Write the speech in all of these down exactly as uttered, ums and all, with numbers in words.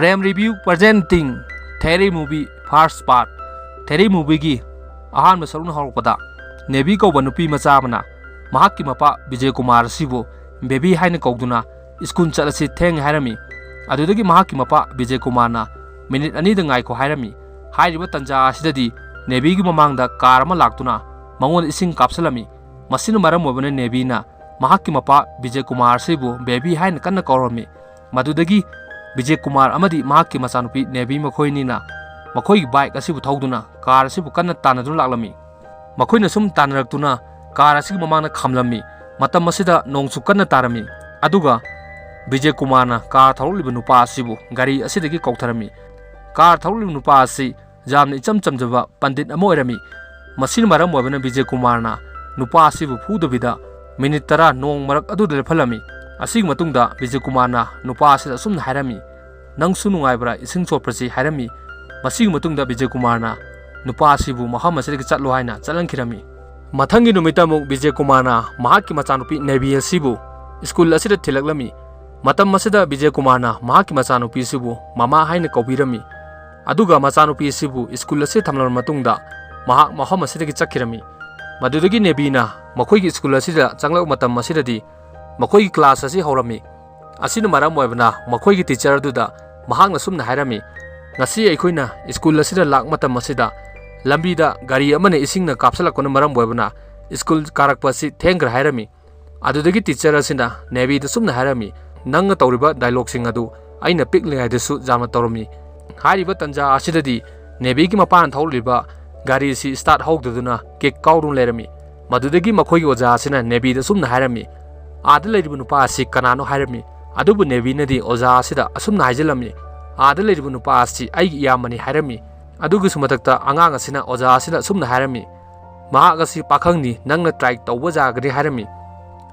Prem Review presenting Theri Movie first part. ꯊꯦꯔꯤ ꯃꯨꯚꯤꯒꯤ ꯑꯍꯥꯟꯕ ꯁꯔꯨꯛꯅ ꯍꯧꯔꯛꯄꯗ, navy ꯀꯧꯕ ꯅꯨꯄꯤ ꯃꯆꯥ ꯑꯃꯅ ꯃꯍꯥꯛꯀꯤ ꯃꯄꯥ ꯕꯤꯖꯦ ꯀꯨꯃꯥꯔ ꯑꯁꯤꯕꯨ ꯕꯦꯕꯤ ꯍꯥꯏꯅ ꯀꯧꯗꯨꯅ ꯁ꯭ꯀꯨꯜ ꯆꯠꯂꯁꯤ ꯊꯦꯡꯉꯦ ꯍꯥꯏꯔꯝꯃꯤ꯫ ꯑꯗꯨꯗꯒꯤ ꯃꯍꯥꯛꯀꯤ ꯃꯄꯥ ꯕꯤꯖꯦ ꯀꯨꯃꯥꯔꯅ ꯃꯤꯅꯤꯠ ꯑꯅꯤꯗ ꯉꯥꯏꯈꯣ ꯍꯥꯏꯔꯝꯃꯤ꯫ ꯍꯥꯏꯔꯤꯕ ꯇꯟꯖꯥ ꯑꯁꯤꯗꯗꯤ ꯅꯦꯕꯤꯒꯤ ꯃꯃꯥꯡꯗ ꯀꯥꯔ ꯑꯃ ꯂꯥꯛꯇꯨꯅ ꯃꯉꯣꯟꯗ ꯏꯁꯤꯡ ꯀꯥꯞꯁꯤꯜꯂꯝꯃꯤ꯫ ꯃꯁꯤꯅ ꯃꯔꯝ ꯑꯣꯏꯕꯅ ꯅꯦꯕꯤꯅ ꯃꯍꯥꯛꯀꯤ ꯃꯄꯥ ꯕꯤꯖꯦ ꯀꯨꯃꯥꯔ ꯑꯁꯤꯕꯨ ꯕꯦꯕꯤ ꯍꯥꯏꯅ ꯀꯟꯅ ꯀꯧꯔꯝꯃꯤ꯫ ꯃꯗꯨꯗꯒꯤ ꯕꯤꯖꯦ ꯀꯨꯃꯥꯔ ꯑꯃꯗꯤ ꯃꯍꯥꯛꯀꯤ ꯃꯆꯥꯅꯨꯄꯤ ꯅꯦꯕꯤ ꯃꯈꯣꯏꯅꯤꯅ ꯃꯈꯣꯏꯒꯤ ꯕꯥꯏꯛ ꯑꯁꯤꯕꯨ ꯊꯧꯗꯨꯅ ꯀꯥꯔ ꯑꯁꯤꯕꯨ ꯀꯟꯅ ꯇꯥꯟꯅꯗꯨꯅ ꯂꯥꯛꯂꯝꯃꯤ꯫ ꯃꯈꯣꯏꯅ ꯁꯨꯝ ꯇꯥꯟꯅꯔꯛꯇꯨꯅ ꯀꯥꯔ ꯑꯁꯤꯒꯤ ꯃꯃꯥꯡꯗ ꯈꯥꯝꯂꯝꯃꯤ꯫ ꯃꯇꯝ ꯑꯁꯤꯗ ꯅꯣꯡꯁꯨ ꯀꯟꯅ ꯇꯥꯔꯝꯃꯤ꯫ ꯑꯗꯨꯒ ꯕꯤꯖꯦ ꯀꯨꯃꯥꯔꯅ ꯀꯥꯔ ꯊꯧꯔꯛꯂꯤꯕ ꯅꯨꯄꯥ ꯑꯁꯤꯕꯨ ꯒꯥꯔꯤ ꯑꯁꯤꯗꯒꯤ ꯀꯧꯊꯔꯝꯃꯤ꯫ ꯀꯥꯔ ꯊꯧꯔꯛꯂꯤꯕ ꯅꯨꯄꯥ ꯑꯁꯤ ꯌꯥꯝꯅ ꯏꯆꯝ ꯆꯝꯖꯕ ꯄꯟꯗꯤꯠ ꯑꯃ ꯑꯣꯏꯔꯝꯃꯤ꯫ ꯃꯁꯤꯅ ꯃꯔꯝ ꯑꯣꯏꯕꯅ ꯕꯤꯖꯦ ꯀꯨꯃꯥꯔꯅ ꯅꯨꯄꯥ ꯑꯁꯤꯕꯨ ꯐꯨꯗꯕꯤꯗ ꯃꯤꯅꯤꯠ ꯇꯔꯥ ꯅꯣꯡ ꯃꯔꯛ ꯑꯗꯨꯗ ꯂꯦꯞꯍꯜꯂꯝꯃꯤ꯫ ꯑꯁꯤꯒꯤ ꯃꯇꯨꯡꯗ ꯕꯤꯖꯦ ꯀꯨꯃꯥꯔꯅ ꯅꯨꯄꯥ ꯑꯁꯤꯗ ꯑꯁꯨꯝꯅ ꯍꯥꯏꯔꯝꯃꯤ, "ꯅꯪꯁꯨ ꯅꯨꯡꯉꯥꯏꯕ꯭ꯔꯥ ꯏꯁꯤꯡ ꯆꯣꯠꯄꯁꯤ?" ꯍꯥꯏꯔꯝꯃꯤ꯫ ꯃꯁꯤꯒꯤ ꯃꯇꯨꯡꯗ ꯕꯤꯖꯦ ꯀꯨꯃꯥꯔꯅ ꯅꯨꯄꯥ ꯑꯁꯤꯕꯨ ꯃꯐꯝ ꯑꯁꯤꯗꯒꯤ ꯆꯠꯂꯣ ꯍꯥꯏꯅ ꯆꯠꯍꯟꯈꯤꯔꯝꯃꯤ꯫ ꯃꯊꯪꯒꯤ ꯅꯨꯃꯤꯠꯇ ꯑꯃꯨꯛ ꯕꯤꯖꯦ ꯀꯨꯃꯥꯔꯅ ꯃꯍꯥꯛꯀꯤ ꯃꯆꯥꯅꯨꯄꯤ ꯅꯦꯕꯤ ꯑꯁꯤꯕꯨ ꯁ꯭ꯀꯨꯜ ꯑꯁꯤꯗ ꯊꯤꯜꯂꯛꯂꯝꯃꯤ꯫ ꯃꯇꯝ ꯑꯁꯤꯗ ꯕꯤꯖꯦ ꯀꯨꯃꯥꯔꯅ ꯃꯍꯥꯛꯀꯤ ꯃꯆꯥꯅꯨꯄꯤ ꯑꯁꯤꯕꯨ ꯃꯃꯥ ꯍꯥꯏꯅ ꯀꯧꯕꯤꯔꯝꯃꯤ꯫ ꯑꯗꯨꯒ ꯃꯆꯥꯅꯨꯄꯤ ꯑꯁꯤꯕꯨ ꯁ꯭ꯀꯨꯜ ꯑꯁꯤꯗ ꯊꯝꯂꯕ ꯃꯇꯨꯡꯗ ꯃꯍꯥꯛ ꯃꯐꯝ ꯑꯁꯤꯗꯒꯤ ꯆꯠꯈꯤꯔꯝꯃꯤ꯫ ꯃꯗꯨꯗꯒꯤ ꯅꯦꯕꯤꯅ ꯃꯈꯣꯏꯒꯤ ꯁ꯭ꯀꯨꯜ ꯑꯁꯤꯗ ꯆꯪꯂꯛꯄ ꯃꯇꯝ ꯑꯁꯤꯗꯗꯤ ꯃꯈꯣꯏꯒꯤ ꯀ꯭ꯂꯥꯁ ꯑꯁꯤ ꯍꯧꯔꯝꯃꯤ꯫ ꯑꯁꯤꯅ ꯃꯔꯝ ꯑꯣꯏꯕꯅ ꯃꯈꯣꯏꯒꯤ ꯇꯤꯆꯔ ꯑꯗꯨꯗ ꯃꯍꯥꯛꯅ ꯁꯨꯝꯅ ꯍꯥꯏꯔꯝꯃꯤ, "ꯉꯁꯤ ꯑꯩꯈꯣꯏꯅ ꯁ꯭ꯀꯨꯜ ꯑꯁꯤꯗ ꯂꯥꯛꯄ ꯃꯇꯝ ꯑꯁꯤꯗ ꯂꯝꯕꯤꯗ ꯒꯥꯔꯤ ꯑꯃꯅ ꯏꯁꯤꯡꯅ ꯀꯥꯞꯁꯤꯜꯂꯛꯄꯅ ꯃꯔꯝ ꯑꯣꯏꯕꯅ ꯁ꯭ꯀꯨꯜ ꯀꯥꯔꯛꯄ ꯑꯁꯤ ꯊꯦꯡꯈ꯭ꯔꯦ" ꯍꯥꯏꯔꯝꯃꯤ꯫ ꯑꯗꯨꯗꯒꯤ ꯇꯤꯆꯔ ꯑꯁꯤꯅ ꯅꯦꯕꯤꯗ ꯁꯨꯝꯅ ꯍꯥꯏꯔꯝꯃꯤ, "ꯅꯪꯅ ꯇꯧꯔꯤꯕ ꯗꯥꯏꯂꯣꯒꯁꯤꯡ ꯑꯗꯨ ꯑꯩꯅ ꯄꯤꯛꯂꯤꯉꯩꯗꯁꯨ ꯌꯥꯝꯅ ꯇꯧꯔꯝꯃꯤ"꯫ ꯍꯥꯏꯔꯤꯕ ꯇꯟꯖꯥ ꯑꯁꯤꯗꯗꯤ ꯅꯦꯕꯤꯒꯤ ꯃꯄꯥꯅ ꯊꯧꯔꯤꯕ ꯒꯥꯔꯤ ꯑꯁꯤ ꯁ꯭ꯇꯥꯔꯠ ꯍꯧꯗꯗꯨꯅ ꯀꯤꯛ ꯀꯥꯎꯗꯨꯅ ꯂꯩꯔꯝꯃꯤ꯫ ꯃꯗꯨꯗꯒꯤ ꯃꯈꯣꯏꯒꯤ ꯑꯣꯖꯥ ꯑꯁꯤꯅ ꯅꯦꯕꯤꯗ ꯑꯁꯨꯝꯅ ꯍꯥꯏꯔꯝꯃꯤ, "ꯑꯥꯗ ꯂꯩꯔꯤꯕ ꯅꯨꯄꯥ ꯑꯁꯤ ꯀꯅꯥꯅꯣ?" ꯍꯥꯏꯔꯝꯃꯤ꯫ ꯑꯗꯨꯕꯨ ꯅꯦꯕꯤꯅꯗꯤ ꯑꯣꯖꯥ ꯑꯁꯤꯗ ꯑꯁꯨꯝꯅ ꯍꯥꯏꯖꯤꯜꯂꯝꯃꯤ, "ꯑꯥꯗ ꯂꯩꯔꯤꯕ ꯅꯨꯄꯥ ꯑꯁꯤ ꯑꯩꯒꯤ ꯏꯌꯥꯝꯕꯅꯤ" ꯍꯥꯏꯔꯝꯃꯤ꯫ ꯑꯗꯨꯒꯤꯁꯨ ꯃꯊꯛꯇ ꯑꯉꯥꯡ ꯑꯁꯤꯅ ꯑꯣꯖꯥ ꯑꯁꯤꯗ ꯑꯁꯨꯝꯅ ꯍꯥꯏꯔꯝꯃꯤ, "ꯃꯍꯥꯛ ꯑꯁꯤ ꯄꯥꯈꯪꯅꯤ, ꯅꯪꯅ ꯇ꯭ꯔꯥꯏ ꯇꯧꯕ ꯌꯥꯒꯅꯤ" ꯍꯥꯏꯔꯝꯃꯤ꯫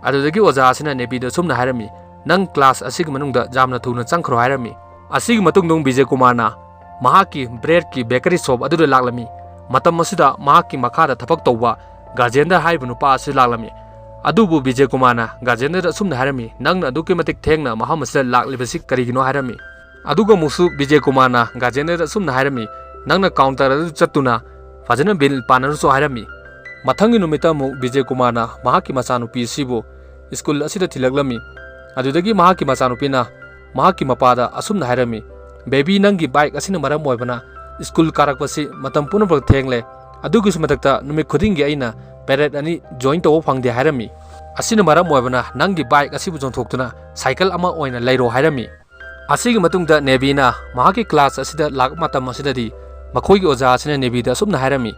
ꯑꯗꯨꯗꯒꯤ ꯑꯣꯖꯥ ꯑꯁꯤꯅ ꯅꯦꯕꯤꯗ ꯑꯁꯨꯝꯅ ꯍꯥꯏꯔꯝꯃꯤ, "ꯅꯪ ꯀ꯭ꯂꯥꯁ ꯑꯁꯤꯒꯤ ꯃꯅꯨꯡꯗ ꯌꯥꯝꯅ ꯊꯨꯅ ꯆꯪꯈ꯭ꯔꯣ" ꯍꯥꯏꯔꯝꯃꯤ꯫ ꯑꯁꯤꯒꯤ ꯃꯇꯨꯡꯗ ꯕꯤꯖꯦ ꯀꯨꯃꯥꯔꯅ ꯃꯍꯥꯛꯀꯤ ꯕ꯭ꯔꯦꯗꯀꯤ ꯕꯦꯀꯔꯤ ꯁꯣꯞ ꯑꯗꯨꯗ ꯂꯥꯛꯂꯝꯃꯤ꯫ ꯃꯇꯝ ꯑꯁꯤꯗ ꯃꯍꯥꯛꯀꯤ ꯃꯈꯥꯗ ꯊꯕꯛ ꯇꯧꯕ ꯒꯥꯖꯦꯟꯗ꯭ꯔ ꯍꯥꯏꯔꯤꯕ ꯅꯨꯄꯥ ꯑꯁꯤ ꯂꯥꯛꯂꯝꯃꯤ꯫ ꯑꯗꯨꯕꯨ ꯕꯤꯖꯦ ꯀꯨꯃꯥꯔꯅ ꯒꯥꯖꯦꯟꯗ꯭ꯔꯗ ꯑꯁꯨꯝꯅ ꯍꯥꯏꯔꯝꯃꯤ, "ꯅꯪꯅ ꯑꯗꯨꯛꯀꯤ ꯃꯇꯤꯛ ꯊꯦꯡꯅ ꯃꯐꯝ ꯑꯁꯤꯗ ꯂꯥꯛꯂꯤꯕꯁꯤ ꯀꯔꯤꯒꯤꯅꯣ?" ꯍꯥꯏꯔꯝꯃꯤ꯫ ꯑꯗꯨꯒ ꯑꯃꯨꯛꯁꯨ ꯕꯤꯖꯦ ꯀꯨꯃꯥꯔꯅ ꯒꯥꯔꯖꯤꯌꯟꯗ ꯑꯁꯨꯝꯅ ꯍꯥꯏꯔꯝꯃꯤ, "ꯅꯪꯅ ꯀꯥꯎꯟꯇꯔ ꯑꯗꯨ ꯆꯠꯇꯨꯅ ꯐꯖꯅ ꯕꯤꯜ ꯄꯥꯅꯔꯨꯆꯣ" ꯍꯥꯏꯔꯝꯃꯤ꯫ ꯃꯊꯪꯒꯤ ꯅꯨꯃꯤꯠꯇ ꯑꯃꯨꯛ ꯕꯤꯖꯦ ꯀꯨꯃꯥꯔꯅ ꯃꯍꯥꯛꯀꯤ ꯃꯆꯥꯅꯨꯄꯤ ꯑꯁꯤꯕꯨ ꯁ꯭ꯀꯨꯜ ꯑꯁꯤꯗ ꯊꯤꯜꯂꯛꯂꯝꯃꯤ꯫ ꯑꯗꯨꯗꯒꯤ ꯃꯍꯥꯛꯀꯤ ꯃꯆꯥꯅꯨꯄꯤꯅ ꯃꯍꯥꯛꯀꯤ ꯃꯄꯥꯗ ꯑꯁꯨꯝꯅ ꯍꯥꯏꯔꯝꯃꯤ, "ꯕꯦꯕꯤ, ꯅꯪꯒꯤ ꯕꯥꯏꯛ ꯑꯁꯤꯅ ꯃꯔꯝ ꯑꯣꯏꯕꯅ ꯁ꯭ꯀꯨꯜ ꯀꯥꯔꯛꯄꯁꯤ ꯃꯇꯝ ꯄꯨꯝꯅꯃꯛ ꯊꯦꯡꯂꯦ꯫ ꯑꯗꯨꯒꯤꯁꯨ ꯃꯊꯛꯇ ꯅꯨꯃꯤꯠ ꯈꯨꯗꯤꯡꯒꯤ ꯑꯩꯅ ꯄꯦꯔꯦꯗ ꯑꯅꯤ ꯖꯣꯏꯟ ꯇꯧꯕ ꯐꯪꯗꯦ" ꯍꯥꯏꯔꯝꯃꯤ꯫ ꯑꯁꯤꯅ ꯃꯔꯝ ꯑꯣꯏꯕꯅ ꯅꯪꯒꯤ ꯕꯥꯏꯛ ꯑꯁꯤꯕꯨ ꯌꯣꯟꯊꯣꯛꯇꯨꯅ ꯁꯥꯏꯀꯜ ꯑꯃ ꯑꯣꯏꯅ ꯂꯩꯔꯣ ꯍꯥꯏꯔꯝꯃꯤ꯫ ꯑꯁꯤꯒꯤ ꯃꯇꯨꯡꯗ ꯅꯦꯕꯤꯅ ꯃꯍꯥꯛꯀꯤ ꯀ꯭ꯂꯥꯁ ꯑꯁꯤꯗ ꯂꯥꯛꯄ ꯃꯇꯝ ꯑꯁꯤꯗꯗꯤ ꯃꯈꯣꯏꯒꯤ ꯑꯣꯖꯥ ꯑꯁꯤꯅ ꯅꯦꯕꯤꯗ ꯑꯁꯨꯝꯅ ꯍꯥꯏꯔꯝꯃꯤ,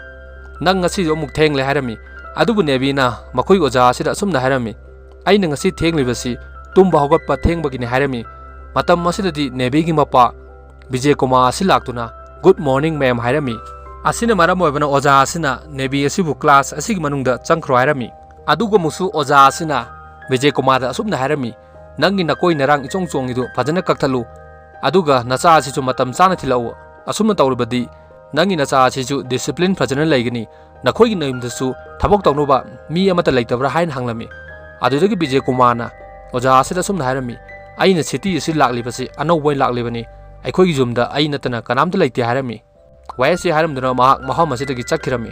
"ꯅꯪ ꯉꯁꯤꯁꯨ ꯑꯃꯨꯛ ꯊꯦꯡꯂꯦ" ꯍꯥꯏꯔꯝꯃꯤ꯫ ꯑꯗꯨꯕꯨ ꯅꯦꯕꯤꯅ ꯃꯈꯣꯏꯒꯤ ꯑꯣꯖꯥ ꯑꯁꯤꯗ ꯑꯁꯨꯝꯅ ꯍꯥꯏꯔꯝꯃꯤ, "ꯑꯩꯅ ꯉꯁꯤ ꯊꯦꯡꯂꯤꯕꯁꯤ ꯇꯨꯝꯕ ꯍꯧꯒꯠꯄ ꯊꯦꯡꯕꯒꯤꯅꯤ" ꯍꯥꯏꯔꯝꯃꯤ꯫ ꯃꯇꯝ ꯑꯁꯤꯗꯗꯤ ꯅꯦꯕꯤꯒꯤ ꯃꯄꯥ ꯕꯤꯖꯦ ꯀꯨꯃꯥꯔ ꯑꯁꯤ ꯂꯥꯛꯇꯨꯅ, "Good morning, ma'am" ꯍꯥꯏꯔꯝꯃꯤ꯫ ꯑꯁꯤꯅ ꯃꯔꯝ ꯑꯣꯏꯕꯅ ꯑꯣꯖꯥ ꯑꯁꯤꯅ ꯅꯦꯕꯤ ꯑꯁꯤꯕꯨ ꯀ꯭ꯂꯥꯁ ꯑꯁꯤꯒꯤ ꯃꯅꯨꯡꯗ ꯆꯪꯈ꯭ꯔꯣ ꯍꯥꯏꯔꯝꯃꯤ꯫ ꯑꯗꯨꯒ ꯑꯃꯨꯛꯁꯨ ꯑꯣꯖꯥ ꯑꯁꯤꯅ ꯕꯤꯖꯦ ꯀꯨꯃꯥꯔꯗ ꯑꯁꯨꯝꯅ ꯍꯥꯏꯔꯝꯃꯤ, "ꯅꯪꯒꯤ ꯅꯀꯣꯏ ꯅꯔꯥꯡ ꯏꯆꯣꯡ ꯆꯣꯡꯉꯤꯗꯨ ꯐꯖꯅ ꯀꯛꯊꯠꯂꯨ, ꯑꯗꯨꯒ ꯅꯆꯥ ꯑꯁꯤꯁꯨ ꯃꯇꯝ ꯆꯥꯅ ꯊꯤꯜꯂꯛꯎ꯫ ꯑꯁꯨꯝꯅ ꯇꯧꯔꯕꯗꯤ ꯅꯪꯒꯤ ꯅꯆꯥ ꯑꯁꯤꯁꯨ ꯗꯤꯁꯤꯄ꯭ꯂꯤꯟ ꯐꯖꯅ ꯂꯩꯒꯅꯤ꯫ ꯅꯈꯣꯏꯒꯤ ꯅꯌꯨꯝꯗꯁꯨ ꯊꯕꯛ ꯇꯧꯅꯕ ꯃꯤ ꯑꯃꯠꯇ ꯂꯩꯇꯕ꯭ꯔꯥ?" ꯍꯥꯏꯅ ꯍꯪꯂꯝꯃꯤ꯫ ꯑꯗꯨꯗꯒꯤ ꯕꯤꯖꯦ ꯀꯨꯃꯥꯔꯅ ꯑꯣꯖꯥ ꯑꯁꯤꯗ ꯑꯁꯨꯝꯅ ꯍꯥꯏꯔꯝꯃꯤ, "ꯑꯩꯅ ꯁꯤꯇꯤ ꯑꯁꯤ ꯂꯥꯛꯂꯤꯕꯁꯤ ꯑꯅꯧꯕ ꯑꯣꯏꯅ ꯂꯥꯛꯂꯤꯕꯅꯤ꯫ ꯑꯩꯈꯣꯏꯒꯤ ꯌꯨꯝꯗ ꯑꯩ ꯅꯠꯇꯅ ꯀꯅꯥꯝꯇ ꯂꯩꯇꯦ" ꯍꯥꯏꯔꯝꯃꯤ꯫ ꯋꯥꯍꯩ ꯑꯁꯤ ꯍꯥꯏꯔꯝꯗꯨꯅ ꯃꯍꯥꯛ ꯃꯐꯝ ꯑꯁꯤꯗꯒꯤ ꯆꯠꯈꯤꯔꯝꯃꯤ꯫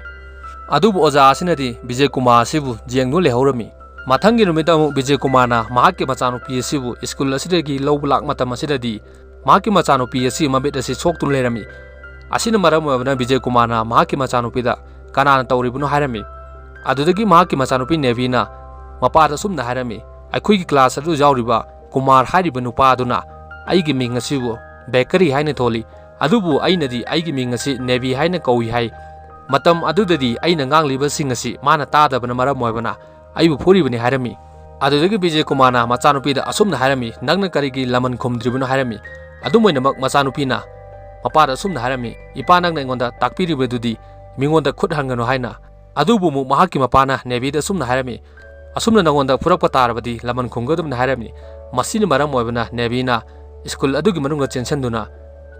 ꯑꯗꯨꯕꯨ ꯑꯣꯖꯥ ꯑꯁꯤꯅꯗꯤ ꯕꯤꯖꯦ ꯀꯨꯃꯥꯔ ꯑꯁꯤꯕꯨ ꯌꯦꯡꯗꯨꯅ ꯂꯩꯍꯧꯔꯝꯃꯤ꯫ ꯃꯊꯪꯒꯤ ꯅꯨꯃꯤꯠꯇ ꯑꯃꯨꯛ ꯕꯤꯖꯦ ꯀꯨꯃꯥꯔꯅ ꯃꯍꯥꯛꯀꯤ ꯃꯆꯥꯅꯨꯄꯤ ꯑꯁꯤꯕꯨ ꯁ꯭ꯀꯨꯜ ꯑꯁꯤꯗꯒꯤ ꯂꯧꯕ ꯂꯥꯛꯄ ꯃꯇꯝ ꯑꯁꯤꯗꯗꯤ ꯃꯍꯥꯛꯀꯤ ꯃꯆꯥꯅꯨꯄꯤ ꯑꯁꯤ ꯃꯃꯤꯠ ꯑꯁꯤ ꯁꯣꯛꯇꯨꯅ ꯂꯩꯔꯝꯃꯤ꯫ ꯑꯁꯤꯅ ꯃꯔꯝ ꯑꯣꯏꯕꯅ ꯕꯤꯖꯦ ꯀꯨꯃꯥꯔꯅ ꯃꯍꯥꯛꯀꯤ ꯃꯆꯥꯅꯨꯄꯤꯗ "ꯀꯅꯥꯅ ꯇꯧꯔꯤꯕꯅꯣ?" ꯍꯥꯏꯔꯝꯃꯤ꯫ ꯑꯗꯨꯗꯒꯤ ꯃꯍꯥꯛꯀꯤ ꯃꯆꯥꯅꯨꯄꯤ ꯅꯦꯕꯤꯅ ꯃꯄꯥꯗ ꯑꯁꯨꯝꯅ ꯍꯥꯏꯔꯝꯃꯤ, "ꯑꯩꯈꯣꯏꯒꯤ ꯀ꯭ꯂꯥꯁ ꯑꯗꯨ ꯌꯥꯎꯔꯤꯕ ꯀꯨꯃꯥꯔ ꯍꯥꯏꯔꯤꯕ ꯅꯨꯄꯥ ꯑꯗꯨꯅ ꯑꯩꯒꯤ ꯃꯤꯡ ꯑꯁꯤꯕꯨ ꯕꯦꯀꯔꯤ ꯍꯥꯏꯅ ꯊꯣꯜꯂꯤ, ꯑꯗꯨꯕꯨ ꯑꯩꯅꯗꯤ ꯑꯩꯒꯤ ꯃꯤꯡ ꯑꯁꯤ ꯅꯦꯕꯤ ꯍꯥꯏꯅ ꯀꯧꯏ ꯍꯥꯏ꯫ ꯃꯇꯝ ꯑꯗꯨꯗꯗꯤ ꯑꯩꯅ ꯉꯥꯡꯂꯤꯕꯁꯤꯡ ꯑꯁꯤ ꯃꯥꯅ ꯇꯥꯗꯕꯅ ꯃꯔꯝ ꯑꯣꯏꯕꯅ ꯑꯩꯕꯨ ꯐꯨꯔꯤꯕꯅꯤ" ꯍꯥꯏꯔꯝꯃꯤ꯫ ꯑꯗꯨꯗꯒꯤ ꯕꯤꯖꯦ ꯀꯨꯃꯥꯔꯅ ꯃꯆꯥꯅꯨꯄꯤꯗ ꯑꯁꯨꯝꯅ ꯍꯥꯏꯔꯝꯃꯤ, "ꯅꯪꯅ ꯀꯔꯤꯒꯤ ꯂꯃꯟ ꯈꯨꯝꯗ꯭ꯔꯤꯕꯅꯣ?" ꯍꯥꯏꯔꯝꯃꯤ꯫ ꯑꯗꯨꯝ ꯑꯣꯏꯅꯃꯛ ꯃꯆꯥꯅꯨꯄꯤꯅ ꯃꯄꯥꯗ ꯑꯁꯨꯝꯅ ꯍꯥꯏꯔꯝꯃꯤ, "ꯏꯄꯥ, ꯅꯪꯅ ꯑꯩꯉꯣꯟꯗ ꯇꯥꯛꯄꯤꯔꯤꯕꯗꯨꯗꯤ ꯃꯤꯉꯣꯟꯗ ꯈꯨꯠ ꯍꯟꯒꯅꯨ" ꯍꯥꯏꯅ꯫ ꯑꯗꯨꯕꯨ ꯑꯃꯨꯛ ꯃꯍꯥꯛꯀꯤ ꯃꯄꯥꯅ ꯅꯦꯕꯤꯗ ꯑꯁꯨꯝꯅ ꯍꯥꯏꯔꯝꯃꯤ, "ꯑꯁꯨꯝꯅ ꯅꯉꯣꯟꯗ ꯐꯨꯔꯛꯄ ꯇꯥꯔꯕꯗꯤ ꯂꯃꯟ ꯈꯨꯝꯒꯗꯕꯅꯤ" ꯍꯥꯏꯔꯝꯃꯤ꯫ ꯃꯁꯤꯅ ꯃꯔꯝ ꯑꯣꯏꯕꯅ ꯅꯦꯕꯤꯅ ꯁ꯭ꯀꯨꯜ ꯑꯗꯨꯒꯤ ꯃꯅꯨꯡꯗ ꯆꯦꯟꯁꯤꯟꯗꯨꯅ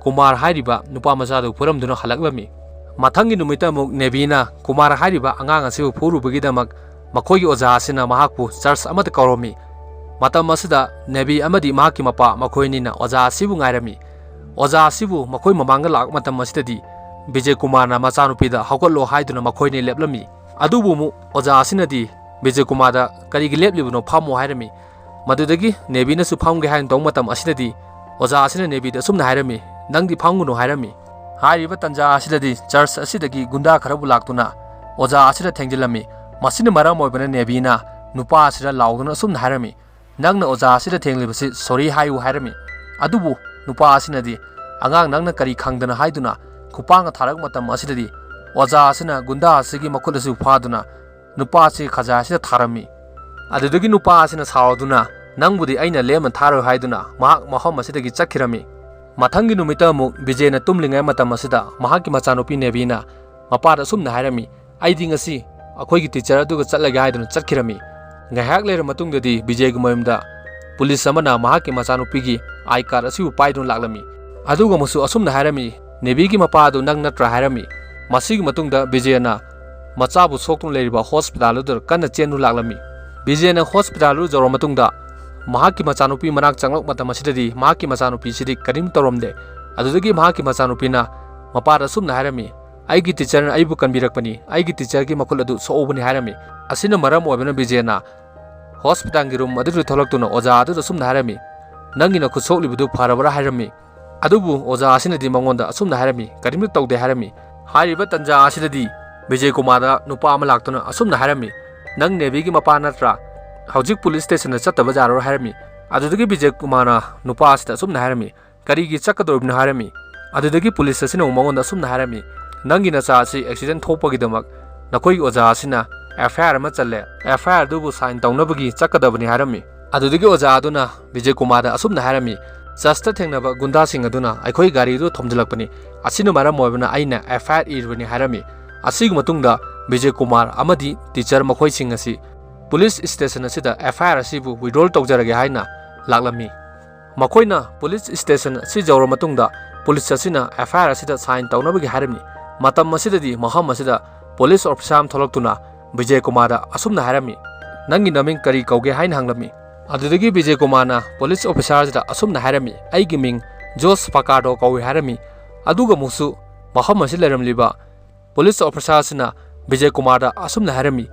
ꯀꯨꯃꯥꯔ ꯍꯥꯏꯔꯤꯕ ꯅꯨꯄꯥ ꯃꯆꯥꯗꯨ ꯐꯨꯔꯝꯗꯨꯅ ꯍꯜꯂꯛꯂꯝꯃꯤ꯫ ꯃꯊꯪꯒꯤ ꯅꯨꯃꯤꯠꯇ ꯑꯃꯨꯛ ꯅꯦꯕꯤꯅ ꯀꯨꯃꯥꯔ ꯍꯥꯏꯔꯤꯕ ꯑꯉꯥꯡ ꯑꯁꯤꯕꯨ ꯐꯨꯔꯨꯕꯒꯤꯗꯃꯛ ꯃꯈꯣꯏꯒꯤ ꯑꯣꯖꯥ ꯑꯁꯤꯅ ꯃꯍꯥꯛꯄꯨ ꯆꯔꯆ ꯑꯃꯗ ꯀꯧꯔꯝꯃꯤ꯫ ꯃꯇꯝ ꯑꯁꯤꯗ ꯅꯦꯕꯤ ꯑꯃꯗꯤ ꯃꯍꯥꯛꯀꯤ ꯃꯄꯥ ꯃꯈꯣꯏ ꯑꯅꯤꯅ ꯑꯣꯖꯥ ꯑꯁꯤꯕꯨ ꯉꯥꯏꯔꯝꯃꯤ꯫ ꯑꯣꯖꯥ ꯑꯁꯤꯕꯨ ꯃꯈꯣꯏ ꯃꯃꯥꯡꯗ ꯂꯥꯛꯄ ꯃꯇꯝ ꯑꯁꯤꯗꯗꯤ ꯕꯤꯖꯦ ꯀꯨꯃꯥꯔꯅ ꯃꯆꯥꯅꯨꯄꯤꯗ ꯍꯧꯒꯠꯂꯣ ꯍꯥꯏꯗꯨꯅ ꯃꯈꯣꯏꯅꯤ ꯂꯦꯞꯂꯝꯃꯤ꯫ ꯑꯗꯨꯕꯨ ꯑꯃꯨꯛ ꯑꯣꯖꯥ ꯑꯁꯤꯅꯗꯤ ꯕꯤꯖꯦ ꯀꯨꯃꯥꯔꯗ ꯀꯔꯤꯒꯤ ꯂꯦꯞꯂꯤꯕꯅꯣ, ꯐꯝꯃꯣ ꯍꯥꯏꯔꯝꯃꯤ꯫ ꯃꯗꯨꯗꯒꯤ ꯅꯦꯕꯤꯅꯁꯨ ꯐꯝꯒꯦ ꯍꯥꯏꯅ ꯇꯧꯕ ꯃꯇꯝ ꯑꯁꯤꯗꯗꯤ ꯑꯣꯖꯥ ꯑꯁꯤꯅ ꯅꯦꯕꯤꯗ ꯑꯁꯨꯝꯅ ꯍꯥꯏꯔꯝꯃꯤ, ꯅꯪꯗꯤ ꯐꯝꯒꯅꯨ ꯍꯥꯏꯔꯝꯃꯤ꯫ ꯍꯥꯏꯔꯤꯕ ꯇꯟꯖꯥ ꯑꯁꯤꯗꯗꯤ ꯆꯔꯆ ꯑꯁꯤꯗꯒꯤ ꯒꯨꯟꯗꯥ ꯈꯔꯕꯨ ꯂꯥꯛꯇꯨꯅ ꯑꯣꯖꯥ ꯑꯁꯤꯗ ꯊꯦꯡꯖꯤꯜꯂꯝꯃꯤ꯫ ꯃꯁꯤꯅ ꯃꯔꯝ ꯑꯣꯏꯕꯅ ꯅꯦꯕꯤꯅ ꯅꯨꯄꯥ ꯑꯁꯤꯗ ꯂꯥꯎꯗꯨꯅ ꯑꯁꯨꯝꯅ ꯍꯥꯏꯔꯝꯃꯤ, ꯅꯪꯅ ꯑꯣꯖꯥ ꯑꯁꯤꯗ ꯊꯦꯡꯂꯤꯕꯁꯤ ꯁꯣꯔꯤ ꯍꯥꯏꯌꯨ ꯍꯥꯏꯔꯝꯃꯤ꯫ ꯑꯗꯨꯕꯨ ꯅꯨꯄꯥ ꯑꯁꯤꯅꯗꯤ, ꯑꯉꯥꯡ, ꯅꯪꯅ ꯀꯔꯤ ꯈꯪꯗꯅ ꯍꯥꯏꯗꯨꯅ ꯈꯨꯄꯥꯡꯅ ꯊꯥꯔꯛꯄ ꯃꯇꯝ ꯑꯁꯤꯗꯗꯤ ꯑꯣꯖꯥ ꯑꯁꯤꯅ ꯒꯨꯟꯗꯥ ꯑꯁꯤꯒꯤ ꯃꯈꯨꯠ ꯑꯁꯤ ꯐꯥꯗꯨꯅ ꯅꯨꯄꯥ ꯑꯁꯤ ꯈꯖꯥꯏ ꯑꯁꯤꯗ ꯊꯥꯔꯝꯃꯤ꯫ ꯑꯗꯨꯗꯒꯤ ꯅꯨꯄꯥ ꯑꯁꯤꯅ ꯁꯥꯎꯗꯨꯅ, ꯅꯪꯕꯨꯗꯤ ꯑꯩꯅ ꯂꯦꯝꯅ ꯊꯥꯔꯣꯏ ꯍꯥꯏꯗꯨꯅ ꯃꯍꯥꯛ ꯃꯐꯝ ꯑꯁꯤꯗꯒꯤ ꯆꯠꯈꯤꯔꯝꯃꯤ꯫ ꯃꯊꯪꯒꯤ ꯅꯨꯃꯤꯠꯇ ꯑꯃꯨꯛ ꯕꯤꯖꯦꯅ ꯇꯨꯝꯂꯤꯉꯩ ꯃꯇꯝ ꯑꯁꯤꯗ ꯃꯍꯥꯛꯀꯤ ꯃꯆꯥꯅꯨꯄꯤ ꯅꯦꯕꯤꯅ ꯃꯄꯥꯗ ꯑꯁꯨꯝꯅ ꯍꯥꯏꯔꯝꯃꯤ, ꯑꯩꯗꯤ ꯉꯁꯤ ꯑꯩꯈꯣꯏꯒꯤ ꯇꯤꯆꯔ ꯑꯗꯨꯒ ꯆꯠꯂꯒꯦ ꯍꯥꯏꯗꯨꯅ ꯆꯠꯈꯤꯔꯝꯃꯤ꯫ ꯉꯥꯏꯍꯥꯛ ꯂꯩꯔ ꯃꯇꯨꯡꯗꯗꯤ ꯕꯤꯖꯦꯒꯤ ꯃꯌꯨꯝꯗ ꯄꯨꯂꯤꯁ ꯑꯃꯅ ꯃꯍꯥꯛꯀꯤ ꯃꯆꯥꯅꯨꯄꯤꯒꯤ ꯑꯥꯏ ꯀꯥꯔꯗ ꯑꯁꯤꯕꯨ ꯄꯥꯏꯗꯨꯅ ꯂꯥꯛꯂꯝꯃꯤ꯫ ꯑꯗꯨꯒ ꯑꯃꯨꯛꯁꯨ ꯑꯁꯨꯝꯅ ꯍꯥꯏꯔꯝꯃꯤ, ꯅꯦꯕꯤꯒꯤ ꯃꯄꯥ ꯑꯗꯨ ꯅꯪ ꯅꯠꯇ꯭ꯔꯥ ꯍꯥꯏꯔꯝꯃꯤ꯫ ꯃꯁꯤꯒꯤ ꯃꯇꯨꯡꯗ ꯕꯤꯖꯦꯅ ꯃꯆꯥꯕꯨ ꯁꯣꯛꯇꯨꯅ ꯂꯩꯔꯤꯕ ꯍꯣꯁꯄꯤꯇꯥꯜ ꯑꯗꯨꯗ ꯀꯟꯅ ꯆꯦꯟꯗꯨꯅ ꯂꯥꯛꯂꯝꯃꯤ꯫ ꯕꯤꯖꯦꯅ ꯍꯣꯁꯄꯤꯇꯥꯜ ꯑꯗꯨ ꯌꯧꯔꯕ ꯃꯇꯨꯡꯗ ꯃꯍꯥꯛꯀꯤ ꯃꯆꯥꯅꯨꯄꯤ ꯃꯅꯥꯛ ꯆꯪꯂꯛꯄ ꯃꯇꯝ ꯑꯁꯤꯗꯗꯤ ꯃꯍꯥꯛꯀꯤ ꯃꯆꯥꯅꯨꯄꯤꯁꯤꯗꯤ ꯀꯔꯤꯝ ꯇꯧꯔꯝꯗꯦ꯫ ꯑꯗꯨꯗꯒꯤ ꯃꯍꯥꯛꯀꯤ ꯃꯆꯥꯅꯨꯄꯤꯅ ꯃꯄꯥꯗ ꯑꯁꯨꯝꯅ ꯍꯥꯏꯔꯝꯃꯤ, ꯑꯩꯒꯤ ꯇꯤꯆꯔꯅ ꯑꯩꯕꯨ ꯀꯟꯕꯤꯔꯛꯄꯅꯤ, ꯑꯩꯒꯤ ꯇꯤꯆꯔꯒꯤ ꯃꯈꯨꯠ ꯑꯗꯨ ꯁꯣꯛꯍꯧꯕꯅꯤ ꯍꯥꯏꯔꯝꯃꯤ꯫ ꯑꯁꯤꯅ ꯃꯔꯝ ꯑꯣꯏꯕꯅ ꯕꯤꯖꯦꯅ ꯍꯣꯁꯄꯤꯇꯥꯜꯒꯤ ꯔꯨꯝ ꯑꯗꯨꯗ ꯊꯣꯛꯂꯛꯇꯨꯅ ꯑꯣꯖꯥ ꯑꯗꯨꯗ ꯑꯁꯨꯝꯅ ꯍꯥꯏꯔꯝꯃꯤ, ꯅꯪꯒꯤ ꯅꯈꯨꯠ ꯁꯣꯛꯂꯤꯕꯗꯨ ꯐꯔꯕ꯭ꯔꯥ ꯍꯥꯏꯔꯝꯃꯤ꯫ ꯑꯗꯨꯕꯨ ꯑꯣꯖꯥ ꯑꯁꯤꯅꯗꯤ ꯃꯉꯣꯟꯗ ꯑꯁꯨꯝꯅ ꯍꯥꯏꯔꯝꯃꯤ, ꯀꯔꯤꯝꯇ ꯇꯧꯗꯦ ꯍꯥꯏꯔꯝꯃꯤ꯫ ꯍꯥꯏꯔꯤꯕ ꯇꯟꯖꯥ ꯑꯁꯤꯗꯗꯤ ꯕꯤꯖꯦ ꯀꯨꯃꯥꯔꯗ ꯅꯨꯄꯥ ꯑꯃ ꯂꯥꯛꯇꯨꯅ ꯑꯁꯨꯝꯅ ꯍꯥꯏꯔꯝꯃꯤ, ꯅꯪ ꯅꯦꯕꯤꯒꯤ ꯃꯄꯥ ꯅꯠꯇ꯭ꯔꯥ? ꯍꯧꯖꯤꯛ ꯄꯨꯂꯤꯁ ꯁ꯭ꯇꯦꯁꯟꯗ ꯆꯠꯇꯕ ꯌꯥꯔꯔꯣꯏ ꯍꯥꯏꯔꯝꯃꯤ꯫ ꯑꯗꯨꯗꯒꯤ ꯕꯤꯖꯦ ꯀꯨꯃꯥꯔꯅ ꯅꯨꯄꯥ ꯑꯁꯤꯗ ꯑꯁꯨꯝꯅ ꯍꯥꯏꯔꯝꯃꯤ, ꯀꯔꯤꯒꯤ ꯆꯠꯀꯗꯧꯔꯤꯕꯅꯣ ꯍꯥꯏꯔꯝꯃꯤ꯫ ꯑꯗꯨꯗꯒꯤ ꯄꯨꯂꯤꯁ ꯑꯁꯤꯅ ꯑꯃꯨꯛ ꯃꯉꯣꯟꯗ ꯑꯁꯨꯝꯅ ꯍꯥꯏꯔꯝꯃꯤ, ꯅꯪꯒꯤ ꯅꯆꯥ ꯑꯁꯤ ꯑꯦꯛꯁꯤꯗꯦꯟ ꯊꯣꯛꯄꯒꯤꯗꯃꯛ ꯅꯈꯣꯏꯒꯤ ꯑꯣꯖꯥ ꯑꯁꯤꯅ ꯑꯦꯐ ꯑꯥꯏ ꯑꯥꯔ ꯑꯃ ꯆꯜꯂꯦ, ꯑꯦꯐ ꯑꯥꯏ ꯑꯥꯔ ꯑꯗꯨꯕꯨ ꯁꯥꯏꯟ ꯇꯧꯅꯕꯒꯤ ꯆꯠꯀꯗꯕꯅꯤ ꯍꯥꯏꯔꯝꯃꯤ꯫ ꯑꯗꯨꯗꯒꯤ ꯑꯣꯖꯥ ꯑꯗꯨꯅ ꯕꯤꯖꯦ ꯀꯨꯃꯥꯔꯗ ꯑꯁꯨꯝꯅ ꯍꯥꯏꯔꯝꯃꯤ, ꯆꯔꯆꯇ ꯊꯦꯡꯅꯕ ꯒꯨꯟꯗꯥꯁꯤꯡ ꯑꯗꯨꯅ ꯑꯩꯈꯣꯏ ꯒꯥꯔꯤꯗꯨ ꯊꯣꯝꯖꯤꯜꯂꯛꯄꯅꯤ, ꯑꯁꯤꯅ ꯃꯔꯝ ꯑꯣꯏꯕꯅ ꯑꯩꯅ ꯑꯦꯐ ꯑꯥꯏ ꯑꯥꯔ ꯏꯔꯤꯕꯅꯤ ꯍꯥꯏꯔꯝꯃꯤ꯫ ꯑꯁꯤꯒꯤ ꯃꯇꯨꯡꯗ ꯕꯤꯖꯦ ꯀꯨꯃꯥꯔ ꯑꯃꯗꯤ ꯇꯤꯆꯔ ꯃꯈꯣꯏꯁꯤꯡ ꯑꯁꯤ ꯄꯨꯂꯤꯁ ꯁ꯭ꯇꯦꯁꯟ ꯑꯁꯤꯗ ꯑꯦꯐ ꯑꯥꯏ ꯑꯥꯔ ꯑꯁꯤꯕꯨ ꯋꯤꯗ꯭ꯔꯣꯜ ꯇꯧꯖꯔꯒꯦ ꯍꯥꯏꯅ ꯂꯥꯛꯂꯝꯃꯤ꯫ ꯃꯈꯣꯏꯅ ꯄꯨꯂꯤꯁ ꯁ꯭ꯇꯦꯁꯟ ꯑꯁꯤ ꯌꯧꯔꯕ ꯃꯇꯨꯡꯗ ꯄꯨꯂꯤꯁ ꯑꯁꯤꯅ ꯑꯦꯐ ꯑꯥꯏ ꯑꯥꯔ ꯑꯁꯤꯗ ꯁꯥꯏꯟ ꯇꯧꯅꯕꯒꯤ ꯍꯥꯏꯔꯝꯃꯤ꯫ ꯃꯇꯝ ꯑꯁꯤꯗꯗꯤ ꯃꯐꯝ ꯑꯁꯤꯗ ꯄꯨꯂꯤꯁ ꯑꯣꯐꯤꯁꯥꯔ ꯑꯃ ꯊꯣꯛꯂꯛꯇꯨꯅ ꯕꯤꯖꯦ ꯀꯨꯃꯥꯔꯗ ꯑꯁꯨꯝꯅ ꯍꯥꯏꯔꯝꯃꯤ, ꯅꯪꯒꯤ ꯅꯃꯤꯡ ꯀꯔꯤ ꯀꯧꯒꯦ ꯍꯥꯏꯅ ꯍꯪꯂꯝꯃꯤ꯫ ꯑꯗꯨꯗꯒꯤ ꯕꯤꯖꯦ ꯀꯨꯃꯥꯔꯅ ꯄꯨꯂꯤꯁ ꯑꯣꯐꯤꯁꯥꯔꯁꯤꯗ ꯑꯁꯨꯝꯅ ꯍꯥꯏꯔꯝꯃꯤ, ꯑꯩꯒꯤ ꯃꯤꯡ ꯖꯣꯁ ꯐꯥꯀꯥꯔꯗꯣ ꯀꯧꯏ ꯍꯥꯏꯔꯝꯃꯤ꯫ ꯑꯗꯨꯒ ꯑꯃꯨꯛꯁꯨ ꯃꯐꯝ ꯑꯁꯤꯗ ꯂꯩꯔꯝꯂꯤꯕ ꯄꯨꯂꯤꯁ ꯑꯣꯐꯤꯁꯥꯔꯁꯤꯅ ꯕꯤꯖꯦ ꯀꯨꯃꯥꯔꯗ ꯑꯁꯨꯝꯅ ꯍꯥꯏꯔꯝꯃꯤ,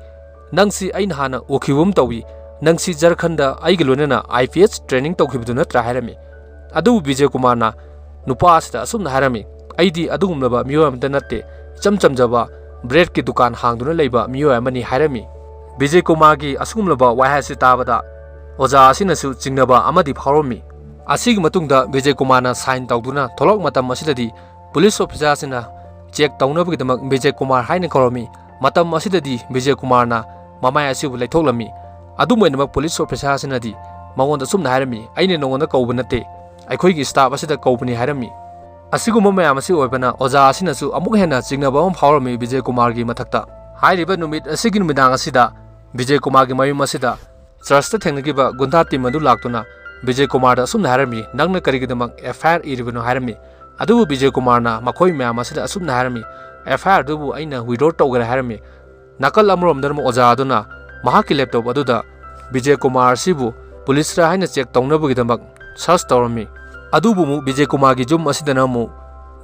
"ꯅꯪꯁꯤ ꯑꯩꯅ ꯍꯥꯟꯅ ꯎꯈꯤꯕꯒꯨꯝ ꯇꯧꯏ, ꯅꯪꯁꯤ ꯖꯔꯈꯟꯗ ꯑꯩꯒ ꯂꯣꯏꯅꯅ ꯑꯥꯏ ꯄꯤ ꯑꯦꯁ ꯇ꯭ꯔꯦꯅꯤꯡ ꯇꯧꯈꯤꯕꯗꯨ ꯅꯠꯇ꯭ꯔꯥ?" ꯍꯥꯏꯔꯝꯃꯤ꯫ ꯑꯗꯨꯕꯨ ꯕꯤꯖꯦ ꯀꯨꯃꯥꯔꯅ ꯅꯨꯄꯥ ꯑꯁꯤꯗ ꯑꯁꯨꯝꯅ ꯍꯥꯏꯔꯝꯃꯤ, "ꯑꯩꯗꯤ ꯑꯗꯨꯒꯨꯝꯂꯕ ꯃꯤꯑꯣꯏ ꯑꯃꯇ ꯅꯠꯇꯦ, ꯏꯆꯝ ꯆꯝꯖꯕ ꯕ꯭ꯔꯦꯗꯀꯤ ꯗꯨꯀꯥꯟ ꯍꯥꯡꯗꯨꯅ ꯂꯩꯕ ꯃꯤꯑꯣꯏ ꯑꯃꯅꯤ" ꯍꯥꯏꯔꯝꯃꯤ꯫ ꯕꯤꯖꯦ ꯀꯨꯃꯥꯔꯒꯤ ꯑꯁꯤꯒꯨꯝꯂꯕ ꯋꯥꯍꯩ ꯑꯁꯤ ꯇꯥꯕꯗ ꯑꯣꯖꯥ ꯑꯁꯤꯅꯁꯨ ꯆꯤꯡꯅꯕ ꯑꯃꯗꯤ ꯐꯥꯎꯔꯝꯃꯤ꯫ ꯑꯁꯤꯒꯤ ꯃꯇꯨꯡꯗ ꯕꯤꯖꯦ ꯀꯨꯃꯥꯔꯅ ꯁꯥꯏꯟ ꯇꯧꯗꯨꯅ ꯊꯣꯛꯂꯛꯄ ꯃꯇꯝ ꯑꯁꯤꯗꯗꯤ ꯄꯨꯂꯤꯁ ꯑꯣꯐꯤꯁꯥꯔꯁꯤꯅ ꯆꯦꯛ ꯇꯧꯅꯕꯒꯤꯗꯃꯛ ꯕꯤꯖꯦ ꯀꯨꯃꯥꯔ ꯍꯥꯏꯅ ꯀꯧꯔꯝꯃꯤ꯫ ꯃꯇꯝ ꯑꯁꯤꯗꯗꯤ ꯕꯤꯖꯦ ꯀꯨꯃꯥꯔꯅ ꯃꯃꯥꯏ ꯑꯁꯤꯕꯨ ꯂꯩꯊꯣꯛꯂꯝꯃꯤ꯫ ꯑꯗꯨꯝ ꯑꯣꯏꯅꯃꯛ ꯄꯨꯂꯤꯁ ꯑꯣꯐꯤꯁꯥꯔꯁꯤꯅꯗꯤ ꯃꯉꯣꯟꯗ ꯑꯁꯨꯝꯅ ꯍꯥꯏꯔꯝꯃꯤ, "ꯑꯩꯅ ꯅꯉꯣꯟꯗ ꯀꯧꯕ ꯅꯠꯇꯦ, ꯑꯩꯈꯣꯏꯒꯤ ꯁ꯭ꯇꯥꯐ ꯑꯁꯤꯗ ꯀꯧꯕꯅꯤ" ꯍꯥꯏꯔꯝꯃꯤ꯫ ꯑꯁꯤꯒꯨꯝꯕ ꯃꯌꯥꯝ ꯑꯁꯤ ꯑꯣꯏꯕꯅ ꯑꯣꯖꯥ ꯑꯁꯤꯅꯁꯨ ꯑꯃꯨꯛ ꯍꯦꯟꯅ ꯆꯤꯡꯅꯕ ꯑꯃ ꯐꯥꯎꯔꯝꯃꯤ ꯕꯤꯖꯦ ꯀꯨꯃꯥꯔꯒꯤ ꯃꯊꯛꯇ꯫ ꯍꯥꯏꯔꯤꯕ ꯅꯨꯃꯤꯠ ꯑꯁꯤꯒꯤ ꯅꯨꯃꯤꯗꯥꯡ ꯑꯁꯤꯗ ꯕꯤꯖꯦ ꯀꯨꯃꯥꯔꯒꯤ ꯃꯌꯨꯝ ꯑꯁꯤꯗ ꯆꯔꯆꯇ ꯊꯦꯡꯅꯈꯤꯕ ꯒꯨꯟꯗꯥ ꯇꯤꯝ ꯑꯗꯨ ꯂꯥꯛꯇꯨꯅ ꯕꯤꯖꯦ ꯀꯨꯃꯥꯔꯗ ꯑꯁꯨꯝꯅ ꯍꯥꯏꯔꯝꯃꯤ, "ꯅꯪꯅ ꯀꯔꯤꯒꯤꯗꯃꯛ ꯑꯦꯐ ꯑꯥꯏ ꯑꯥꯔ ꯏꯔꯤꯕꯅꯣ?" ꯍꯥꯏꯔꯝꯃꯤ꯫ ꯑꯗꯨꯕꯨ ꯕꯤꯖꯦ ꯀꯨꯃꯥꯔꯅ ꯃꯈꯣꯏ ꯃꯌꯥꯝ ꯑꯁꯤꯗ ꯑꯁꯨꯝꯅ ꯍꯥꯏꯔꯝꯃꯤ, "ꯑꯦꯐ ꯑꯥꯏ ꯑꯥꯔ ꯑꯗꯨꯕꯨ ꯑꯩꯅ ꯋꯤꯗ꯭ꯔꯣ ꯇꯧꯈ꯭ꯔꯦ" ꯍꯥꯏꯔꯝꯃꯤ꯫ ꯅꯥꯀꯜ ꯑꯃꯔꯣꯝꯗꯅ ꯑꯃꯨꯛ ꯑꯣꯖꯥ ꯑꯗꯨꯅ ꯃꯍꯥꯛꯀꯤ ꯂꯦꯞꯇꯣꯞ ꯑꯗꯨꯗ ꯕꯤꯖꯦ ꯀꯨꯃꯥꯔ ꯑꯁꯤꯕꯨ ꯄꯨꯂꯤꯁꯔ ꯍꯥꯏꯅ ꯆꯦꯛ ꯇꯧꯅꯕꯒꯤꯗꯃꯛ ꯁꯔꯆ ꯇꯧꯔꯝꯃꯤ꯫ ꯑꯗꯨꯕꯨ ꯑꯃꯨꯛ ꯕꯤꯖꯦ ꯀꯨꯃꯥꯔꯒꯤ ꯌꯨꯝ ꯑꯁꯤꯗꯅ ꯑꯃꯨꯛ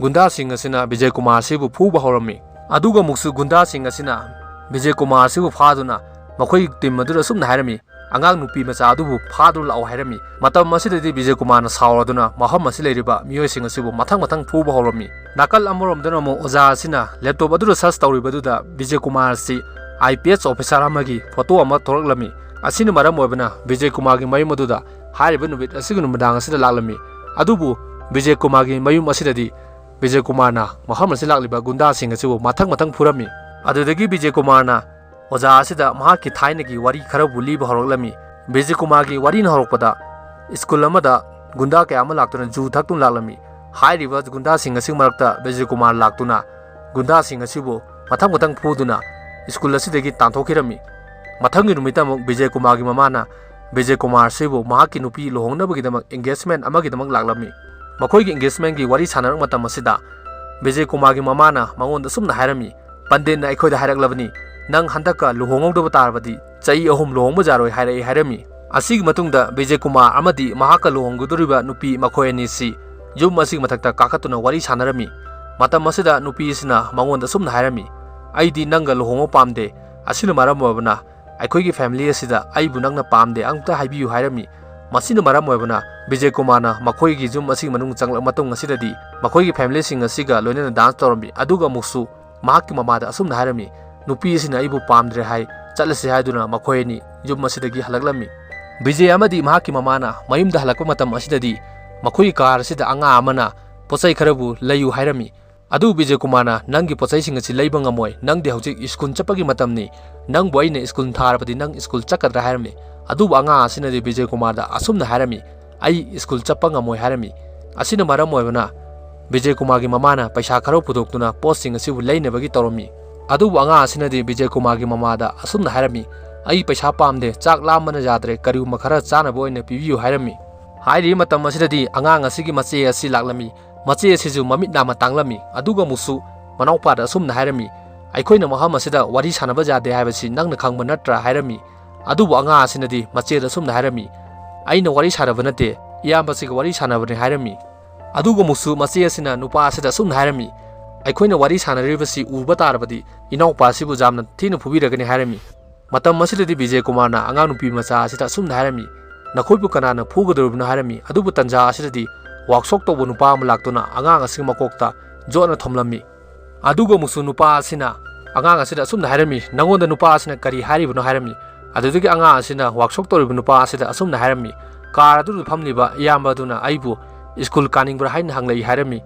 ꯒꯨꯟꯗꯥꯁꯤꯡ ꯑꯁꯤꯅ ꯕꯤꯖꯦ ꯀꯨꯃꯥꯔ ꯑꯁꯤꯕꯨ ꯐꯨꯕ ꯍꯧꯔꯝꯃꯤ꯫ ꯑꯗꯨꯒ ꯑꯃꯨꯛꯁꯨ ꯒꯨꯟꯗꯥꯁꯤꯡ ꯑꯁꯤꯅ ꯕꯤꯖꯦ ꯀꯨꯃꯥꯔ ꯑꯁꯤꯕꯨ ꯐꯥꯗꯨꯅ ꯃꯈꯣꯏ ꯇꯤꯝ ꯑꯗꯨꯗ ꯑꯁꯨꯝꯅ ꯍꯥꯏꯔꯝꯃꯤ, "ꯑꯉꯥꯡ ꯅꯨꯄꯤ ꯃꯆꯥ ꯑꯗꯨꯕꯨ ꯐꯥꯗꯨꯅ ꯂꯥꯛꯑꯣ" ꯍꯥꯏꯔꯝꯃꯤ꯫ ꯃꯇꯝ ꯑꯁꯤꯗꯗꯤ ꯕꯤꯖꯦ ꯀꯨꯃꯥꯔꯅ ꯁꯥꯎꯔꯗꯨꯅ ꯃꯐꯝ ꯑꯁꯤ ꯂꯩꯔꯤꯕ ꯃꯤꯑꯣꯏꯁꯤꯡ ꯑꯁꯤꯕꯨ ꯃꯊꯪ ꯃꯊꯪ ꯐꯨꯕ ꯍꯧꯔꯝꯃꯤ꯫ ꯅꯥꯀꯜ ꯑꯃꯔꯣꯝꯗꯅ ꯑꯃꯨꯛ ꯑꯣꯖꯥ ꯑꯁꯤꯅ ꯂꯦꯞꯇꯣꯞ ꯑꯗꯨꯗ ꯁꯔꯆ ꯇꯧꯔꯤꯕꯗꯨꯗ ꯕꯤꯖꯦ ꯀꯨꯃꯥꯔ ꯑꯁꯤ ꯑꯥꯏ ꯄꯤ ꯑꯦꯁ ꯑꯣꯐꯤꯁꯥꯔ ꯑꯃꯒꯤ ꯐꯣꯇꯣ ꯑꯃ ꯊꯣꯛꯂꯛꯂꯝꯃꯤ꯫ ꯑꯁꯤꯅ ꯃꯔꯝ ꯑꯣꯏꯕꯅ ꯕꯤꯖꯦ ꯀꯨꯃꯥꯔꯒꯤ ꯃꯌꯨꯝ ꯑꯗꯨꯗ ꯍꯥꯏꯔꯤꯕ ꯅꯨꯃꯤꯠ ꯑꯁꯤꯒꯤ ꯅꯨꯃꯤꯗꯥꯡ ꯑꯁꯤꯗ ꯂꯥꯛꯂꯝꯃꯤ꯫ ꯑꯗꯨꯕꯨ ꯕꯤꯖꯦ ꯀꯨꯃꯥꯔꯒꯤ ꯃꯌꯨꯝ ꯑꯁꯤꯗꯗꯤ ꯕꯤꯖꯦ ꯀꯨꯃꯥꯔꯅ ꯃꯐꯝ ꯑꯁꯤꯗ ꯂꯥꯛꯂꯤꯕ ꯒꯨꯟꯗꯥꯁꯤꯡ ꯑꯁꯤꯕꯨ ꯃꯊꯪ ꯃꯊꯪ ꯐꯨꯔꯝꯃꯤ꯫ ꯑꯗꯨꯗꯒꯤ ꯕꯤꯖꯦ ꯀꯨꯃꯥꯔꯅ ꯑꯣꯖꯥ ꯑꯁꯤꯗ ꯃꯍꯥꯛꯀꯤ ꯊꯥꯏꯅꯒꯤ ꯋꯥꯔꯤ ꯈꯔꯕꯨ ꯂꯤꯕ ꯍꯧꯔꯛꯂꯝꯃꯤ꯫ ꯕꯤꯖꯦ ꯀꯨꯃꯥꯔꯒꯤ ꯋꯥꯔꯤꯅ ꯍꯧꯔꯛꯄꯗ, ꯁ꯭ꯀꯨꯜ ꯑꯃꯗ ꯒꯨꯟꯗꯥ ꯀꯌꯥ ꯑꯃ ꯂꯥꯛꯇꯨꯅ ꯖꯨ ꯊꯛꯇꯨꯅ ꯂꯥꯛꯂꯝꯃꯤ꯫ ꯍꯥꯏꯔꯤꯕ ꯒꯨꯟꯗꯥꯁꯤꯡ ꯑꯁꯤꯒꯤ ꯃꯔꯛꯇ ꯕꯤꯖꯦ ꯀꯨꯃꯥꯔ ꯂꯥꯛꯇꯨꯅ ꯒꯨꯟꯗꯥꯁꯤꯡ ꯑꯁꯤꯕꯨ ꯃꯊꯪ ꯃꯊꯪ ꯐꯨꯗꯨꯅ ꯁ꯭ꯀꯨꯜ ꯑꯁꯤꯗꯒꯤ ꯇꯥꯟꯊꯣꯛꯈꯤꯔꯝꯃꯤ꯫ ꯃꯊꯪꯒꯤ ꯅꯨꯃꯤꯠꯇ ꯑꯃꯨꯛ ꯕꯤꯖꯦ ꯀꯨꯃꯥꯔꯒꯤ ꯃꯃꯥꯅ ꯕꯤꯖꯦ ꯀꯨꯃꯥꯔ ꯑꯁꯤꯕꯨ ꯃꯍꯥꯛꯀꯤ ꯅꯨꯄꯤ ꯂꯨꯍꯣꯡꯅꯕꯒꯤꯗꯃꯛ, ꯑꯦꯡꯒꯦꯖꯃꯦꯟ ꯑꯃꯒꯤꯗꯃꯛ ꯂꯥꯛꯂꯝꯃꯤ꯫ ꯃꯈꯣꯏꯒꯤ ꯑꯦꯡꯒꯦꯖꯃꯦꯟꯒꯤ ꯋꯥꯔꯤ ꯁꯥꯟꯅꯔꯛꯄ ꯃꯇꯝ ꯑꯁꯤꯗ ꯕꯤꯖꯦ ꯀꯨꯃꯥꯔꯒꯤ ꯃꯃꯥꯅ ꯃꯉꯣꯟꯗ ꯑꯁꯨꯝꯅ ꯍꯥꯏꯔꯝꯃꯤ, "ꯄꯟꯗꯤꯠꯅ ꯑꯩꯈꯣꯏꯗ ꯍꯥꯏꯔꯛꯂꯕꯅꯤ, ꯅꯪ ꯍꯟꯗꯛꯀ ꯂꯨꯍꯣꯡꯍꯧꯗꯕ ꯇꯥꯔꯕꯗꯤ ꯆꯍꯤ ꯑꯍꯨꯝ ꯂꯨꯍꯣꯡꯕ ꯌꯥꯔꯣꯏ" ꯍꯥꯏꯔꯛꯏ ꯍꯥꯏꯔꯝꯃꯤ꯫ ꯑꯁꯤꯒꯤ ꯃꯇꯨꯡꯗ ꯕꯤꯖꯦ ꯀꯨꯃꯥꯔ ꯑꯃꯗꯤ ꯃꯍꯥꯛꯀ ꯂꯨꯍꯣꯡꯒꯗꯧꯔꯤꯕ ꯅꯨꯄꯤ ꯃꯈꯣꯏ ꯑꯅꯤꯁꯤ ꯌꯨꯝ ꯑꯁꯤꯒꯤ ꯃꯊꯛꯇ ꯀꯥꯈꯠꯇꯨꯅ ꯋꯥꯔꯤ ꯁꯥꯟꯅꯔꯝꯃꯤ꯫ ꯃꯇꯝ ꯑꯁꯤꯗ ꯅꯨꯄꯤ ꯑꯁꯤꯅ ꯃꯉꯣꯟꯗ ꯑꯁꯨꯝꯅ ꯍꯥꯏꯔꯝꯃꯤ, "ꯑꯩꯗꯤ ꯅꯪꯒ ꯂꯨꯍꯣꯡꯕ ꯄꯥꯝꯗꯦ꯫ ꯑꯁꯤꯅ ꯃꯔꯝ ꯑꯣꯏꯔꯕꯅ ꯑꯩꯈꯣꯏꯒꯤ ꯐꯦꯃꯤꯂꯤ ꯑꯁꯤꯗ ꯑꯩꯕꯨ ꯅꯪꯅ ꯄꯥꯝꯗꯦ ꯑꯃꯨꯛꯇ ꯍꯥꯏꯕꯤꯌꯨ" ꯍꯥꯏꯔꯝꯃꯤ꯫ ꯃꯁꯤꯅ ꯃꯔꯝ ꯑꯣꯏꯔꯕꯅ ꯕꯤꯖꯦ ꯀꯨꯃꯥꯔꯅ ꯃꯈꯣꯏꯒꯤ ꯌꯨꯝ ꯑꯁꯤꯒꯤ ꯃꯅꯨꯡ ꯆꯪꯂꯛꯂꯕ ꯃꯇꯨꯡ ꯑꯁꯤꯗꯗꯤ ꯃꯈꯣꯏꯒꯤ ꯐꯦꯃꯤꯂꯤꯁꯤꯡ ꯑꯁꯤꯒ ꯂꯣꯏꯅꯅ ꯗꯥꯟꯁ ꯇꯧꯔꯝꯃꯤ꯫ ꯑꯗꯨꯒ ꯑꯃꯨꯛꯁꯨ ꯃꯍꯥꯛꯀꯤ ꯃꯃꯥꯗ ꯑꯁꯨꯝꯅ ꯍꯥꯏꯔꯝꯃꯤ, "ꯅꯨꯄꯤ ꯑꯁꯤꯅ ꯑꯩꯕꯨ ꯄꯥꯝꯗ꯭ꯔꯦ ꯍꯥꯏ, ꯆꯠꯂꯁꯤ" ꯍꯥꯏꯗꯨꯅ ꯃꯈꯣꯏ ꯑꯅꯤ ꯌꯨꯝ ꯑꯁꯤꯗꯒꯤ ꯍꯜꯂꯛꯂꯝꯃꯤ꯫ ꯕꯤꯖꯦ ꯑꯃꯗꯤ ꯃꯍꯥꯛꯀꯤ ꯃꯃꯥꯅ ꯃꯌꯨꯝꯗ ꯍꯜꯂꯛꯄ ꯃꯇꯝ ꯑꯁꯤꯗꯗꯤ ꯃꯈꯣꯏꯒꯤ ꯀꯥꯔ ꯑꯁꯤꯗ ꯑꯉꯥꯡ ꯑꯃꯅ ꯄꯣꯠꯆꯩ ꯈꯔꯕꯨ ꯂꯩꯌꯨ ꯍꯥꯏꯔꯝꯃꯤ꯫ ꯑꯗꯨ ꯕꯤꯖꯦ ꯀꯨꯃꯥꯔꯅ, "ꯅꯪꯒꯤ ꯄꯣꯠꯆꯩꯁꯤꯡ ꯑꯁꯤ ꯂꯩꯕ ꯉꯝꯃꯣꯏ, ꯅꯪꯗꯤ ꯍꯧꯖꯤꯛ ꯁ꯭ꯀꯨꯜ ꯆꯠꯄꯒꯤ ꯃꯇꯝꯅꯤ, ꯅꯪꯕꯨ ꯑꯩꯅ ꯁ꯭ꯀꯨꯜ ꯊꯥꯔꯕꯗꯤ ꯅꯪ ꯁ꯭ꯀꯨꯜ ꯆꯠꯀꯗ꯭ꯔꯥ?" ꯍꯥꯏꯔꯝꯃꯤ꯫ ꯑꯗꯨꯕꯨ ꯑꯉꯥꯡ ꯑꯁꯤꯅꯗꯤ ꯕꯤꯖꯦ ꯀꯨꯃꯥꯔꯗ ꯑꯁꯨꯝꯅ ꯍꯥꯏꯔꯝꯃꯤ, "ꯑꯩ ꯁ꯭ꯀꯨꯜ ꯆꯠꯄ ꯉꯝꯃꯣꯏ" ꯍꯥꯏꯔꯝꯃꯤ꯫ ꯑꯁꯤꯅ ꯃꯔꯝ ꯑꯣꯏꯕꯅ ꯕꯤꯖꯦ ꯀꯨꯃꯥꯔꯒꯤ ꯃꯃꯥꯅ ꯄꯩꯁꯥ ꯈꯔ ꯄꯨꯊꯣꯛꯇꯨꯅ ꯄꯣꯠꯁꯤꯡ ꯑꯁꯤꯕꯨ ꯂꯩꯅꯕꯒꯤ ꯇꯧꯔꯝꯃꯤ꯫ ꯑꯗꯨꯕꯨ ꯑꯉꯥꯡ ꯑꯁꯤꯅꯗꯤ ꯕꯤꯖꯦ ꯀꯨꯃꯥꯔꯒꯤ ꯃꯃꯥꯗ ꯑꯁꯨꯝꯅ ꯍꯥꯏꯔꯝꯃꯤ, "ꯑꯩ ꯄꯩꯁꯥ ꯄꯥꯝꯗꯦ, ꯆꯥꯛ ꯂꯥꯝꯕꯅ ꯌꯥꯗ꯭ꯔꯦ, ꯀꯔꯤꯒꯨꯝꯕ ꯈꯔ ꯆꯥꯅꯕ ꯑꯣꯏꯅ ꯄꯤꯕꯤꯌꯨ" ꯍꯥꯏꯔꯝꯃꯤ꯫ ꯍꯥꯏꯔꯤꯕ ꯃꯇꯝ ꯑꯁꯤꯗꯗꯤ ꯑꯉꯥꯡ ꯑꯁꯤꯒꯤ ꯃꯆꯦ ꯑꯁꯤ ꯂꯥꯛꯂꯝꯃꯤ꯫ ꯃꯆꯦ ꯑꯁꯤꯁꯨ ꯃꯃꯤꯠ ꯅꯥꯝꯃ ꯇꯥꯡꯂꯝꯃꯤ꯫ ꯑꯗꯨꯒ ꯑꯃꯨꯛꯁꯨ ꯃꯅꯥꯎꯄꯥꯗ ꯑꯁꯨꯝꯅ ꯍꯥꯏꯔꯝꯃꯤ, "ꯑꯩꯈꯣꯏꯅ ꯃꯐꯝ ꯑꯁꯤꯗ ꯋꯥꯔꯤ ꯁꯥꯟꯅꯕ ꯌꯥꯗꯦ ꯍꯥꯏꯕꯁꯤ ꯅꯪꯅ ꯈꯪꯕ ꯅꯠꯇ꯭ꯔꯥ?" ꯍꯥꯏꯔꯝꯃꯤ꯫ ꯑꯗꯨꯕꯨ ꯑꯉꯥꯡ ꯑꯁꯤꯅꯗꯤ ꯃꯆꯦꯗ ꯑꯁꯨꯝꯅ ꯍꯥꯏꯔꯝꯃꯤ, "ꯑꯩꯅ ꯋꯥꯔꯤ ꯁꯥꯟꯅꯕ ꯅꯠꯇꯦ, ꯏꯌꯥꯝꯕꯁꯤꯒ ꯋꯥꯔꯤ ꯁꯥꯟꯅꯕꯅꯤ" ꯍꯥꯏꯔꯝꯃꯤ꯫ ꯑꯗꯨꯒ ꯑꯃꯨꯛꯁꯨ ꯃꯆꯦ ꯑꯁꯤꯅ ꯅꯨꯄꯥ ꯑꯁꯤꯗ ꯑꯁꯨꯝꯅ ꯍꯥꯏꯔꯝꯃꯤ, "ꯑꯩꯈꯣꯏꯅ ꯋꯥꯔꯤ ꯁꯥꯟꯅꯔꯤꯕꯁꯤ ꯎꯕ ꯇꯥꯔꯕꯗꯤ ꯏꯅꯥꯎꯄꯥ ꯑꯁꯤꯕꯨ ꯌꯥꯝꯅ ꯊꯤꯅ ꯐꯨꯕꯤꯔꯒꯅꯤ" ꯍꯥꯏꯔꯝꯃꯤ꯫ ꯃꯇꯝ ꯑꯁꯤꯗꯗꯤ ꯕꯤꯖꯦ ꯀꯨꯃꯥꯔꯅ ꯑꯉꯥꯡ ꯅꯨꯄꯤ ꯃꯆꯥ ꯑꯁꯤꯗ ꯑꯁꯨꯝꯅ ꯍꯥꯏꯔꯝꯃꯤ, "ꯅꯈꯣꯏꯕꯨ ꯀꯅꯥꯅ ꯐꯨꯒꯗꯧꯔꯤꯕꯅꯣ?" ꯍꯥꯏꯔꯝꯃꯤ꯫ ꯑꯗꯨꯕꯨ ꯇꯟꯖꯥ ꯑꯁꯤꯗꯗꯤ ꯋꯥꯛꯁꯣꯞ ꯇꯧꯕ ꯅꯨꯄꯥ ꯑꯃ ꯂꯥꯛꯇꯨꯅ ꯑꯉꯥꯡ ꯑꯁꯤꯒꯤ ꯃꯀꯣꯛꯇ ꯌꯣꯠꯅ ꯊꯣꯝꯂꯝꯃꯤ꯫ ꯑꯗꯨꯒ ꯑꯃꯨꯛꯁꯨ ꯅꯨꯄꯥ ꯑꯁꯤꯅ ꯑꯉꯥꯡ ꯑꯁꯤꯗ ꯑꯁꯨꯝꯅ ꯍꯥꯏꯔꯝꯃꯤ, "ꯅꯉꯣꯟꯗ ꯅꯨꯄꯥ ꯑꯁꯤꯅ ꯀꯔꯤ ꯍꯥꯏꯔꯤꯕꯅꯣ?" ꯍꯥꯏꯔꯝꯃꯤ꯫ ꯑꯗꯨꯗꯒꯤ ꯑꯉꯥꯡ ꯑꯁꯤꯅ ꯋꯥꯛꯁꯣꯞ ꯇꯧꯔꯤꯕ ꯅꯨꯄꯥ ꯑꯁꯤꯗ ꯑꯁꯨꯝꯅ ꯍꯥꯏꯔꯝꯃꯤ, "ꯀꯥꯔ ꯑꯗꯨꯗ ꯐꯝꯂꯤꯕ ꯏꯌꯥꯝꯕ ꯑꯗꯨꯅ ꯑꯩꯕꯨ ꯁ꯭ꯀꯨꯜ ꯀꯥꯅꯤꯡꯕ꯭ꯔꯥ ꯍꯥꯏꯅ ꯍꯪꯂꯛꯏ" ꯍꯥꯏꯔꯝꯃꯤ꯫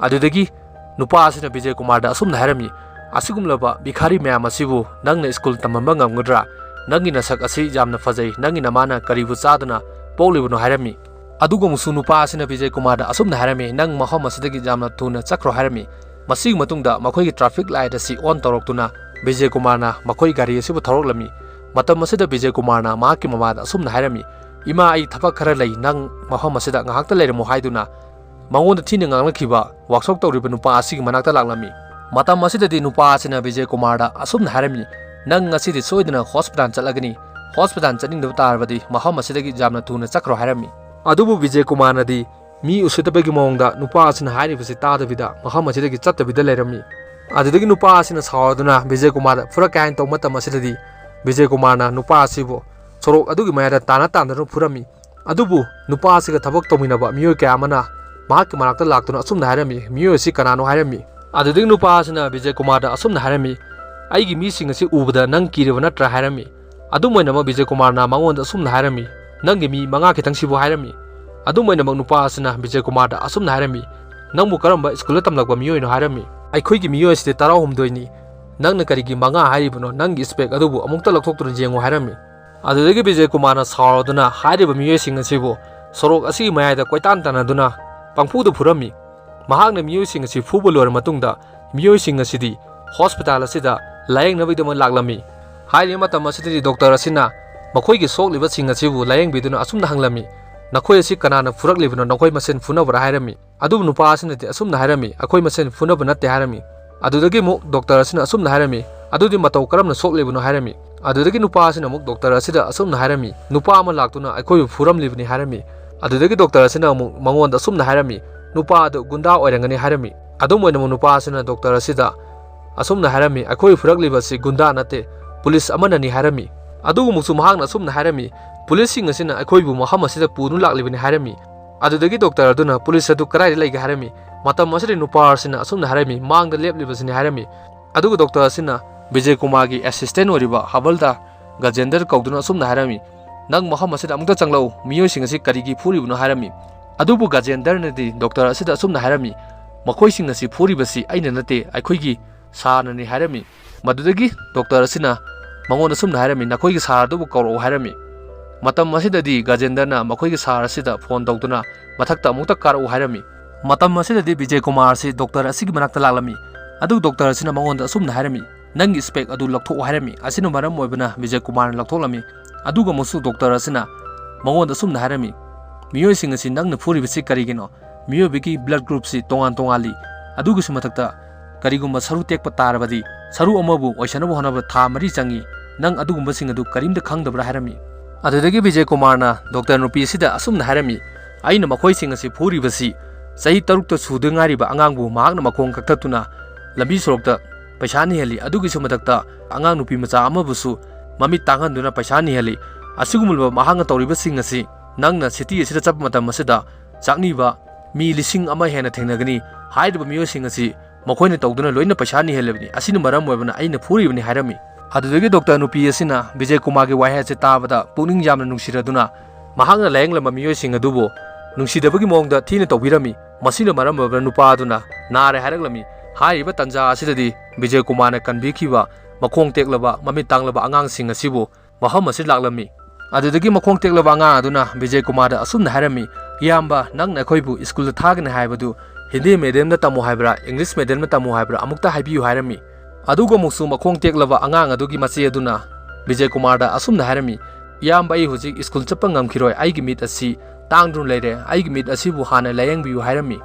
ꯑꯗꯨꯗꯒꯤ ꯅꯨꯄꯥ ꯑꯁꯤꯅ ꯕꯤꯖꯦ ꯀꯨꯃꯥꯔꯗ ꯑꯁꯨꯝꯅ ꯍꯥꯏꯔꯝꯃꯤ, "ꯑꯁꯤꯒꯨꯝꯂꯕ ꯚꯤꯈꯥꯔꯤ ꯃꯌꯥꯝ ꯑꯁꯤꯕꯨ ꯅꯪꯅ ꯁ꯭ꯀꯨꯜ ꯇꯝꯍꯟꯕ ꯉꯝꯒꯗ꯭ꯔꯥ? ꯅꯪꯒꯤ ꯅꯁꯛ ꯑꯁꯤ ꯌꯥꯝꯅ ꯐꯖꯩ, ꯅꯪꯒꯤ ꯅꯃꯥꯅ ꯀꯔꯤꯕꯨ ꯆꯥꯗꯨꯅ ꯄꯣꯛꯂꯤꯕꯅꯣ?" ꯍꯥꯏꯔꯝꯃꯤ꯫ ꯑꯗꯨꯒ ꯑꯃꯨꯛꯁꯨ ꯅꯨꯄꯥ ꯑꯁꯤꯅ ꯕꯤꯖꯦ ꯀꯨꯃꯥꯔꯗ ꯑꯁꯨꯝꯅ ꯍꯥꯏꯔꯝꯃꯤ, "ꯅꯪ ꯃꯐꯝ ꯑꯁꯤꯗꯒꯤ ꯌꯥꯝꯅ ꯊꯨꯅ ꯆꯠꯈ꯭ꯔꯣ" ꯍꯥꯏꯔꯝꯃꯤ꯫ ꯃꯁꯤꯒꯤ ꯃꯇꯨꯡꯗ ꯃꯈꯣꯏꯒꯤ ꯇ꯭ꯔꯥꯐꯤꯛ ꯂꯥꯏꯠ ꯑꯁꯤ ꯑꯣꯟ ꯇꯧꯔꯛꯇꯨꯅ ꯕꯤꯖꯦ ꯀꯨꯃꯥꯔꯅ ꯃꯈꯣꯏ ꯒꯥꯔꯤ ꯑꯁꯤꯕꯨ ꯊꯧꯔꯛꯂꯝꯃꯤ꯫ ꯃꯇꯝ ꯑꯁꯤꯗ ꯕꯤꯖꯦ ꯀꯨꯃꯥꯔꯅ ꯃꯍꯥꯛꯀꯤ ꯃꯃꯥꯗ ꯑꯁꯨꯝꯅ ꯍꯥꯏꯔꯝꯃꯤ, "ꯏꯃꯥ, ꯑꯩ ꯊꯕꯛ ꯈꯔ ꯂꯩ, ꯅꯪ ꯃꯐꯝ ꯑꯁꯤꯗ ꯉꯥꯏꯍꯥꯛꯇ ꯂꯩꯔꯝꯃꯨ" ꯍꯥꯏꯗꯨꯅ ꯃꯉꯣꯟꯗ ꯊꯤꯅ ꯉꯥꯡꯂꯛꯈꯤꯕ ꯋꯥꯛꯁꯣꯞ ꯇꯧꯔꯤꯕ ꯅꯨꯄꯥ ꯑꯁꯤꯒꯤ ꯃꯅꯥꯛꯇ ꯂꯥꯛꯂꯝꯃꯤ꯫ ꯃꯇꯝ ꯑꯁꯤꯗꯗꯤ ꯅꯨꯄꯥ ꯑꯁꯤꯅ ꯕꯤꯖꯦ ꯀꯨꯃꯥꯔꯗ ꯑꯁꯨꯝꯅ ꯍꯥꯏꯔꯝꯃꯤ, "ꯅꯪ ꯉꯁꯤꯗꯤ ꯁꯣꯏꯗꯅ ꯍꯣꯁꯄꯤꯇꯥꯜ ꯆꯠꯂꯒꯅꯤ꯫ ꯍꯣꯁꯄꯤꯇꯥꯜ ꯆꯠꯅꯤꯡꯗꯕ ꯇꯥꯔꯕꯗꯤ ꯃꯐꯝ ꯑꯁꯤꯗꯒꯤ ꯌꯥꯝꯅ ꯊꯨꯅ ꯆꯠꯈ꯭ꯔꯣ" ꯍꯥꯏꯔꯝꯃꯤ꯫ ꯑꯗꯨꯕꯨ ꯕꯤꯖꯦ ꯀꯨꯃꯥꯔꯅꯗꯤ ꯃꯤ ꯎꯁꯤꯠꯇꯕꯒꯤ ꯃꯑꯣꯡꯗ ꯅꯨꯄꯥ ꯑꯁꯤꯅ ꯍꯥꯏꯔꯤꯕꯁꯤ ꯇꯥꯗꯕꯤꯗ ꯃꯐꯝ ꯑꯁꯤꯗꯒꯤ ꯆꯠꯇꯕꯤꯗ ꯂꯩꯔꯝꯃꯤ꯫ ꯑꯗꯨꯗꯒꯤ ꯅꯨꯄꯥ ꯑꯁꯤꯅ ꯁꯥꯎꯔꯗꯨꯅ ꯕꯤꯖꯦ ꯀꯨꯃꯥꯔꯗ ꯐꯨꯔꯛꯀꯦ ꯍꯥꯏꯅ ꯇꯧꯕ ꯃꯇꯝ ꯑꯁꯤꯗꯗꯤ ꯕꯤꯖꯦ ꯀꯨꯃꯥꯔꯅ ꯅꯨꯄꯥ ꯑꯁꯤꯕꯨ ꯁꯣꯔꯣꯛ ꯑꯗꯨꯒꯤ ꯃꯌꯥꯏꯗ ꯇꯥꯟꯅ ꯇꯥꯟꯅꯗꯨꯅ ꯐꯨꯔꯝꯃꯤ꯫ ꯑꯗꯨꯕꯨ ꯅꯨꯄꯥ ꯑꯁꯤꯒ ꯊꯕꯛ ꯇꯧꯃꯤꯟꯅꯕ ꯃꯤꯑꯣꯏ ꯀꯌꯥ ꯑꯃꯅ ꯃꯍꯥꯛꯀꯤ ꯃꯅꯥꯛꯇ ꯂꯥꯛꯇꯨꯅ ꯑꯁꯨꯝꯅ ꯍꯥꯏꯔꯝꯃꯤ, "ꯃꯤꯑꯣꯏ ꯑꯁꯤ ꯀꯅꯥꯅꯣ?" ꯍꯥꯏꯔꯝꯃꯤ꯫ ꯑꯗꯨꯗꯒꯤ ꯅꯨꯄꯥ ꯑꯁꯤꯅ ꯕꯤꯖꯦ ꯀꯨꯃꯥꯔꯗ ꯑꯁꯨꯝꯅ ꯍꯥꯏꯔꯝꯃꯤ, "ꯑꯩꯒꯤ ꯃꯤꯁꯤꯡ ꯑꯁꯤ ꯎꯕꯗ ꯅꯪ ꯀꯤꯔꯤꯕ ꯅꯠꯇ꯭ꯔꯥ?" ꯍꯥꯏꯔꯝꯃꯤ꯫ ꯑꯗꯨꯝ ꯑꯣꯏꯅꯃꯛ ꯕꯤꯖꯦ ꯀꯨꯃꯥꯔꯅ ꯃꯉꯣꯟꯗ ꯑꯁꯨꯝꯅ ꯍꯥꯏꯔꯝꯃꯤ, "ꯅꯪꯒꯤ ꯃꯤ ꯃꯉꯥ ꯈꯤꯇꯪꯁꯤꯕꯨ?" ꯍꯥꯏꯔꯝꯃꯤ꯫ ꯑꯗꯨꯝ ꯑꯣꯏꯅꯃꯛ ꯅꯨꯄꯥ ꯑꯁꯤꯅ ꯕꯤꯖꯦ ꯀꯨꯃꯥꯔꯗ ꯑꯁꯨꯝꯅ ꯍꯥꯏꯔꯝꯃꯤ, "ꯅꯪꯕꯨ ꯀꯔꯝꯕ ꯁ꯭ꯀꯨꯜꯗ ꯇꯝꯂꯛꯄ ꯃꯤꯑꯣꯏꯅꯣ?" ꯍꯥꯏꯔꯝꯃꯤ꯫ "ꯑꯩꯈꯣꯏꯒꯤ ꯃꯤꯑꯣꯏ ꯑꯁꯤꯗꯤ ꯇꯔꯥꯍꯨꯝꯗꯣꯏꯅꯤ꯫ ꯅꯪꯅ ꯀꯔꯤꯒꯤ ꯃꯉꯥ ꯍꯥꯏꯔꯤꯕꯅꯣ? ꯅꯪꯒꯤ ꯏꯁꯄꯦꯛ ꯑꯗꯨꯕꯨ ꯑꯃꯨꯛꯇ ꯂꯧꯊꯣꯛꯇꯨꯅ ꯌꯦꯡꯉꯨ" ꯍꯥꯏꯔꯝꯃꯤ꯫ ꯑꯗꯨꯗꯒꯤ ꯕꯤꯖꯦ ꯀꯨꯃꯥꯔꯅ ꯁꯥꯎꯔꯗꯨꯅ ꯍꯥꯏꯔꯤꯕ ꯃꯤꯑꯣꯏꯁꯤꯡ ꯑꯁꯤꯕꯨ ꯁꯣꯔꯣꯛ ꯑꯁꯤꯒꯤ ꯃꯌꯥꯏꯗ ꯀꯣꯏꯇꯥꯟ ꯇꯥꯟꯅꯗꯨꯅ ꯄꯪꯐꯨꯗ ꯐꯨꯔꯝꯃꯤ꯫ ꯃꯍꯥꯛꯅ ꯃꯤꯑꯣꯏꯁꯤꯡ ꯑꯁꯤ ꯐꯨꯕ ꯂꯣꯏꯔ ꯃꯇꯨꯡꯗ ꯃꯤꯑꯣꯏꯁꯤꯡ ꯑꯁꯤꯗꯤ ꯍꯣꯁꯄꯤꯇꯥꯜ ꯑꯁꯤꯗ ꯂꯥꯌꯦꯡꯅꯕꯒꯤꯗꯃꯛ ꯂꯥꯛꯂꯝꯃꯤ꯫ ꯍꯥꯏꯔꯤꯕ ꯃꯇꯝ ꯑꯁꯤꯗꯗꯤ ꯗꯣꯛꯇꯔ ꯑꯁꯤꯅ ꯃꯈꯣꯏꯒꯤ ꯁꯣꯛꯂꯤꯕꯁꯤꯡ ꯑꯁꯤꯕꯨ ꯂꯥꯌꯦꯡꯕꯤꯗꯨꯅ ꯑꯁꯨꯝꯅ ꯍꯪꯂꯝꯃꯤ, "ꯅꯈꯣꯏ ꯑꯁꯤ ꯀꯅꯥꯅ ꯐꯨꯔꯛꯂꯤꯕꯅꯣ? ꯅꯈꯣꯏ ꯃꯁꯦꯟ ꯐꯨꯅꯕ꯭ꯔꯥ?" ꯍꯥꯏꯔꯝꯃꯤ꯫ ꯑꯗꯨꯕꯨ ꯅꯨꯄꯥ ꯑꯁꯤꯅꯗꯤ ꯑꯁꯨꯝꯅ ꯍꯥꯏꯔꯝꯃꯤ, "ꯑꯩꯈꯣꯏ ꯃꯁꯦꯟ ꯐꯨꯅꯕ ꯅꯠꯇꯦ" ꯍꯥꯏꯔꯝꯃꯤ꯫ ꯑꯗꯨꯗꯒꯤ ꯑꯃꯨꯛ ꯗꯣꯛꯇꯔ ꯑꯁꯤꯅ ꯑꯁꯨꯝꯅ ꯍꯥꯏꯔꯝꯃꯤ, "ꯑꯗꯨꯗꯤ ꯃꯇꯧ ꯀꯔꯝꯅ ꯁꯣꯛꯂꯤꯕꯅꯣ?" ꯍꯥꯏꯔꯝꯃꯤ꯫ ꯑꯗꯨꯗꯒꯤ ꯅꯨꯄꯥ ꯑꯁꯤꯅ ꯑꯃꯨꯛ ꯗꯣꯛꯇꯔ ꯑꯁꯤꯗ ꯑꯁꯨꯝꯅ ꯍꯥꯏꯔꯝꯃꯤ, "ꯅꯨꯄꯥ ꯑꯃ ꯂꯥꯛꯇꯨꯅ ꯑꯩꯈꯣꯏꯕꯨ ꯐꯨꯔꯝꯂꯤꯕꯅꯤ" ꯍꯥꯏꯔꯝꯃꯤ꯫ ꯑꯗꯨꯗꯒꯤ ꯗꯣꯛꯇꯔ ꯑꯁꯤꯅ ꯑꯃꯨꯛ ꯃꯉꯣꯟꯗ ꯑꯁꯨꯝꯅ ꯍꯥꯏꯔꯝꯃꯤ, "ꯅꯨꯄꯥ ꯑꯗꯨ ꯒꯨꯟꯗꯥ ꯑꯣꯏꯔꯝꯒꯅꯤ" ꯍꯥꯏꯔꯝꯃꯤ꯫ ꯑꯗꯨꯝ ꯑꯣꯏꯅꯃꯛ ꯅꯨꯄꯥ ꯑꯁꯤꯅ ꯗꯣꯛꯇꯔ ꯑꯁꯤꯗ ꯑꯁꯨꯝꯅ ꯍꯥꯏꯔꯝꯃꯤ, "ꯑꯩꯈꯣꯏꯕꯨ ꯐꯨꯔꯛꯂꯤꯕ ꯑꯁꯤ ꯒꯨꯟꯗꯥ ꯅꯠꯇꯦ, ꯄꯨꯂꯤꯁ ꯑꯃꯅꯅꯤ" ꯍꯥꯏꯔꯝꯃꯤ꯫ ꯑꯗꯨꯒ ꯑꯃꯨꯛꯁꯨ ꯃꯍꯥꯛꯅ ꯑꯁꯨꯝꯅ ꯍꯥꯏꯔꯝꯃꯤ, "ꯄꯨꯂꯤꯁꯁꯤꯡ ꯑꯁꯤꯅ ꯑꯩꯈꯣꯏꯕꯨ ꯃꯐꯝ ꯑꯁꯤꯗ ꯄꯨꯗꯨꯅ ꯂꯥꯛꯂꯤꯕꯅꯤ" ꯍꯥꯏꯔꯝꯃꯤ꯫ ꯑꯗꯨꯗꯒꯤ ꯗꯣꯛꯇꯔ ꯑꯗꯨꯅ ꯄꯨꯂꯤꯁ ꯑꯗꯨ ꯀꯗꯥꯏꯗ ꯂꯩꯒꯦ ꯍꯥꯏꯔꯝꯃꯤ꯫ ꯃꯇꯝ ꯑꯁꯤꯗ ꯅꯨꯄꯥ ꯑꯁꯤꯅ ꯑꯁꯨꯝꯅ ꯍꯥꯏꯔꯝꯃꯤ, "ꯃꯥꯡꯗ ꯂꯦꯞꯂꯤꯕꯁꯤꯅꯤ" ꯍꯥꯏꯔꯝꯃꯤ꯫ ꯑꯗꯨꯒ ꯗꯣꯛꯇꯔ ꯑꯁꯤꯅ ꯕꯤꯖꯦ ꯀꯨꯃꯥꯔꯒꯤ ꯑꯦꯁꯤꯁꯇꯦꯟ ꯑꯣꯏꯔꯤꯕ ꯍꯕꯜꯗꯥꯔ ꯒꯖꯦꯟꯗꯔ ꯀꯧꯗꯨꯅ ꯑꯁꯨꯝꯅ ꯍꯥꯏꯔꯝꯃꯤ, "ꯅꯪ ꯃꯐꯝ ꯑꯁꯤꯗ ꯑꯃꯨꯛꯇ ꯆꯪꯂꯛꯎ, ꯃꯤꯑꯣꯏꯁꯤꯡ ꯑꯁꯤ ꯀꯔꯤꯒꯤ ꯐꯨꯔꯤꯕꯅꯣ?" ꯍꯥꯏꯔꯝꯃꯤ꯫ ꯑꯗꯨꯕꯨ ꯒꯖꯦꯟꯗꯔꯅꯗꯤ ꯗꯣꯛꯇꯔ ꯑꯁꯤꯗ ꯑꯁꯨꯝꯅ ꯍꯥꯏꯔꯝꯃꯤ, "ꯃꯈꯣꯏꯁꯤꯡ ꯑꯁꯤ ꯐꯨꯔꯤꯕꯁꯤ ꯑꯩꯅ ꯅꯠꯇꯦ, ꯑꯩꯈꯣꯏꯒꯤ ꯁꯥꯔꯅꯅꯤ" ꯍꯥꯏꯔꯝꯃꯤ꯫ ꯃꯗꯨꯗꯒꯤ ꯗꯣꯛꯇꯔ ꯑꯁꯤꯅ ꯃꯉꯣꯟꯗ ꯑꯁꯨꯝꯅ ꯍꯥꯏꯔꯝꯃꯤ, "ꯅꯈꯣꯏꯒꯤ ꯁꯥꯔ ꯑꯗꯨꯕꯨ ꯀꯧꯔꯛꯎ" ꯍꯥꯏꯔꯝꯃꯤ꯫ ꯃꯇꯝ ꯑꯁꯤꯗꯗꯤ ꯒꯖꯦꯟꯗꯔꯅ ꯃꯈꯣꯏꯒꯤ ꯁꯥꯔ ꯑꯁꯤꯗ ꯐꯣꯟ ꯇꯧꯗꯨꯅ ꯃꯊꯛꯇ ꯑꯃꯨꯛꯇ ꯀꯥꯔꯛꯎ ꯍꯥꯏꯔꯝꯃꯤ꯫ ꯃꯇꯝ ꯑꯁꯤꯗꯗꯤ ꯕꯤꯖꯦ ꯀꯨꯃꯥꯔ ꯑꯁꯤ ꯗꯣꯛꯇꯔ ꯑꯁꯤꯒꯤ ꯃꯅꯥꯛꯇ ꯂꯥꯛꯂꯝꯃꯤ꯫ ꯑꯗꯨ ꯗꯣꯛꯇꯔ ꯑꯁꯤꯅ ꯃꯉꯣꯟꯗ ꯑꯁꯨꯝꯅ ꯍꯥꯏꯔꯝꯃꯤ, "ꯅꯪꯒꯤ ꯏꯁꯄꯦꯛ ꯑꯗꯨ ꯂꯧꯊꯣꯛꯎ" ꯍꯥꯏꯔꯝꯃꯤ꯫ ꯑꯁꯤꯅ ꯃꯔꯝ ꯑꯣꯏꯕꯅ ꯕꯤꯖꯦ ꯀꯨꯃꯥꯔꯅ ꯂꯧꯊꯣꯛꯂꯝꯃꯤ꯫ ꯑꯗꯨꯒ ꯑꯃꯨꯛꯁꯨ ꯗꯣꯛꯇꯔ ꯑꯁꯤꯅ ꯃꯉꯣꯟꯗ ꯑꯁꯨꯝꯅ ꯍꯥꯏꯔꯝꯃꯤ, "ꯃꯤꯑꯣꯏꯁꯤꯡ ꯑꯁꯤ ꯅꯪꯅ ꯐꯨꯔꯤꯕꯁꯤ ꯀꯔꯤꯒꯤꯅꯣ? ꯃꯤꯑꯣꯏꯕꯒꯤ ꯕ꯭ꯂꯗ ꯒ꯭ꯔꯨꯞꯁꯤ ꯇꯣꯉꯥꯟ ꯇꯣꯉꯥꯜꯂꯤ꯫ ꯑꯗꯨꯒꯤꯁꯨ ꯃꯊꯛꯇ ꯀꯔꯤꯒꯨꯝꯕ ꯁꯔꯨ ꯇꯦꯛꯄ ꯇꯥꯔꯕꯗꯤ ꯁꯔꯨ ꯑꯃꯕꯨ ꯑꯣꯏꯁꯅꯕ ꯍꯣꯠꯅꯕ ꯊꯥ ꯃꯔꯤ ꯆꯪꯏ꯫ ꯅꯪ ꯑꯗꯨꯒꯨꯝꯕꯁꯤꯡ ꯑꯗꯨ ꯀꯔꯤꯝꯇ ꯈꯪꯗꯕ꯭ꯔꯥ?" ꯍꯥꯏꯔꯝꯃꯤ꯫ ꯑꯗꯨꯗꯒꯤ ꯕꯤꯖꯦ ꯀꯨꯃꯥꯔꯅ ꯗꯣꯛꯇꯔ ꯅꯨꯄꯤ ꯑꯁꯤꯗ ꯑꯁꯨꯝꯅ ꯍꯥꯏꯔꯝꯃꯤ, ꯑꯩꯅ ꯃꯈꯣꯏꯁꯤꯡ ꯑꯁꯤ ꯐꯨꯔꯤꯕꯁꯤ ꯆꯍꯤ ꯇꯔꯨꯛꯇ ꯁꯨꯗ ꯉꯥꯏꯔꯤꯕ ꯑꯉꯥꯡꯕꯨ ꯃꯍꯥꯛꯅ ꯃꯈꯣꯡ ꯀꯛꯊꯠꯇꯨꯅ ꯂꯝꯕꯤ ꯁꯣꯔꯣꯛꯇ ꯄꯩꯁꯥ ꯅꯤꯍꯜꯂꯤ꯫ ꯑꯗꯨꯒꯤꯁꯨ ꯃꯊꯛꯇ ꯑꯉꯥꯡ ꯅꯨꯄꯤ ꯃꯆꯥ ꯑꯃꯕꯨꯁꯨ ꯃꯃꯤꯠ ꯇꯥꯡꯍꯟꯗꯨꯅ ꯄꯩꯁꯥ ꯅꯤꯍꯜꯂꯤ꯫ ꯑꯁꯤꯒꯨꯝꯂꯕ ꯃꯍꯥꯛꯅ ꯇꯧꯔꯤꯕꯁꯤꯡ ꯑꯁꯤ ꯅꯪꯅ ꯁꯤꯇꯤ ꯑꯁꯤꯗ ꯆꯠꯄ ꯃꯇꯝ ꯑꯁꯤꯗ ꯆꯥꯛꯅꯤꯕ ꯃꯤ ꯂꯤꯁꯤꯡ ꯑꯃ ꯍꯦꯟꯅ ꯊꯦꯡꯅꯒꯅꯤ꯫ ꯍꯥꯏꯔꯤꯕ ꯃꯤꯑꯣꯏꯁꯤꯡ ꯑꯁꯤ ꯃꯈꯣꯏꯅ ꯇꯧꯗꯨꯅ ꯂꯣꯏꯅ ꯄꯩꯁꯥ ꯅꯤꯍꯜꯂꯤꯕꯅꯤ꯫ ꯑꯁꯤꯅ ꯃꯔꯝ ꯑꯣꯏꯕꯅ ꯑꯩꯅ ꯐꯨꯔꯤꯕꯅꯤ ꯍꯥꯏꯔꯝꯃꯤ꯫ ꯑꯗꯨꯗꯒꯤ ꯗꯣꯛꯇꯔ ꯅꯨꯄꯤ ꯑꯁꯤꯅ ꯕꯤꯖꯦ ꯀꯨꯃꯥꯔꯒꯤ ꯋꯥꯍꯩ ꯑꯁꯤ ꯇꯥꯕꯗ ꯄꯨꯛꯅꯤꯡ ꯌꯥꯝꯅ ꯅꯨꯡꯁꯤꯔꯗꯨꯅ ꯃꯍꯥꯛꯅ ꯂꯥꯌꯦꯡꯂꯝꯕ ꯃꯤꯑꯣꯏꯁꯤꯡ ꯑꯗꯨꯕꯨ ꯅꯨꯡꯁꯤꯗꯕꯒꯤ ꯃꯑꯣꯡꯗ ꯊꯤꯅ ꯇꯧꯕꯤꯔꯝꯃꯤ꯫ ꯃꯁꯤꯅ ꯃꯔꯝ ꯑꯣꯏꯔꯒ ꯅꯨꯄꯥ ꯑꯗꯨꯅ ꯅꯥꯔꯦ ꯍꯥꯏꯔꯛꯂꯝꯃꯤ꯫ ꯍꯥꯏꯔꯤꯕ ꯇꯥꯟꯖꯥ ꯑꯁꯤꯗꯗꯤ ꯕꯤꯖꯦ ꯀꯨꯃꯥꯔꯅ ꯀꯟꯕꯤꯈꯤꯕ ꯃꯈꯣꯡ ꯇꯦꯛꯂꯕ, ꯃꯃꯤꯠ ꯇꯥꯡꯂꯕ ꯑꯉꯥꯡꯁꯤꯡ ꯑꯁꯤꯕꯨ ꯃꯐꯝ ꯑꯁꯤꯗ ꯂꯥꯛꯂꯝꯃꯤ꯫ ꯑꯗꯨꯗꯒꯤ ꯃꯈꯣꯡ ꯇꯦꯛꯂꯕ ꯑꯉꯥꯡ ꯑꯗꯨꯅ ꯕꯤꯖꯦ ꯀꯨꯃꯥꯔꯗ ꯑꯁꯨꯝꯅ ꯍꯥꯏꯔꯝꯃꯤ, "ꯏꯌꯥꯝꯕ, ꯅꯪꯅ ꯑꯩꯈꯣꯏꯕꯨ ꯁ꯭ꯀꯨꯜꯗ ꯊꯥꯒꯅꯤ ꯍꯥꯏꯕꯗꯨ ꯍꯤꯟꯗꯤ ꯃꯦꯗꯤꯌꯝꯗ ꯇꯝꯃꯨ ꯍꯥꯏꯕ꯭ꯔꯥ, ꯏꯪꯂꯤꯁ ꯃꯦꯗꯤꯌꯝꯗ ꯇꯝꯃꯨ ꯍꯥꯏꯕ꯭ꯔꯥ, ꯑꯃꯨꯛꯇ ꯍꯥꯏꯕꯤꯌꯨ" ꯍꯥꯏꯔꯝꯃꯤ꯫ ꯑꯗꯨꯒ ꯑꯃꯨꯛꯁꯨ ꯃꯈꯣꯡ ꯇꯦꯛꯂꯕ ꯑꯉꯥꯡ ꯑꯗꯨꯒꯤ ꯃꯆꯦ ꯑꯗꯨꯅ ꯕꯤꯖꯦ ꯀꯨꯃꯥꯔꯗ ꯑꯁꯨꯝꯅ ꯍꯥꯏꯔꯝꯃꯤ, "ꯏꯌꯥꯝꯕ, ꯑꯩ ꯍꯧꯖꯤꯛ ꯁ꯭ꯀꯨꯜ ꯆꯠꯄ ꯉꯝꯈꯤꯔꯣꯏ, ꯑꯩꯒꯤ ꯃꯤꯠ ꯑꯁꯤ ꯇꯥꯡꯗꯨꯅ ꯂꯩꯔꯦ, ꯑꯩꯒꯤ ꯃꯤꯠ ꯑꯁꯤꯕꯨ ꯍꯥꯟꯅ ꯂꯥꯌꯦꯡꯕꯤꯌꯨ" ꯍꯥꯏꯔꯝꯃꯤ꯫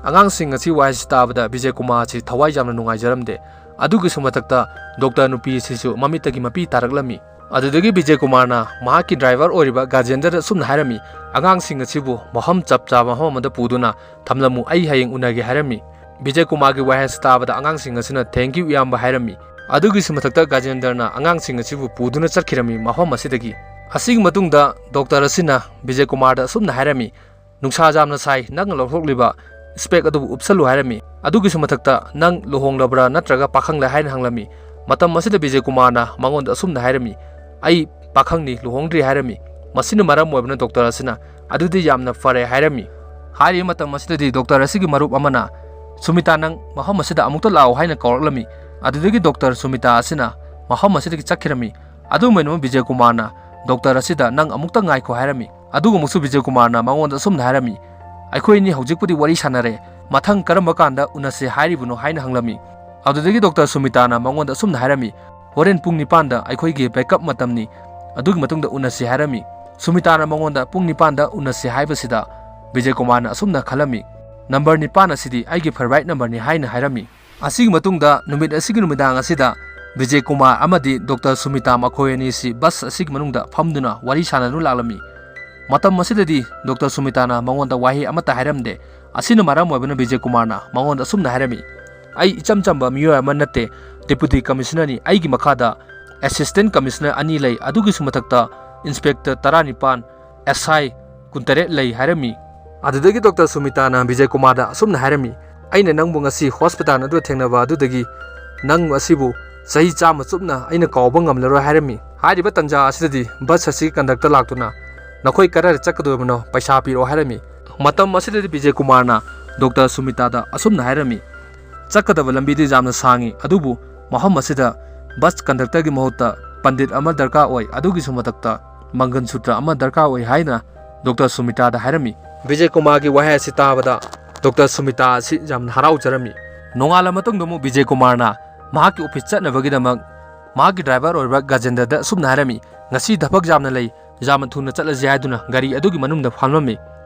ꯑꯉꯥꯡꯁꯤꯡ ꯑꯁꯤ ꯋꯥꯍꯩꯁꯤ ꯇꯥꯕꯗ ꯕꯤꯖꯦ ꯀꯨꯃꯥꯔ ꯑꯁꯤ ꯊꯋꯥꯏ ꯌꯥꯝꯅ ꯅꯨꯡꯉꯥꯏꯖꯔꯝꯗꯦ꯫ ꯑꯗꯨꯒꯤꯁꯨ ꯃꯊꯛꯇ ꯗꯣꯛꯇꯔ ꯅꯨꯄꯤ ꯑꯁꯤꯁꯨ ꯃꯃꯤꯠꯇꯒꯤ ꯃꯄꯤ ꯇꯥꯔꯛꯂꯝꯃꯤ꯫ ꯑꯗꯨꯗꯒꯤ ꯕꯤꯖꯦ ꯀꯨꯃꯥꯔꯅ ꯃꯍꯥꯛꯀꯤ ꯗ꯭ꯔꯥꯏꯚꯔ ꯑꯣꯏꯔꯤꯕ ꯒꯥꯖꯦꯟꯗꯔꯗ ꯑꯁꯨꯝꯅ ꯍꯥꯏꯔꯝꯃꯤ, "ꯑꯉꯥꯡꯁꯤꯡ ꯑꯁꯤꯕꯨ ꯃꯐꯝ ꯆꯞ ꯆꯥꯕ ꯃꯐꯝ ꯑꯃꯗ ꯄꯨꯗꯨꯅ ꯊꯝꯂꯝꯃꯨ, ꯑꯩ ꯍꯌꯦꯡ ꯎꯅꯒꯦ" ꯍꯥꯏꯔꯝꯃꯤ꯫ ꯕꯤꯖꯦ ꯀꯨꯃꯥꯔꯒꯤ ꯋꯥꯍꯩ ꯑꯁꯤ ꯇꯥꯕꯗ ꯑꯉꯥꯡꯁꯤꯡ ꯑꯁꯤꯅ "Thank you, ꯏꯌꯥꯝꯕ" ꯍꯥꯏꯔꯝꯃꯤ꯫ ꯑꯗꯨꯒꯤꯁꯨ ꯃꯊꯛꯇ ꯒꯥꯖꯦꯟꯗꯔꯅ ꯑꯉꯥꯡꯁꯤꯡ ꯑꯁꯤꯕꯨ ꯄꯨꯗꯨꯅ ꯆꯠꯈꯤꯔꯝꯃꯤ ꯃꯐꯝ ꯑꯁꯤꯗꯒꯤ꯫ ꯑꯁꯤꯒꯤ ꯃꯇꯨꯡꯗ ꯗꯣꯛꯇꯔ ꯑꯁꯤꯅ ꯕꯤꯖꯦ ꯀꯨꯃꯥꯔꯗ ꯑꯁꯨꯝꯅ ꯍꯥꯏꯔꯝꯃꯤ, "ꯅꯨꯡꯁꯥ ꯌꯥꯝꯅ ꯁꯥꯏ, ꯅꯪꯅ ꯂꯧꯊꯣꯛꯂꯤꯕ ꯏꯁꯄꯦꯛ ꯑꯗꯨꯕꯨ ꯎꯞꯁꯜꯂꯨ" ꯍꯥꯏꯔꯝꯃꯤ꯫ ꯑꯗꯨꯒꯤꯁꯨ ꯃꯊꯛꯇ, "ꯅꯪ ꯂꯨꯍꯣꯡꯂꯕ꯭ꯔꯥ ꯅꯠꯇ꯭ꯔꯒ ꯄꯥꯈꯪꯂꯦ?" ꯍꯥꯏꯅ ꯍꯪꯂꯝꯃꯤ꯫ ꯃꯇꯝ ꯑꯁꯤꯗ ꯕꯤꯖꯦ ꯀꯨꯃꯥꯔꯅ ꯃꯉꯣꯟꯗ ꯑꯁꯨꯝꯅ ꯍꯥꯏꯔꯝꯃꯤ, "ꯑꯩ ꯄꯥꯈꯪꯅꯤ, ꯂꯨꯍꯣꯡꯗ꯭ꯔꯤ" ꯍꯥꯏꯔꯝꯃꯤ꯫ ꯃꯁꯤꯅ ꯃꯔꯝ ꯑꯣꯏꯕꯅ ꯗꯣꯛꯇꯔ ꯑꯁꯤꯅ, "ꯑꯗꯨꯗꯤ ꯌꯥꯝꯅ ꯐꯔꯦ" ꯍꯥꯏꯔꯝꯃꯤ꯫ ꯍꯥꯏꯔꯤꯕ ꯃꯇꯝ ꯑꯁꯤꯗꯗꯤ ꯗꯣꯛꯇꯔ ꯑꯁꯤꯒꯤ ꯃꯔꯨꯞ ꯑꯃꯅ, "ꯁꯨꯃꯤꯇꯥ, ꯅꯪ ꯃꯐꯝ ꯑꯁꯤꯗ ꯑꯃꯨꯛꯇ ꯂꯥꯛꯑꯣ" ꯍꯥꯏꯅ ꯀꯧꯔꯛꯂꯝꯃꯤ꯫ ꯑꯗꯨꯗꯒꯤ ꯗꯣꯛꯇꯔ ꯁꯨꯃꯤꯇꯥ ꯑꯁꯤꯅ ꯃꯐꯝ ꯑꯁꯤꯗꯒꯤ ꯆꯠꯈꯤꯔꯝꯃꯤ꯫ ꯑꯗꯨꯝ ꯑꯣꯏꯅꯃꯛ ꯕꯤꯖꯦ ꯀꯨꯃꯥꯔꯅ ꯗꯣꯛꯇꯔ ꯑꯁꯤꯗ, "ꯅꯪ ꯑꯃꯨꯛꯇ ꯉꯥꯏꯈꯣ" ꯍꯥꯏꯔꯝꯃꯤ꯫ ꯑꯗꯨꯒ ꯑꯃꯨꯛꯁꯨ ꯕꯤꯖꯦ ꯀꯨꯃꯥꯔꯅ ꯃꯉꯣꯟꯗ ꯑꯁꯨꯝꯅ ꯍꯥꯏꯔꯝꯃꯤ, "ꯑꯩꯈꯣꯏ ꯑꯅꯤ ꯍꯧꯖꯤꯛꯄꯨꯗꯤ ꯋꯥꯔꯤ ꯁꯥꯟꯅꯔꯦ, ꯃꯊꯪ ꯀꯔꯝꯕ ꯀꯥꯟꯗ ꯎꯅꯁꯦ ꯍꯥꯏꯔꯤꯕꯅꯣ?" ꯍꯥꯏꯅ ꯍꯪꯂꯝꯃꯤ꯫ ꯑꯗꯨꯗꯒꯤ ꯗꯣꯛꯇꯔ ꯁꯨꯃꯤꯇꯥꯅ ꯃꯉꯣꯟꯗ ꯑꯁꯨꯝꯅ ꯍꯥꯏꯔꯝꯃꯤ, "ꯍꯣꯔꯦꯟ ꯄꯨꯡ ꯅꯤꯄꯥꯟꯗ ꯑꯩꯈꯣꯏꯒꯤ break up ꯃꯇꯝꯅꯤ, ꯑꯗꯨꯒꯤ ꯃꯇꯨꯡꯗ ꯎꯅꯁꯤ" ꯍꯥꯏꯔꯝꯃꯤ꯫ ꯁꯨꯃꯤꯇꯥꯅ ꯃꯉꯣꯟꯗ ꯄꯨꯡ ꯅꯤꯄꯥꯟꯗ ꯎꯅꯁꯤ ꯍꯥꯏꯕꯁꯤꯗ ꯕꯤꯖꯦ ꯀꯨꯃꯥꯔꯅ ꯑꯁꯨꯝꯅ ꯈꯜꯂꯝꯃꯤ, "ꯅꯝꯕꯔ ꯅꯤꯄꯥꯟ ꯑꯁꯤꯗꯤ ꯑꯩꯒꯤ favourite ꯅꯝꯕꯔꯅꯤ" ꯍꯥꯏꯅ ꯍꯥꯏꯔꯝꯃꯤ꯫ ꯑꯁꯤꯒꯤ ꯃꯇꯨꯡꯗ ꯅꯨꯃꯤꯠ ꯑꯁꯤꯒꯤ ꯅꯨꯃꯤꯗꯥꯡ ꯑꯁꯤꯗ ꯕꯤꯖꯦ ꯀꯨꯃꯥꯔ ꯑꯃꯗꯤ ꯗꯣꯛꯇꯔ ꯁꯨꯃꯤꯇꯥ ꯃꯈꯣꯏ ꯑꯅꯤꯁꯤ ꯕꯁ ꯑꯁꯤꯒꯤ ꯃꯅꯨꯡꯗ ꯐꯝꯗꯨꯅ ꯋꯥꯔꯤ ꯁꯥꯟꯅꯗꯨꯅ ꯂꯥꯛꯂꯝꯃꯤ꯫ ꯃꯇꯝ ꯑꯁꯤꯗꯗꯤ ꯗꯣꯛꯇꯔ ꯁꯨꯃꯤꯇꯥꯅ ꯃꯉꯣꯟꯗ ꯋꯥꯍꯩ ꯑꯃꯠꯇ ꯍꯥꯏꯔꯝꯗꯦ꯫ ꯑꯁꯤꯅ ꯃꯔꯝ ꯑꯣꯏꯕꯅ ꯕꯤꯖꯦ ꯀꯨꯃꯥꯔꯅ ꯃꯉꯣꯟꯗ ꯑꯁꯨꯝꯅ ꯍꯥꯏꯔꯝꯃꯤ, "ꯑꯩ ꯏꯆꯝ ꯆꯝꯕ ꯃꯤꯑꯣꯏ ꯑꯃ ꯅꯠꯇꯦ, ꯗꯤꯄꯨꯇꯤ ꯀꯃꯤꯁꯅꯔꯅꯤ꯫ ꯑꯩꯒꯤ ꯃꯈꯥꯗ ꯑꯦꯁꯤꯁꯇꯦꯟ ꯀꯃꯤꯁꯅꯔ ꯑꯅꯤ ꯂꯩ, ꯑꯗꯨꯒꯤꯁꯨ ꯃꯊꯛꯇ ꯏꯟꯁꯄꯦꯛꯇꯔ ꯇꯔꯥꯅꯤꯄꯥꯟ, ꯑꯦꯁ ꯑꯥꯏ ꯀꯨꯟꯇꯔꯦꯠ ꯂꯩ" ꯍꯥꯏꯔꯝꯃꯤ꯫ ꯑꯗꯨꯗꯒꯤ ꯗꯣꯛꯇꯔ ꯁꯨꯃꯤꯇꯥꯅ ꯕꯤꯖꯦ ꯀꯨꯃꯥꯔꯗ ꯑꯁꯨꯝꯅ ꯍꯥꯏꯔꯝꯃꯤ, "ꯑꯩꯅ ꯅꯪꯕꯨ ꯉꯁꯤ ꯍꯣꯁꯄꯤꯇꯥꯜ ꯑꯗꯨꯗ ꯊꯦꯡꯅꯕ ꯑꯗꯨꯗꯒꯤ ꯅꯪ ꯑꯁꯤꯕꯨ ꯆꯍꯤ ꯆꯥꯝꯃ ꯆꯨꯞꯅ ꯑꯩꯅ ꯀꯥꯎꯕ ꯉꯝꯂꯔꯣꯏ" ꯍꯥꯏꯔꯝꯃꯤ꯫ ꯍꯥꯏꯔꯤꯕ ꯇꯟꯖꯥ ꯑꯁꯤꯗꯗꯤ ꯕꯁ ꯑꯁꯤꯒꯤ ꯀꯟꯗꯛꯇꯔ ꯂꯥꯛꯇꯨꯅ, "ꯅꯈꯣꯏ ꯀꯗꯥꯏꯗ ꯆꯠꯀꯗꯣꯏꯕꯅꯣ? ꯄꯩꯁꯥ ꯄꯤꯔꯛꯑꯣ" ꯍꯥꯏꯔꯝꯃꯤ꯫ ꯃꯇꯝ ꯑꯁꯤꯗꯗꯤ ꯕꯤꯖꯦ ꯀꯨꯃꯥꯔꯅ ꯗꯣꯛꯇꯔ ꯁꯨꯃꯤꯇꯥꯗ ꯑꯁꯨꯝꯅ ꯍꯥꯏꯔꯝꯃꯤ, "ꯆꯠꯀꯗꯕ ꯂꯝꯕꯤꯗꯤ ꯌꯥꯝꯅ ꯁꯥꯡꯉꯤ, ꯑꯗꯨꯕꯨ ꯃꯐꯝ ꯑꯁꯤꯗ ꯕꯁ ꯀꯟꯗꯛꯇꯔꯒꯤ ꯃꯍꯨꯠꯇ ꯄꯟꯗꯤꯠ ꯑꯃ ꯗꯔꯀꯥꯔ ꯑꯣꯏ, ꯑꯗꯨꯒꯤꯁꯨ ꯃꯊꯛꯇ ꯃꯪꯒꯟ ꯁꯨꯇ꯭ꯔ ꯑꯃ ꯗꯔꯀꯥꯔ ꯑꯣꯏ" ꯍꯥꯏꯅ ꯗꯣꯛꯇꯔ ꯁꯨꯃꯤꯇꯥꯗ ꯍꯥꯏꯔꯝꯃꯤ꯫ ꯕꯤꯖꯦ ꯀꯨꯃꯥꯔꯒꯤ ꯋꯥꯍꯩ ꯑꯁꯤ ꯇꯥꯕꯗ ꯗꯣꯛꯇꯔ ꯁꯨꯃꯤꯇꯥ ꯑꯁꯤ ꯌꯥꯝꯅ ꯍꯔꯥꯎꯖꯔꯝꯃꯤ꯫ ꯅꯣꯡꯉꯥꯜꯂ ꯃꯇꯨꯡꯗ ꯑꯃꯨꯛ ꯕꯤꯖꯦ ꯀꯨꯃꯥꯔꯅ ꯃꯍꯥꯛꯀꯤ ꯑꯣꯐꯤꯁ ꯆꯠꯅꯕꯒꯤꯗꯃꯛ ꯃꯍꯥꯛꯀꯤ ꯗ꯭ꯔꯥꯏꯚꯔ ꯑꯣꯏꯔꯤꯕ ꯒꯖꯦꯟꯗꯔꯗ ꯑꯁꯨꯝꯅ ꯍꯥꯏꯔꯝꯃꯤ, "ꯉꯁꯤ ꯊꯕꯛ ꯌꯥꯝꯅ ꯂꯩ, ꯌꯥꯝꯅ ꯊꯨꯅ ꯆꯠꯂꯁꯤ" ꯍꯥꯏꯗꯨꯅ ꯒꯥꯔꯤ ꯑꯗꯨꯒꯤ ꯃꯅꯨꯡꯗ ꯐꯝꯂꯝꯃꯤ꯫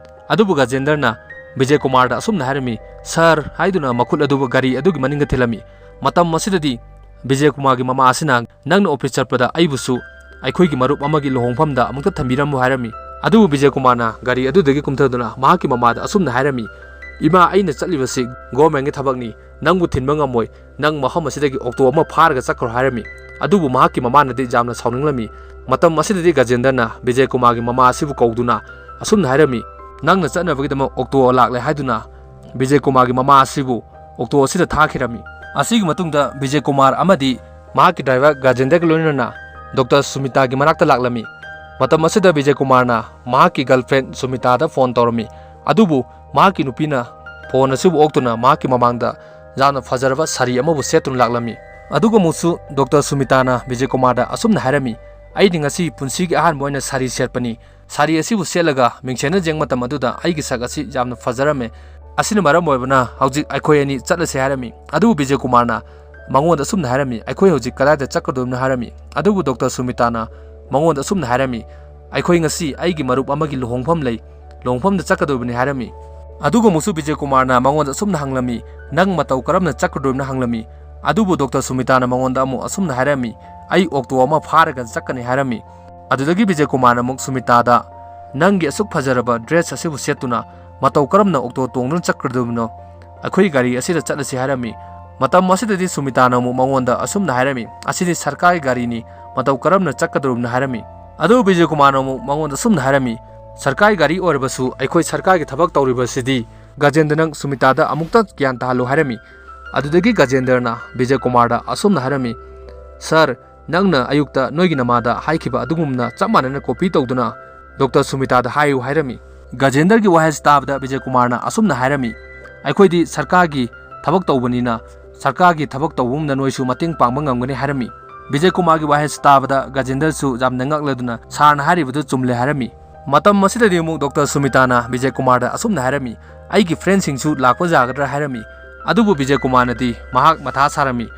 ꯑꯗꯨꯕꯨ ꯒꯖꯦꯟꯗꯔꯅ ꯕꯤꯖꯦ ꯀꯨꯃꯥꯔꯗ ꯑꯁꯨꯝꯅ ꯍꯥꯏꯔꯝꯃꯤ, "ꯁꯥꯔ" ꯍꯥꯏꯗꯨꯅ ꯃꯈꯨꯠ ꯑꯗꯨꯕꯨ ꯒꯥꯔꯤ ꯑꯗꯨꯒꯤ ꯃꯅꯤꯡꯗ ꯊꯤꯜꯂꯝꯃꯤ꯫ ꯃꯇꯝ ꯑꯁꯤꯗꯗꯤ ꯕꯤꯖꯦ ꯀꯨꯃꯥꯔꯒꯤ ꯃꯃꯥ ꯑꯁꯤꯅ, "ꯅꯪꯅ ꯑꯣꯐꯤꯁ ꯆꯠꯄꯗ ꯑꯩꯕꯨꯁꯨ ꯑꯩꯈꯣꯏꯒꯤ ꯃꯔꯨꯞ ꯑꯃꯒꯤ ꯂꯨꯍꯣꯡꯐꯝꯗ ꯑꯃꯨꯛꯇ ꯊꯝꯕꯤꯔꯝꯃꯨ" ꯍꯥꯏꯔꯝꯃꯤ꯫ ꯑꯗꯨꯕꯨ ꯕꯤꯖꯦ ꯀꯨꯃꯥꯔꯅ ꯒꯥꯔꯤ ꯑꯗꯨꯗꯒꯤ ꯀꯨꯝꯊꯗꯨꯅ ꯃꯍꯥꯛꯀꯤ ꯃꯃꯥꯗ ꯑꯁꯨꯝꯅ ꯍꯥꯏꯔꯝꯃꯤ, "ꯏꯃꯥ, ꯑꯩꯅ ꯆꯠꯂꯤꯕꯁꯤ ꯒꯣꯔꯃꯦꯟꯒꯤ ꯊꯕꯛꯅꯤ, ꯅꯪꯕꯨ ꯊꯤꯟꯕ ꯉꯝꯃꯣꯏ, ꯅꯪ ꯃꯐꯝ ꯑꯁꯤꯗꯒꯤ ꯑꯣꯛꯇꯣ ꯑꯃ ꯐꯥꯔꯒ ꯆꯠꯈ꯭ꯔꯣ" ꯍꯥꯏꯔꯝꯃꯤ꯫ ꯑꯗꯨꯕꯨ ꯃꯍꯥꯛꯀꯤ ꯃꯃꯥꯅꯗꯤ ꯌꯥꯝꯅ ꯁꯥꯎꯅꯤꯡꯂꯝꯃꯤ꯫ ꯃꯇꯝ ꯑꯁꯤꯗꯗꯤ ꯒꯖꯦꯟꯗꯔꯅ ꯕꯤꯖꯦ ꯀꯨꯃꯥꯔꯒꯤ ꯃꯃꯥ ꯑꯁꯤꯕꯨ ꯀꯧꯗꯨꯅ ꯑꯁꯨꯝꯅ ꯍꯥꯏꯔꯝꯃꯤ, "ꯅꯪꯅ ꯆꯠꯅꯕꯒꯤꯗꯃꯛ ꯑꯣꯛꯇꯣ ꯂꯥꯛꯂꯦ" ꯍꯥꯏꯗꯨꯅ ꯕꯤꯖꯦ ꯀꯨꯃꯥꯔꯒꯤ ꯃꯃꯥ ꯑꯁꯤꯕꯨ ꯑꯣꯛꯇꯣ ꯑꯁꯤꯗ ꯊꯥꯈꯤꯔꯝꯃꯤ꯫ ꯑꯁꯤꯒꯤ ꯃꯇꯨꯡꯗ ꯕꯤꯖꯦ ꯀꯨꯃꯥꯔ ꯑꯃꯗꯤ ꯃꯍꯥꯛꯀꯤ ꯗ꯭ꯔꯥꯏꯚꯔ ꯒꯖꯦꯟꯗꯔꯒ ꯂꯣꯏꯅꯅ ꯗꯣꯛꯇꯔ ꯁꯨꯃꯤꯇꯥꯒꯤ ꯃꯅꯥꯛꯇ ꯂꯥꯛꯂꯝꯃꯤ꯫ ꯃꯇꯝ ꯑꯁꯤꯗ ꯕꯤꯖꯦ ꯀꯨꯃꯥꯔꯅ ꯃꯍꯥꯛꯀꯤ ꯒꯔꯜꯐ꯭ꯔꯦꯟ ꯁꯨꯃꯤꯇꯥꯗ ꯐꯣꯟ ꯇꯧꯔꯝꯃꯤ꯫ ꯑꯗꯨꯕꯨ ꯃꯍꯥꯛꯀꯤ ꯅꯨꯄꯤꯅ ꯐꯣꯟ ꯑꯁꯤꯕꯨ ꯑꯣꯛꯇꯨꯅ ꯃꯍꯥꯛꯀꯤ ꯃꯃꯥꯡꯗ ꯌꯥꯝꯅ ꯐꯖꯔꯕ ꯁꯥꯔꯤ ꯑꯃꯕꯨ ꯁꯦꯠꯇꯨꯅ ꯂꯥꯛꯂꯝꯃꯤ꯫ ꯑꯗꯨꯒ ꯑꯃꯨꯛꯁꯨ ꯗꯣꯛꯇꯔ ꯁꯨꯃꯤꯇꯥꯅ ꯕꯤꯖꯦ ꯀꯨꯃꯥꯔꯗ ꯑꯁꯨꯝꯅ ꯍꯥꯏꯔꯝꯃꯤ, "ꯑꯩꯗꯤ ꯉꯁꯤ ꯄꯨꯟꯁꯤꯒꯤ ꯑꯍꯥꯟꯕ ꯑꯣꯏꯅ ꯁꯥꯔꯤ ꯁꯦꯠꯄꯅꯤ꯫ ꯁꯥꯔꯤ ꯑꯁꯤꯕꯨ ꯁꯦꯠꯂꯒ ꯃꯤꯡꯁꯦꯜꯅ ꯌꯦꯡꯕ ꯃꯇꯝ ꯑꯗꯨꯗ ꯑꯩꯒꯤ ꯁꯛ ꯑꯁꯤ ꯌꯥꯝꯅ ꯐꯖꯔꯝꯃꯦ꯫ ꯑꯁꯤꯅ ꯃꯔꯝ ꯑꯣꯏꯕꯅ ꯍꯧꯖꯤꯛ ꯑꯩꯈꯣꯏ ꯑꯅꯤ ꯆꯠꯂꯁꯦ" ꯍꯥꯏꯔꯝꯃꯤ꯫ ꯑꯗꯨꯕꯨ ꯕꯤꯖꯦ ꯀꯨꯃꯥꯔꯅ ꯃꯉꯣꯟꯗ ꯑꯁꯨꯝꯅ ꯍꯥꯏꯔꯝꯃꯤ, "ꯑꯩꯈꯣꯏ ꯍꯧꯖꯤꯛ ꯀꯗꯥꯏꯗ ꯆꯠꯀꯗꯣꯏꯕꯅꯣ?" ꯍꯥꯏꯔꯝꯃꯤ꯫ ꯑꯗꯨꯕꯨ ꯗꯣꯛꯇꯔ ꯁꯨꯃꯤꯇꯥꯅ ꯃꯉꯣꯟꯗ ꯑꯁꯨꯝꯅ ꯍꯥꯏꯔꯝꯃꯤ, "ꯑꯩꯈꯣꯏ ꯉꯁꯤ ꯑꯩꯒꯤ ꯃꯔꯨꯞ ꯑꯃꯒꯤ ꯂꯨꯍꯣꯡꯐꯝ ꯂꯩ, ꯂꯨꯍꯣꯡꯐꯝꯗ ꯆꯠꯀꯗꯣꯏꯕꯅꯤ" ꯍꯥꯏꯔꯝꯃꯤ꯫ ꯑꯗꯨꯒ ꯑꯃꯨꯛꯁꯨ ꯕꯤꯖꯦ ꯀꯨꯃꯥꯔꯅ ꯃꯉꯣꯟꯗ ꯑꯁꯨꯝꯅ ꯍꯪꯂꯝꯃꯤ, "ꯅꯪ ꯃꯇꯧ ꯀꯔꯝꯅ ꯆꯠꯀꯗꯣꯏꯕꯅꯣ?" ꯍꯪꯂꯝꯃꯤ꯫ ꯑꯗꯨꯕꯨ ꯗꯣꯛꯇꯔ ꯁꯨꯃꯤꯇꯥꯅ ꯃꯉꯣꯟꯗ ꯑꯃꯨꯛ ꯑꯁꯨꯝꯅ ꯍꯥꯏꯔꯝꯃꯤ, "ꯑꯩ ꯑꯣꯛꯇꯣ ꯑꯃ ꯐꯥꯔꯒ ꯆꯠꯀꯅꯤ" ꯍꯥꯏꯔꯝꯃꯤ꯫ ꯑꯗꯨꯗꯒꯤ ꯕꯤꯖꯦ ꯀꯨꯃꯥꯔꯅ ꯑꯃꯨꯛ ꯁꯨꯃꯤꯇꯥꯗ, "ꯅꯪꯒꯤ ꯑꯁꯨꯛ ꯐꯖꯔꯕ ꯗ꯭ꯔꯦꯁ ꯑꯁꯤꯕꯨ ꯁꯦꯠꯇꯨꯅ ꯃꯇꯧ ꯀꯔꯝꯅ ꯑꯣꯛꯇꯣ ꯇꯣꯡꯗꯨꯅ ꯆꯠꯀꯗꯧꯔꯤꯕꯅꯣ? ꯑꯩꯈꯣꯏ ꯒꯥꯔꯤ ꯑꯁꯤꯗ ꯆꯠꯂꯁꯤ" ꯍꯥꯏꯔꯝꯃꯤ꯫ ꯃꯇꯝ ꯑꯁꯤꯗꯗꯤ ꯁꯨꯃꯤꯇꯥꯅ ꯑꯃꯨꯛ ꯃꯉꯣꯟꯗ ꯑꯁꯨꯝꯅ ꯍꯥꯏꯔꯝꯃꯤ, "ꯑꯁꯤꯗꯤ ꯁꯔꯀꯥꯔꯒꯤ ꯒꯥꯔꯤꯅꯤ, ꯃꯇꯧ ꯀꯔꯝꯅ ꯆꯠꯀꯗꯧꯔꯤꯕꯅꯣ?" ꯍꯥꯏꯔꯝꯃꯤ꯫ ꯑꯗꯨꯕꯨ ꯕꯤꯖꯦ ꯀꯨꯃꯥꯔꯅ ꯑꯃꯨꯛ ꯃꯉꯣꯟꯗ ꯑꯁꯨꯝꯅ ꯍꯥꯏꯔꯝꯃꯤ, "ꯁꯔꯀꯥꯔꯒꯤ ꯒꯥꯔꯤ ꯑꯣꯏꯔꯕꯁꯨ ꯑꯩꯈꯣꯏ ꯁꯔꯀꯥꯔꯒꯤ ꯊꯕꯛ ꯇꯧꯔꯤꯕꯁꯤꯗꯤ ꯒꯖꯦꯟꯗ꯭ꯔ, ꯅꯪ ꯁꯨꯃꯤꯇꯥꯗ ꯑꯃꯨꯛꯇ ꯒ꯭ꯌꯥꯟ ꯇꯥꯍꯜꯂꯨ" ꯍꯥꯏꯔꯝꯃꯤ꯫ ꯑꯗꯨꯗꯒꯤ ꯒꯖꯦꯟꯗ꯭ꯔꯅ ꯕꯤꯖꯦ ꯀꯨꯃꯥꯔꯗ ꯑꯁꯨꯝꯅ ꯍꯥꯏꯔꯝꯃꯤ, "ꯁꯥꯔ, ꯅꯪꯅ ꯑꯌꯨꯛꯇ ꯅꯣꯏꯒꯤ ꯅꯃꯥꯗ ꯍꯥꯏꯈꯤꯕ ꯑꯗꯨꯒꯨꯝꯅ ꯆꯞ ꯃꯥꯟꯅꯅ ꯀꯣꯄꯤ ꯇꯧꯗꯨꯅ ꯗꯣꯛꯇꯔ ꯁꯨꯃꯤꯇꯥꯗ ꯍꯥꯏꯌꯨ" ꯍꯥꯏꯔꯝꯃꯤ꯫ ꯒꯖꯦꯟꯗ꯭ꯔꯒꯤ ꯋꯥꯍꯩ ꯑꯁꯤ ꯇꯥꯕꯗ ꯕꯤꯖꯦ ꯀꯨꯃꯥꯔꯅ ꯑꯁꯨꯝꯅ ꯍꯥꯏꯔꯝꯃꯤ, "ꯑꯩꯈꯣꯏꯗꯤ ꯁꯔꯀꯥꯔꯒꯤ ꯊꯕꯛ ꯇꯧꯕꯅꯤꯅ ꯁꯔꯀꯥꯔꯒꯤ ꯊꯕꯛ ꯇꯧꯕꯒꯨꯝꯅ ꯅꯣꯏꯁꯨ ꯃꯇꯦꯡ ꯄꯥꯡꯕ ꯉꯝꯒꯅꯤ" ꯍꯥꯏꯔꯝꯃꯤ꯫ ꯕꯤꯖꯦ ꯀꯨꯃꯥꯔꯒꯤ ꯋꯥꯍꯩ ꯑꯁꯤ ꯇꯥꯕꯗ ꯒꯖꯦꯟꯗ꯭ꯔꯁꯨ ꯌꯥꯝꯅ ꯉꯛꯂꯗꯨꯅ, "ꯁꯥꯔꯅ ꯍꯥꯏꯔꯤꯕꯗꯨ ꯆꯨꯝꯂꯦ" ꯍꯥꯏꯔꯝꯃꯤ꯫ ꯃꯇꯝ ꯑꯁꯤꯗꯗꯤ ꯑꯃꯨꯛ ꯗꯣꯛꯇꯔ ꯁꯨꯃꯤꯇꯥꯅ ꯕꯤꯖꯦ ꯀꯨꯃꯥꯔꯗ ꯑꯁꯨꯝꯅ ꯍꯥꯏꯔꯝꯃꯤ, "ꯑꯩꯒꯤ ꯐ꯭ꯔꯦꯟꯁꯤꯡꯁꯨ ꯂꯥꯛꯄ ꯌꯥꯒꯗ꯭ꯔꯥ?" ꯍꯥꯏꯔꯝꯃꯤ꯫ ꯑꯗꯨꯕꯨ ꯕꯤꯖꯦ ꯀꯨꯃꯥꯔꯅꯗꯤ ꯃꯍꯥꯛ ꯃꯊꯥ ꯁꯥꯔꯝꯃꯤ꯫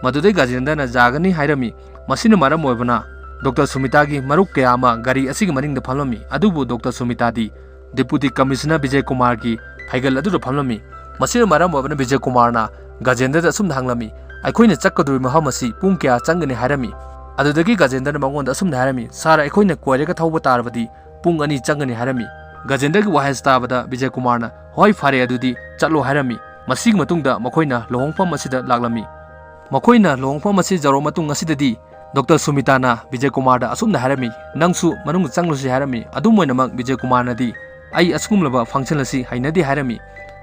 ꯃꯗꯨꯗꯩ ꯒꯖꯦꯟꯗ꯭ꯔꯅ ꯌꯥꯒꯅꯤ ꯍꯥꯏꯔꯝꯃꯤ꯫ ꯃꯁꯤꯅ ꯃꯔꯝ ꯑꯣꯏꯕꯅ ꯗꯣꯛꯇꯔ ꯁꯨꯃꯤꯇꯥꯒꯤ ꯃꯔꯨꯞ ꯀꯌꯥ ꯑꯃ ꯒꯥꯔꯤ ꯑꯁꯤꯒꯤ ꯃꯅꯤꯡꯗ ꯐꯝꯂꯝꯃꯤ꯫ ꯑꯗꯨꯕꯨ ꯗꯣꯛꯇꯔ ꯁꯨꯃꯤꯇꯥꯗꯤ ꯗꯤꯄꯨꯇꯤ ꯀꯃꯤꯁꯅꯔ ꯕꯤꯖꯦ ꯀꯨꯃꯥꯔꯒꯤ ꯐꯩꯒꯜ ꯑꯗꯨꯗ ꯐꯝꯂꯝꯃꯤ꯫ ꯃꯁꯤꯅ ꯃꯔꯝ ꯑꯣꯏꯕꯅ ꯕꯤꯖꯦ ꯀꯨꯃꯥꯔꯅ ꯒꯖꯦꯟꯗ꯭ꯔꯗ ꯑꯁꯨꯝꯅ ꯍꯪꯂꯝꯃꯤ, "ꯑꯩꯈꯣꯏꯅ ꯆꯠꯀꯗꯧꯔꯤꯕ ꯃꯐꯝ ꯑꯁꯤ ꯄꯨꯡ ꯀꯌꯥ ꯆꯪꯒꯅꯤ?" ꯍꯥꯏꯔꯝꯃꯤ꯫ ꯑꯗꯨꯗꯒꯤ ꯒꯖꯦꯟꯗ꯭ꯔꯅ ꯃꯉꯣꯟꯗ ꯑꯁꯨꯝꯅ ꯍꯥꯏꯔꯝꯃꯤ, "ꯁꯥꯔ, ꯑꯩꯈꯣꯏꯅ ꯀꯣꯏꯔꯒ ꯊꯧꯕ ꯇꯥꯔꯕꯗꯤ ꯄꯨꯡ ꯑꯅꯤ ꯆꯪꯒꯅꯤ" ꯍꯥꯏꯔꯝꯃꯤ꯫ ꯒꯖꯦꯟꯗ꯭ꯔꯒꯤ ꯋꯥꯍꯩ ꯑꯁꯤ ꯇꯥꯕꯗ ꯕꯤꯖꯦ ꯀꯨꯃꯥꯔꯅ, "ꯍꯣꯏ, ꯐꯔꯦ, ꯑꯗꯨꯗꯤ ꯆꯠꯂꯣ" ꯍꯥꯏꯔꯝꯃꯤ꯫ ꯃꯁꯤꯒꯤ ꯃꯇꯨꯡꯗ ꯃꯈꯣꯏꯅ ꯂꯨꯍꯣꯡꯐꯝ ꯑꯁꯤꯗ ꯂꯥꯛꯂꯝꯃꯤ꯫ ꯃꯈꯣꯏꯅ ꯂꯨꯍꯣꯡꯐꯝ ꯑꯁꯤ ꯌꯧꯔꯕ ꯃꯇꯨꯡ ꯑꯁꯤꯗꯗꯤ ꯗꯣꯛꯇꯔ ꯁꯨꯃꯤꯇꯥꯅ ꯕꯤꯖꯦ ꯀꯨꯃꯥꯔꯗ ꯑꯁꯨꯝꯅ ꯍꯥꯏꯔꯝꯃꯤ, "ꯅꯪꯁꯨ ꯃꯅꯨꯡꯗ ꯆꯪꯂꯨꯁꯤ" ꯍꯥꯏꯔꯝꯃꯤ꯫ ꯑꯗꯨꯝ ꯑꯣꯏꯅꯃꯛ ꯕꯤꯖꯦ ꯀꯨꯃꯥꯔꯅꯗꯤ, "ꯑꯩ ꯑꯁꯤꯒꯨꯝꯂꯕ ꯐꯪꯁꯟ ꯑꯁꯤ ꯍꯩꯅꯗꯦ" ꯍꯥꯏꯔꯝꯃꯤ꯫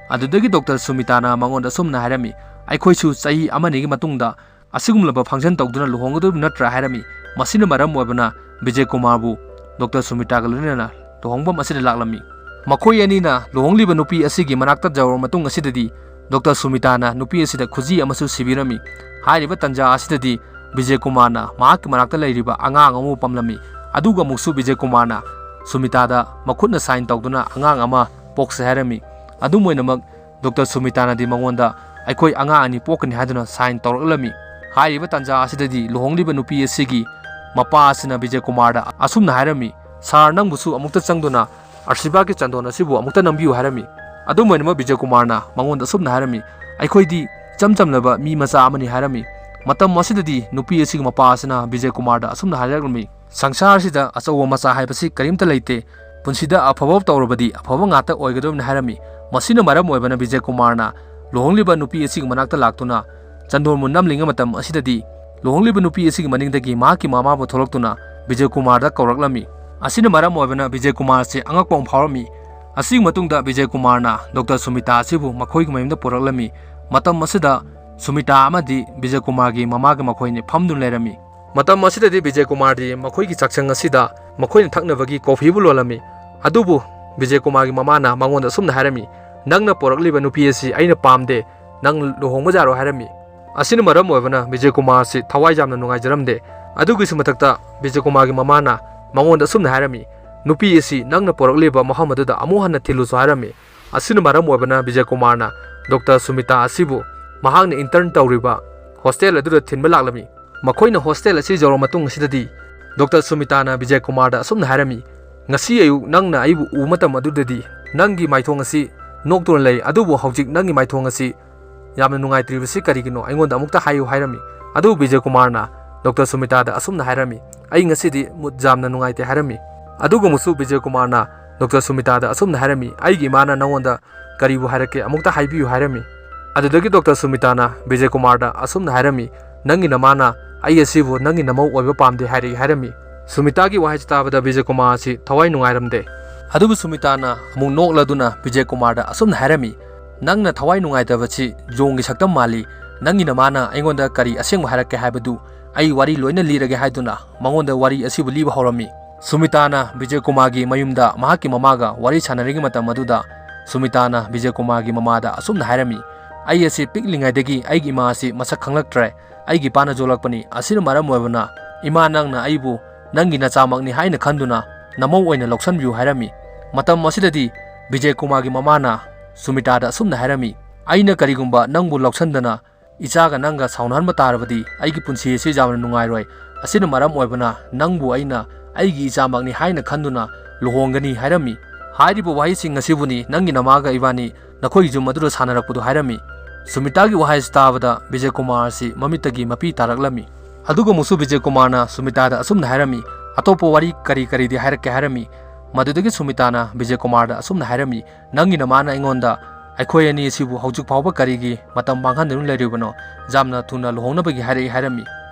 ꯑꯗꯨꯗꯒꯤ ꯗꯣꯛꯇꯔ ꯁꯨꯃꯤꯇꯥꯅ ꯃꯉꯣꯟꯗ ꯑꯁꯨꯝꯅ ꯍꯥꯏꯔꯝꯃꯤ, "ꯑꯩꯈꯣꯏꯁꯨ ꯆꯍꯤ ꯑꯃꯅꯤꯒꯤ ꯃꯇꯨꯡꯗ ꯑꯁꯤꯒꯨꯝꯂꯕ ꯐꯪꯁꯟ ꯇꯧꯗꯨꯅ ꯂꯨꯍꯣꯡꯒꯗꯧꯔꯤꯕ ꯅꯠꯇ꯭ꯔꯥ?" ꯍꯥꯏꯔꯝꯃꯤ꯫ ꯃꯁꯤꯅ ꯃꯔꯝ ꯑꯣꯏꯕꯅ ꯕꯤꯖꯦ ꯀꯨꯃꯥꯔꯕꯨ ꯗꯣꯛꯇꯔ ꯁꯨꯃꯤꯇꯥꯒ ꯂꯣꯏꯅꯅ ꯂꯨꯍꯣꯡꯐꯝ ꯑꯁꯤꯗ ꯂꯥꯛꯂꯝꯃꯤ꯫ ꯃꯈꯣꯏ ꯑꯅꯤꯅ ꯂꯨꯍꯣꯡꯂꯤꯕ ꯅꯨꯄꯤ ꯑꯁꯤꯒꯤ ꯃꯅꯥꯛꯇ ꯌꯧꯔꯕ ꯃꯇꯨꯡ ꯑꯁꯤꯗꯗꯤ ꯗꯣꯛꯇꯔ ꯁꯨꯃꯤꯇꯥꯅ ꯅꯨꯄꯤ ꯑꯁꯤꯗ ꯈꯨꯖꯤ ꯑꯃꯁꯨ ꯁꯤꯕꯤꯔꯝꯃꯤ꯫ ꯍꯥꯏꯔꯤꯕ ꯇꯟꯖꯥ ꯑꯁꯤꯗꯗꯤ ꯕꯤꯖꯦ ꯀꯨꯃꯥꯔꯅ ꯃꯍꯥꯛꯀꯤ ꯃꯅꯥꯛꯇ ꯂꯩꯔꯤꯕ ꯑꯉꯥꯡ ꯑꯃꯕꯨ ꯄꯝꯂꯝꯃꯤ꯫ ꯑꯗꯨꯒ ꯑꯃꯨꯛꯁꯨ ꯕꯤꯖꯦ ꯀꯨꯃꯥꯔꯅ ꯁꯨꯃꯤꯇꯥꯗ ꯃꯈꯨꯠꯅ ꯁꯥꯏꯟ ꯇꯧꯗꯨꯅ ꯑꯉꯥꯡ ꯑꯃ ꯄꯣꯛꯁꯦ ꯍꯥꯏꯔꯝꯃꯤ꯫ ꯑꯗꯨꯝ ꯑꯣꯏꯅꯃꯛ ꯗꯣꯛꯇꯔ ꯁꯨꯃꯤꯇꯥꯅꯗꯤ ꯃꯉꯣꯟꯗ ꯑꯩꯈꯣꯏ ꯑꯉꯥꯡ ꯑꯅꯤ ꯄꯣꯛꯀꯅꯤ ꯍꯥꯏꯗꯨꯅ ꯁꯥꯏꯟ ꯇꯧꯔꯛꯂꯝꯃꯤ꯫ ꯍꯥꯏꯔꯤꯕ ꯇꯥꯟꯖꯥ ꯑꯁꯤꯗꯗꯤ ꯂꯨꯍꯣꯡꯂꯤꯕ ꯅꯨꯄꯤ ꯑꯁꯤꯒꯤ ꯃꯄꯥ ꯑꯁꯤꯅ ꯕꯤꯖꯦ ꯀꯨꯃꯥꯔꯗ ꯑꯁꯨꯝꯅ ꯍꯥꯏꯔꯝꯃꯤ, "ꯁꯥꯔ, ꯅꯪꯕꯨꯁꯨ ꯑꯃꯨꯛꯇ ꯆꯪꯗꯨꯅ ꯑꯁꯤꯔꯕꯥꯗꯀꯤ ꯆꯟꯗꯣꯟ ꯑꯁꯤꯕꯨ ꯑꯃꯨꯛꯇ ꯅꯝꯕꯤꯌꯨ" ꯍꯥꯏꯔꯝꯃꯤ꯫ ꯑꯗꯨꯝ ꯑꯣꯏꯅꯃꯛ ꯕꯤꯖꯦ ꯀꯨꯃꯥꯔꯅ ꯃꯉꯣꯟꯗ ꯑꯁꯨꯝꯅ ꯍꯥꯏꯔꯝꯃꯤ, "ꯑꯩꯈꯣꯏꯗꯤ ꯏꯆꯝ ꯆꯝꯂꯕ ꯃꯤ ꯃꯆꯥ ꯑꯃꯅꯤ" ꯍꯥꯏꯔꯝꯃꯤ꯫ ꯃꯇꯝ ꯑꯁꯤꯗꯗꯤ ꯅꯨꯄꯤ ꯑꯁꯤꯒꯤ ꯃꯄꯥ ꯑꯁꯤꯅ ꯕꯤꯖꯦ ꯀꯨꯃꯥꯔꯗ ꯑꯁꯨꯝꯅ ꯍꯥꯏꯔꯛꯂꯝꯃꯤ, "ꯁꯪꯁꯥꯔꯁꯤꯗ ꯑꯆꯧꯕ ꯃꯆꯥ ꯍꯥꯏꯕꯁꯤ ꯀꯔꯤꯝꯇ ꯂꯩꯇꯦ꯫ ꯄꯨꯟꯁꯤꯗ ꯑꯐꯕ ꯇꯧꯔꯕꯗꯤ ꯑꯐꯕ ꯉꯥꯛꯇ ꯑꯣꯏꯒꯗꯕꯅꯤ ꯍꯥꯏꯔꯝꯃꯤ꯫ ꯃꯁꯤꯅ ꯃꯔꯝ ꯑꯣꯏꯕꯅ ꯕꯤꯖꯦ ꯀꯨꯃꯥꯔꯅ ꯂꯨꯍꯣꯡꯂꯤꯕ ꯅꯨꯄꯤ ꯑꯁꯤꯒꯤ ꯃꯅꯥꯛꯇ ꯂꯥꯛꯇꯨꯅ ꯆꯟꯗꯣꯟꯕꯨ ꯅꯝꯂꯤꯉꯩ ꯃꯇꯝ ꯑꯁꯤꯗꯗꯤ ꯂꯨꯍꯣꯡꯂꯤꯕ ꯅꯨꯄꯤ ꯑꯁꯤꯒꯤ ꯃꯅꯤꯡꯗꯒꯤ ꯃꯍꯥꯛꯀꯤ ꯃꯃꯥꯕꯨ ꯊꯣꯛꯂꯛꯇꯨꯅ ꯕꯤꯖꯦ ꯀꯨꯃꯥꯔꯗ ꯀꯧꯔꯛꯂꯝꯃꯤ꯫ ꯑꯁꯤꯅ ꯃꯔꯝ ꯑꯣꯏꯕꯅ ꯕꯤꯖꯦ ꯀꯨꯃꯥꯔ ꯑꯁꯤ ꯑꯉꯛꯄ ꯑꯃ ꯐꯥꯎꯔꯝꯃꯤ꯫ ꯑꯁꯤꯒꯤ ꯃꯇꯨꯡꯗ ꯕꯤꯖꯦ ꯀꯨꯃꯥꯔꯅ ꯗꯣꯛꯇꯔ ꯁꯨꯃꯤꯇꯥ ꯑꯁꯤꯕꯨ ꯃꯈꯣꯏꯒꯤ ꯃꯌꯨꯝꯗ ꯄꯨꯔꯛꯂꯝꯃꯤ꯫ ꯃꯇꯝ ꯑꯁꯤꯗ ꯁꯨꯃꯤꯇꯥ ꯑꯃꯗꯤ ꯕꯤꯖꯦ ꯀꯨꯃꯥꯔꯒꯤ ꯃꯃꯥꯒ ꯃꯈꯣꯏꯅꯤ ꯐꯝꯗꯨꯅ ꯂꯩꯔꯝꯃꯤ꯫ ꯃꯇꯝ ꯑꯁꯤꯗꯗꯤ ꯕꯤꯖꯦ ꯀꯨꯃꯥꯔꯗꯤ ꯃꯈꯣꯏꯒꯤ ꯆꯥꯛꯁꯪ ꯑꯁꯤꯗ ꯃꯈꯣꯏꯅ ꯊꯛꯅꯕꯒꯤ ꯀꯣꯐꯤꯕꯨ ꯂꯣꯜꯂꯝꯃꯤ꯫ ꯑꯗꯨꯕꯨ ꯕꯤꯖꯦ ꯀꯨꯃꯥꯔꯒꯤ ꯃꯃꯥꯅ ꯃꯉꯣꯟꯗ ꯑꯁꯨꯝꯅ ꯍꯥꯏꯔꯝꯃꯤ, "ꯅꯪꯅ ꯄꯣꯔꯛꯂꯤꯕ ꯅꯨꯄꯤ ꯑꯁꯤ ꯑꯩꯅ ꯄꯥꯝꯗꯦ, ꯅꯪ ꯂꯨꯍꯣꯡꯕ ꯌꯥꯔꯣꯏ" ꯍꯥꯏꯔꯝꯃꯤ꯫ ꯑꯁꯤꯅ ꯃꯔꯝ ꯑꯣꯏꯕꯅ ꯕꯤꯖꯦ ꯀꯨꯃꯥꯔ ꯑꯁꯤ ꯊꯋꯥꯏ ꯌꯥꯝꯅ ꯅꯨꯡꯉꯥꯏꯖꯔꯝꯗꯦ꯫ ꯑꯗꯨꯒꯤꯁꯨ ꯃꯊꯛꯇ ꯕꯤꯖꯦ ꯀꯨꯃꯥꯔꯒꯤ ꯃꯃꯥꯅ ꯃꯉꯣꯟꯗ ꯑꯁꯨꯝꯅ ꯍꯥꯏꯔꯝꯃꯤ, "ꯅꯨꯄꯤ ꯑꯁꯤ ꯅꯪꯅ ꯄꯣꯔꯛꯂꯤꯕ ꯃꯐꯝ ꯑꯗꯨꯗ ꯑꯃꯨꯛ ꯍꯟꯅ ꯊꯤꯜꯂꯨꯁꯨ" ꯍꯥꯏꯔꯝꯃꯤ꯫ ꯑꯁꯤꯅ ꯃꯔꯝ ꯑꯣꯏꯕꯅ ꯕꯤꯖꯦ ꯀꯨꯃꯥꯔꯅ ꯗꯣꯛꯇꯔ ꯁꯨꯃꯤꯇꯥ ꯑꯁꯤꯕꯨ ꯃꯍꯥꯛꯅ intern ꯇꯧꯔꯤꯕ ꯍꯣꯁꯇꯦꯜ ꯑꯗꯨꯗ ꯊꯤꯟꯕ ꯂꯥꯛꯂꯝꯃꯤ꯫ ꯃꯈꯣꯏꯅ ꯍꯣꯁꯇꯦꯜ ꯑꯁꯤ ꯌꯧꯔꯕ ꯃꯇꯨꯡ ꯑꯁꯤꯗꯗꯤ ꯗꯣꯛꯇꯔ ꯁꯨꯃꯤꯇꯥꯅ ꯕꯤꯖꯦ ꯀꯨꯃꯥꯔꯗ ꯑꯁꯨꯝꯅ ꯍꯥꯏꯔꯝꯃꯤ, "ꯉꯁꯤ ꯑꯌꯨꯛ ꯅꯪꯅ ꯑꯩꯕꯨ ꯎꯕ ꯃꯇꯝ ꯑꯗꯨꯗꯗꯤ ꯅꯪꯒꯤ ꯃꯥꯏꯊꯣꯡ ꯑꯁꯤ ꯅꯣꯛꯇꯨꯅ ꯂꯩ, ꯑꯗꯨꯕꯨ ꯍꯧꯖꯤꯛ ꯅꯪꯒꯤ ꯃꯥꯏꯊꯣꯡ ꯑꯁꯤ ꯌꯥꯝꯅ ꯅꯨꯡꯉꯥꯏꯇ꯭ꯔꯤꯕꯁꯤ ꯀꯔꯤꯒꯤꯅꯣ? ꯑꯩꯉꯣꯟꯗ ꯑꯃꯨꯛꯇ ꯍꯥꯏꯌꯨ" ꯍꯥꯏꯔꯝꯃꯤ꯫ ꯑꯗꯨꯕꯨ ꯕꯤꯖꯦ ꯀꯨꯃꯥꯔꯅ ꯗꯣꯛꯇꯔ ꯁꯨꯃꯤꯇꯥꯗ ꯑꯁꯨꯝꯅ ꯍꯥꯏꯔꯝꯃꯤ, "ꯑꯩ ꯉꯁꯤꯗꯤ mood ꯌꯥꯝꯅ ꯅꯨꯡꯉꯥꯏꯇꯦ" ꯍꯥꯏꯔꯝꯃꯤ꯫ ꯑꯗꯨꯒ ꯑꯃꯨꯛꯁꯨ ꯕꯤꯖꯦ ꯀꯨꯃꯥꯔꯅ ꯗꯣꯛꯇꯔ ꯁꯨꯃꯤꯇꯥꯗ ꯑꯁꯨꯝꯅ ꯍꯥꯏꯔꯝꯃꯤ, "ꯑꯩꯒꯤ ꯏꯃꯥꯅ ꯅꯉꯣꯟꯗ ꯀꯔꯤꯕꯨ ꯍꯥꯏꯔꯛꯀꯦ? ꯑꯃꯨꯛꯇ ꯍꯥꯏꯕꯤꯌꯨ" ꯍꯥꯏꯔꯝꯃꯤ꯫ ꯑꯗꯨꯗꯒꯤ ꯗꯣꯛꯇꯔ ꯁꯨꯃꯤꯇꯥꯅ ꯕꯤꯖꯦ ꯀꯨꯃꯥꯔꯗ ꯑꯁꯨꯝꯅ ꯍꯥꯏꯔꯝꯃꯤ, "ꯅꯪꯒꯤ ꯅꯃꯥꯅ ꯑꯩ ꯑꯁꯤꯕꯨ ꯅꯪꯒꯤ ꯅꯃꯧ ꯑꯣꯏꯕ ꯄꯥꯝꯗꯦ ꯍꯥꯏꯔꯛꯏ" ꯍꯥꯏꯔꯝꯃꯤ꯫ ꯁꯨꯃꯤꯇꯥꯒꯤ ꯋꯥꯍꯩꯁꯤ ꯇꯥꯕꯗ ꯕꯤꯖꯦ ꯀꯨꯃꯥꯔ ꯑꯁꯤ ꯊꯋꯥꯏ ꯅꯨꯡꯉꯥꯏꯔꯝꯗꯦ꯫ ꯑꯗꯨꯕꯨ ꯁꯨꯃꯤꯇꯥꯅ ꯑꯃꯨꯛ ꯅꯣꯛꯂꯗꯨꯅ ꯕꯤꯖꯦ ꯀꯨꯃꯥꯔꯗ ꯑꯁꯨꯝꯅ ꯍꯥꯏꯔꯝꯃꯤ, "ꯅꯪꯅ ꯊꯋꯥꯏ ꯅꯨꯡꯉꯥꯏꯇꯕꯁꯤ ꯖꯣꯡꯒꯤ ꯁꯛꯇꯝ ꯃꯥꯜꯂꯤ꯫ ꯅꯪꯒꯤ ꯅꯃꯥꯅ ꯑꯩꯉꯣꯟꯗ ꯀꯔꯤ ꯑꯁꯦꯡꯕ ꯍꯥꯏꯔꯛꯀꯦ ꯍꯥꯏꯕꯗꯨ ꯑꯩ ꯋꯥꯔꯤ ꯂꯣꯏꯅ ꯂꯤꯔꯒꯦ" ꯍꯥꯏꯗꯨꯅ ꯃꯉꯣꯟꯗ ꯋꯥꯔꯤ ꯑꯁꯤꯕꯨ ꯂꯤꯕ ꯍꯧꯔꯝꯃꯤ꯫ ꯁꯨꯃꯤꯇꯥꯅ ꯕꯤꯖꯦ ꯀꯨꯃꯥꯔꯒꯤ ꯃꯌꯨꯝꯗ ꯃꯍꯥꯛꯀꯤ ꯃꯃꯥꯒ ꯋꯥꯔꯤ ꯁꯥꯟꯅꯔꯤꯉꯩ ꯃꯇꯝ ꯑꯗꯨꯗ ꯁꯨꯃꯤꯇꯥꯅ ꯕꯤꯖꯦ ꯀꯨꯃꯥꯔꯒꯤ ꯃꯃꯥꯗ ꯑꯁꯨꯝꯅ ꯍꯥꯏꯔꯝꯃꯤ, "ꯑꯩ ꯑꯁꯤ ꯄꯤꯛꯂꯤꯉꯩꯗꯒꯤ ꯑꯩꯒꯤ ꯏꯃꯥ ꯑꯁꯤ ꯃꯁꯛ ꯈꯪꯂꯛꯇ꯭ꯔꯦ꯫ ꯑꯩꯒꯤ ꯏꯄꯥꯅ ꯌꯣꯛꯂꯛꯄꯅꯤ꯫ ꯑꯁꯤꯅ ꯃꯔꯝ ꯑꯣꯏꯕꯅ ꯏꯃꯥ ꯅꯪꯅ ꯑꯩꯕꯨ ꯅꯪꯒꯤ ꯅꯆꯥꯃꯛꯅꯤ ꯍꯥꯏꯅ ꯈꯟꯗꯨꯅ ꯅꯃꯧ ꯑꯣꯏꯅ ꯂꯧꯁꯟꯕꯤꯌꯨ" ꯍꯥꯏꯔꯝꯃꯤ꯫ ꯃꯇꯝ ꯑꯁꯤꯗꯗꯤ ꯕꯤꯖꯦ ꯀꯨꯃꯥꯔꯒꯤ ꯃꯃꯥꯅ ꯁꯨꯃꯤꯇꯥꯗ ꯑꯁꯨꯝꯅ ꯍꯥꯏꯔꯝꯃꯤ, "ꯑꯩꯅ ꯀꯔꯤꯒꯨꯝꯕ ꯅꯪꯕꯨ ꯂꯧꯁꯟꯗꯅ ꯏꯆꯥꯒ ꯅꯪꯒ ꯁꯥꯎꯅꯍꯟꯕ ꯇꯥꯔꯕꯗꯤ ꯑꯩꯒꯤ ꯄꯨꯟꯁꯤ ꯑꯁꯤ ꯌꯥꯝꯅ ꯅꯨꯡꯉꯥꯏꯔꯣꯏ꯫ ꯑꯁꯤꯅ ꯃꯔꯝ ꯑꯣꯏꯕꯅ ꯅꯪꯕꯨ ꯑꯩꯅ ꯑꯩꯒꯤ ꯏꯆꯥꯃꯛꯅꯤ ꯍꯥꯏꯅ ꯈꯟꯗꯨꯅ ꯂꯨꯍꯣꯡꯒꯅꯤ" ꯍꯥꯏꯔꯝꯃꯤ꯫ ꯍꯥꯏꯔꯤꯕ ꯋꯥꯍꯩꯁꯤꯡ ꯑꯁꯤꯕꯨꯅꯤ ꯅꯪꯒꯤ ꯅꯃꯥꯒ ꯏꯕꯥꯅꯤ ꯅꯈꯣꯏꯒꯤ ꯌꯨꯝ ꯑꯗꯨꯗ ꯁꯥꯟꯅꯔꯛꯄꯗꯨ ꯍꯥꯏꯔꯝꯃꯤ꯫ ꯁꯨꯃꯤꯇꯥꯒꯤ ꯋꯥꯍꯩ ꯑꯁꯤ ꯇꯥꯕꯗ ꯕꯤꯖꯦ ꯀꯨꯃꯥꯔ ꯑꯁꯤ ꯃꯃꯤꯠꯇꯒꯤ ꯃꯄꯤ ꯇꯥꯔꯛꯂꯝꯃꯤ꯫ ꯑꯗꯨꯒ ꯑꯃꯨꯛꯁꯨ ꯕꯤꯖꯦ ꯀꯨꯃꯥꯔꯅ ꯁꯨꯃꯤꯇꯥꯗ ꯑꯁꯨꯝꯅ ꯍꯥꯏꯔꯝꯃꯤ, "ꯑꯇꯣꯞꯄ ꯋꯥꯔꯤ ꯀꯔꯤ ꯀꯔꯤꯗꯤ ꯍꯥꯏꯔꯛꯀꯦ?" ꯍꯥꯏꯔꯝꯃꯤ꯫ ꯃꯗꯨꯗꯒꯤ ꯁꯨꯃꯤꯇꯥꯅ ꯕꯤꯖꯦ ꯀꯨꯃꯥꯔꯗ ꯑꯁꯨꯝꯅ ꯍꯥꯏꯔꯝꯃꯤ, "ꯅꯪꯒꯤ ꯅꯃꯥꯅ ꯑꯩꯉꯣꯟꯗ ꯑꯩꯈꯣꯏ ꯑꯅꯤ ꯑꯁꯤꯕꯨ ꯍꯧꯖꯤꯛ ꯐꯥꯎꯕ ꯀꯔꯤꯒꯤ ꯃꯇꯝ ꯃꯥꯡꯍꯟꯗꯨꯅ ꯂꯩꯔꯤꯕꯅꯣ? ꯌꯥꯝꯅ ꯊꯨꯅ ꯂꯨꯍꯣꯡꯅꯕꯒꯤ ꯍꯥꯏꯔꯛꯏ" ꯍꯥꯏꯔꯝꯃꯤ꯫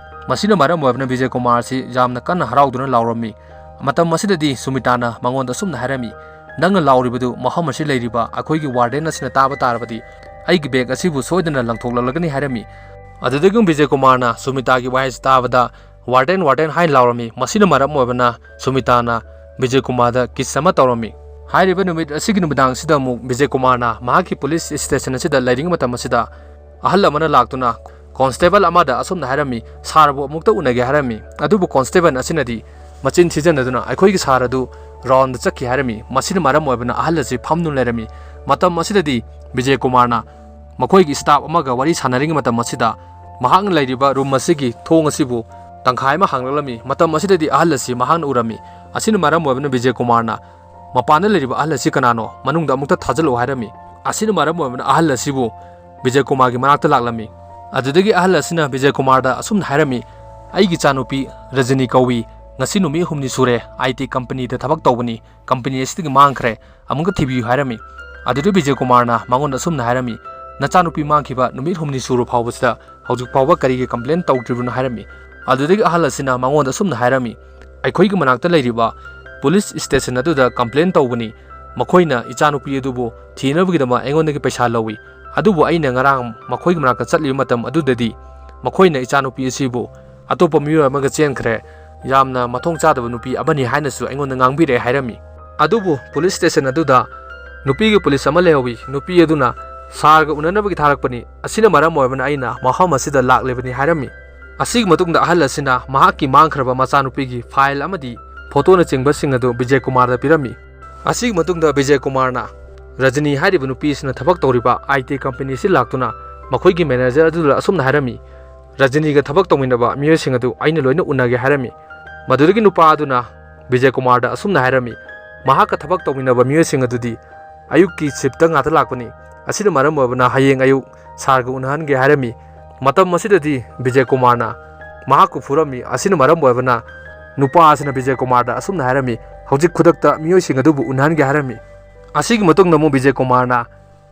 ꯃꯁꯤꯅ ꯃꯔꯝ ꯑꯣꯏꯗꯨꯅ ꯕꯤꯖꯦ ꯀꯨꯃꯥꯔ ꯑꯁꯤ ꯌꯥꯝꯅ ꯀꯟꯅ ꯍꯔꯥꯎꯗꯨꯅ ꯂꯥꯎꯔꯝꯃꯤ꯫ ꯃꯇꯝ ꯑꯁꯤꯗꯗꯤ ꯁꯨꯃꯤꯇꯥꯅ ꯃꯉꯣꯟꯗ ꯑꯁꯨꯝꯅ ꯍꯥꯏꯔꯝꯃꯤ, "ꯅꯪꯅ ꯂꯥꯎꯔꯤꯕꯗꯨ ꯃꯐꯝ ꯑꯁꯤ ꯂꯩꯔꯤꯕ ꯑꯩꯈꯣꯏꯒꯤ ꯋꯥꯔꯗꯦꯟ ꯑꯁꯤꯅ ꯇꯥꯕ ꯇꯥꯔꯕꯗꯤ ꯑꯩꯒꯤ ꯕꯦꯒ ꯑꯁꯤꯕꯨ ꯁꯣꯏꯗꯅ ꯂꯪꯊꯣꯛꯂꯛꯂꯒꯅꯤ" ꯍꯥꯏꯔꯝꯃꯤ꯫ ꯑꯗꯨꯗꯒꯤ ꯕꯤꯖꯦ ꯀꯨꯃꯥꯔꯅ ꯁꯨꯃꯤꯇꯥꯒꯤ ꯋꯥꯍꯩꯁꯤ ꯇꯥꯕꯗ "ꯋꯥꯔꯗꯦꯟ, ꯋꯥꯔꯗꯦꯟ" ꯍꯥꯏꯅ ꯂꯥꯎꯔꯝꯃꯤ꯫ ꯃꯁꯤꯅ ꯃꯔꯝ ꯑꯣꯏꯕꯅ ꯁꯨꯃꯤꯇꯥꯅ ꯕꯤꯖꯦ ꯀꯨꯃꯥꯔꯗ ꯀꯤꯁ ꯑꯃ ꯇꯧꯔꯝꯃꯤ꯫ ꯍꯥꯏꯔꯤꯕ ꯅꯨꯃꯤꯠ ꯑꯁꯤꯒꯤ ꯅꯨꯃꯤꯗꯥꯡꯁꯤꯗ ꯑꯃꯨꯛ ꯕꯤꯖꯦ ꯀꯨꯃꯥꯔꯅ ꯃꯍꯥꯛꯀꯤ ꯄꯨꯂꯤꯁ ꯁ꯭ꯇꯦꯁꯟ ꯑꯁꯤꯗ ꯂꯩꯔꯤꯉꯩ ꯃꯇꯝ ꯑꯁꯤꯗ ꯑꯍꯜ ꯑꯃꯅ ꯂꯥꯛꯇꯨꯅ ꯀꯣꯟꯁꯇꯦꯕꯜ ꯑꯃꯗ ꯑꯁꯨꯝꯅ ꯍꯥꯏꯔꯝꯃꯤ, "ꯁꯥꯔꯕꯨ ꯑꯃꯨꯛꯇ ꯎꯅꯒꯦ" ꯍꯥꯏꯔꯝꯃꯤ꯫ ꯑꯗꯨꯕꯨ ꯀꯣꯟꯁꯇꯦꯕꯜ ꯑꯁꯤꯅꯗꯤ ꯃꯆꯤꯟ ꯊꯤꯖꯤꯟꯅꯗꯨꯅ "ꯑꯩꯈꯣꯏꯒꯤ ꯁꯥꯔ ꯑꯗꯨ ꯔꯥꯎꯟꯗ ꯆꯠꯈꯤ" ꯍꯥꯏꯔꯝꯃꯤ꯫ ꯃꯁꯤꯅ ꯃꯔꯝ ꯑꯣꯏꯕꯅ ꯑꯍꯜ ꯑꯁꯤ ꯐꯝꯗꯨꯅ ꯂꯩꯔꯝꯃꯤ꯫ ꯃꯇꯝ ꯑꯁꯤꯗꯗꯤ ꯕꯤꯖꯦ ꯀꯨꯃꯥꯔꯅ ꯃꯈꯣꯏꯒꯤ ꯁ꯭ꯇꯥꯐ ꯑꯃꯒ ꯋꯥꯔꯤ ꯁꯥꯟꯅꯔꯤꯉꯩ ꯃꯇꯝ ꯑꯁꯤꯗ ꯃꯍꯥꯛꯅ ꯂꯩꯔꯤꯕ ꯔꯨꯝ ꯑꯁꯤꯒꯤ ꯊꯣꯡ ꯑꯁꯤꯕꯨ ꯇꯪꯈꯥꯏ ꯑꯃ ꯍꯥꯡꯂꯛꯂꯝꯃꯤ꯫ ꯃꯇꯝ ꯑꯁꯤꯗꯗꯤ ꯑꯍꯜ ꯑꯁꯤ ꯃꯍꯥꯛꯅ ꯎꯔꯝꯃꯤ꯫ ꯑꯁꯤꯅ ꯃꯔꯝ ꯑꯣꯏꯕꯅ ꯕꯤꯖꯦ ꯀꯨꯃꯥꯔꯅ "ꯃꯄꯥꯟꯗ ꯂꯩꯔꯤꯕ ꯑꯍꯜ ꯑꯁꯤ ꯀꯅꯥꯅꯣ? ꯃꯅꯨꯡꯗ ꯑꯃꯨꯛꯇ ꯊꯥꯖꯤꯜꯂꯛꯎ" ꯍꯥꯏꯔꯝꯃꯤ꯫ ꯑꯁꯤꯅ ꯃꯔꯝ ꯑꯣꯏꯕꯅ ꯑꯍꯜ ꯑꯁꯤꯕꯨ ꯕꯤꯖꯦ ꯀꯨꯃꯥꯔꯒꯤ ꯃꯅꯥꯛꯇ ꯂꯥꯛꯂꯝꯃꯤ꯫ ꯑꯗꯨꯗꯒꯤ ꯑꯍꯜ ꯑꯁꯤꯅ ꯕꯤꯖꯦ ꯀꯨꯃꯥꯔꯗ ꯑꯁꯨꯝꯅ ꯍꯥꯏꯔꯝꯃꯤ, "ꯑꯩꯒꯤ ꯏꯆꯥꯅꯨꯄꯤ ꯔꯖꯅꯤ ꯀꯧꯏ꯫ ꯉꯁꯤ ꯅꯨꯃꯤꯠ ꯍꯨꯝꯅꯤ ꯁꯨꯔꯦ ꯑꯥꯏ ꯇꯤ ꯀꯝꯄꯅꯤꯗ ꯊꯕꯛ ꯇꯧꯕꯅꯤ꯫ ꯀꯝꯄꯅꯤ ꯑꯁꯤꯗꯒꯤ ꯃꯥꯡꯈ꯭ꯔꯦ꯫ ꯑꯃꯨꯛꯇ ꯊꯤꯕꯤꯌꯨ" ꯍꯥꯏꯔꯝꯃꯤ꯫ ꯑꯗꯨꯗ ꯕꯤꯖꯦ ꯀꯨꯃꯥꯔꯅ ꯃꯉꯣꯟꯗ ꯑꯁꯨꯝꯅ ꯍꯥꯏꯔꯝꯃꯤ, "ꯅꯆꯥꯅꯨꯄꯤ ꯃꯥꯡꯈꯤꯕ ꯅꯨꯃꯤꯠ ꯍꯨꯝꯅꯤ ꯁꯨꯔ ꯐꯥꯎꯕꯁꯤꯗ ꯍꯧꯖꯤꯛ ꯐꯥꯎꯕ ꯀꯔꯤꯒꯤ ꯀꯝꯄ꯭ꯂꯦꯟ ꯇꯧꯗ꯭ꯔꯤꯕꯅꯣ?" ꯍꯥꯏꯔꯝꯃꯤ꯫ ꯑꯗꯨꯗꯒꯤ ꯑꯍꯜ ꯑꯁꯤꯅ ꯃꯉꯣꯟꯗ ꯑꯁꯨꯝꯅ ꯍꯥꯏꯔꯝꯃꯤ, "ꯑꯩꯈꯣꯏꯒꯤ ꯃꯅꯥꯛꯇ ꯂꯩꯔꯤꯕ ꯄꯨꯂꯤꯁ ꯁ꯭ꯇꯦꯁꯟ ꯑꯗꯨꯗ ꯀꯝꯄ꯭ꯂꯦꯟ ꯇꯧꯕꯅꯤ꯫ ꯃꯈꯣꯏꯅ ꯏꯆꯥꯅꯨꯄꯤ ꯑꯗꯨꯕꯨ ꯊꯤꯅꯕꯒꯤꯗꯃꯛ ꯑꯩꯉꯣꯟꯗꯒꯤ ꯄꯩꯁꯥ ꯂꯧꯏ꯫ ꯑꯗꯨꯕꯨ ꯑꯩꯅ ꯉꯔꯥꯡ ꯃꯈꯣꯏꯒꯤ ꯃꯅꯥꯛꯇ ꯆꯠꯂꯤꯕ ꯃꯇꯝ ꯑꯗꯨꯗꯗꯤ ꯃꯈꯣꯏꯅ ꯏꯆꯥꯅꯨꯄꯤ ꯑꯁꯤꯕꯨ ꯑꯇꯣꯞꯄ ꯃꯤꯑꯣꯏ ꯑꯃꯒ ꯆꯦꯟꯈ꯭ꯔꯦ꯫ ꯌꯥꯝꯅ ꯃꯊꯣꯡ ꯆꯥꯗꯕ ꯅꯨꯄꯤ ꯑꯃꯅꯤ" ꯍꯥꯏꯅꯁꯨ ꯑꯩꯉꯣꯟꯗ ꯉꯥꯡꯕꯤꯔꯛꯑꯦ ꯍꯥꯏꯔꯝꯃꯤ꯫ ꯑꯗꯨꯕꯨ ꯄꯨꯂꯤꯁ ꯁ꯭ꯇꯦꯁꯟ ꯑꯗꯨꯗ ꯅꯨꯄꯤꯒꯤ ꯄꯨꯂꯤꯁ ꯑꯃ ꯂꯩꯍꯧꯋꯤ꯫ ꯅꯨꯄꯤ ꯑꯗꯨꯅ ꯁꯥꯔꯒ ꯎꯅꯅꯕꯒꯤ ꯊꯥꯔꯛꯄꯅꯤ꯫ ꯑꯁꯤꯅ ꯃꯔꯝ ꯑꯣꯏꯕꯅ ꯑꯩꯅ ꯃꯐꯝ ꯑꯁꯤꯗ ꯂꯥꯛꯂꯤꯕꯅꯤ ꯍꯥꯏꯔꯝꯃꯤ꯫ ꯑꯁꯤꯒꯤ ꯃꯇꯨꯡꯗ ꯑꯍꯜ ꯑꯁꯤꯅ ꯃꯍꯥꯛꯀꯤ ꯃꯥꯡꯈ꯭ꯔꯕ ꯃꯆꯥꯅꯨꯄꯤꯒꯤ ꯐꯥꯏꯜ ꯑꯃꯗꯤ ꯐꯣꯇꯣꯅꯆꯤꯡꯕꯁꯤꯡ ꯑꯗꯨ ꯕꯤꯖꯦ ꯀꯨꯃꯥꯔꯗ ꯄꯤꯔꯝꯃꯤ꯫ ꯑꯁꯤꯒꯤ ꯃꯇꯨꯡꯗ ꯕꯤꯖꯦ ꯀꯨꯃꯥꯔꯅ ꯔꯖꯅꯤ ꯍꯥꯏꯔꯤꯕ ꯅꯨꯄꯤ ꯑꯁꯤꯅ ꯊꯕꯛ ꯇꯧꯔꯤꯕ ꯑꯥꯏ ꯇꯤ ꯀꯝꯄꯅꯤ ꯑꯁꯤ ꯂꯥꯛꯇꯨꯅ ꯃꯈꯣꯏꯒꯤ ꯃꯦꯅꯦꯖꯔ ꯑꯗꯨꯗ ꯑꯁꯨꯝꯅ ꯍꯥꯏꯔꯝꯃꯤ, "ꯔꯖꯅꯤꯒ ꯊꯕꯛ ꯇꯧꯃꯤꯟꯅꯕ ꯃꯤꯑꯣꯏꯁꯤꯡ ꯑꯗꯨ ꯑꯩꯅ ꯂꯣꯏꯅ ꯎꯅꯒꯦ" ꯍꯥꯏꯔꯝꯃꯤ꯫ ꯃꯗꯨꯗꯒꯤ ꯅꯨꯄꯥ ꯑꯗꯨꯅ ꯕꯤꯖꯦ ꯀꯨꯃꯥꯔꯗ ꯑꯁꯨꯝꯅ ꯍꯥꯏꯔꯝꯃꯤ, "ꯃꯍꯥꯛꯀ ꯊꯕꯛ ꯇꯧꯃꯤꯟꯅꯕ ꯃꯤꯑꯣꯏꯁꯤꯡ ꯑꯗꯨꯗꯤ ꯑꯌꯨꯛꯀꯤ ꯁꯤꯞꯇ ꯉꯥꯛꯇ ꯂꯥꯛꯄꯅꯤ꯫ ꯑꯁꯤꯅ ꯃꯔꯝ ꯑꯣꯏꯕꯅ ꯍꯌꯦꯡ ꯑꯌꯨꯛ ꯁꯥꯔꯒ ꯎꯅꯍꯟꯒꯦ" ꯍꯥꯏꯔꯝꯃꯤ꯫ ꯃꯇꯝ ꯑꯁꯤꯗꯗꯤ ꯕꯤꯖꯦ ꯀꯨꯃꯥꯔꯅ ꯃꯍꯥꯛꯄꯨ ꯐꯨꯔꯝꯃꯤ꯫ ꯑꯁꯤꯅ ꯃꯔꯝ ꯑꯣꯏꯕꯅ ꯅꯨꯄꯥ ꯑꯁꯤꯅ ꯕꯤꯖꯦ ꯀꯨꯃꯥꯔꯗ ꯑꯁꯨꯝꯅ ꯍꯥꯏꯔꯝꯃꯤ, "ꯍꯧꯖꯤꯛ ꯈꯨꯗꯛꯇ ꯃꯤꯑꯣꯏꯁꯤꯡ ꯑꯗꯨꯕꯨ ꯎꯅꯍꯟꯒꯦ" ꯍꯥꯏꯔꯝꯃꯤ꯫ ꯑꯁꯤꯒꯤ ꯃꯇꯨꯡꯗ ꯑꯃꯨꯛ ꯕꯤꯖꯦ ꯀꯨꯃꯥꯔꯅ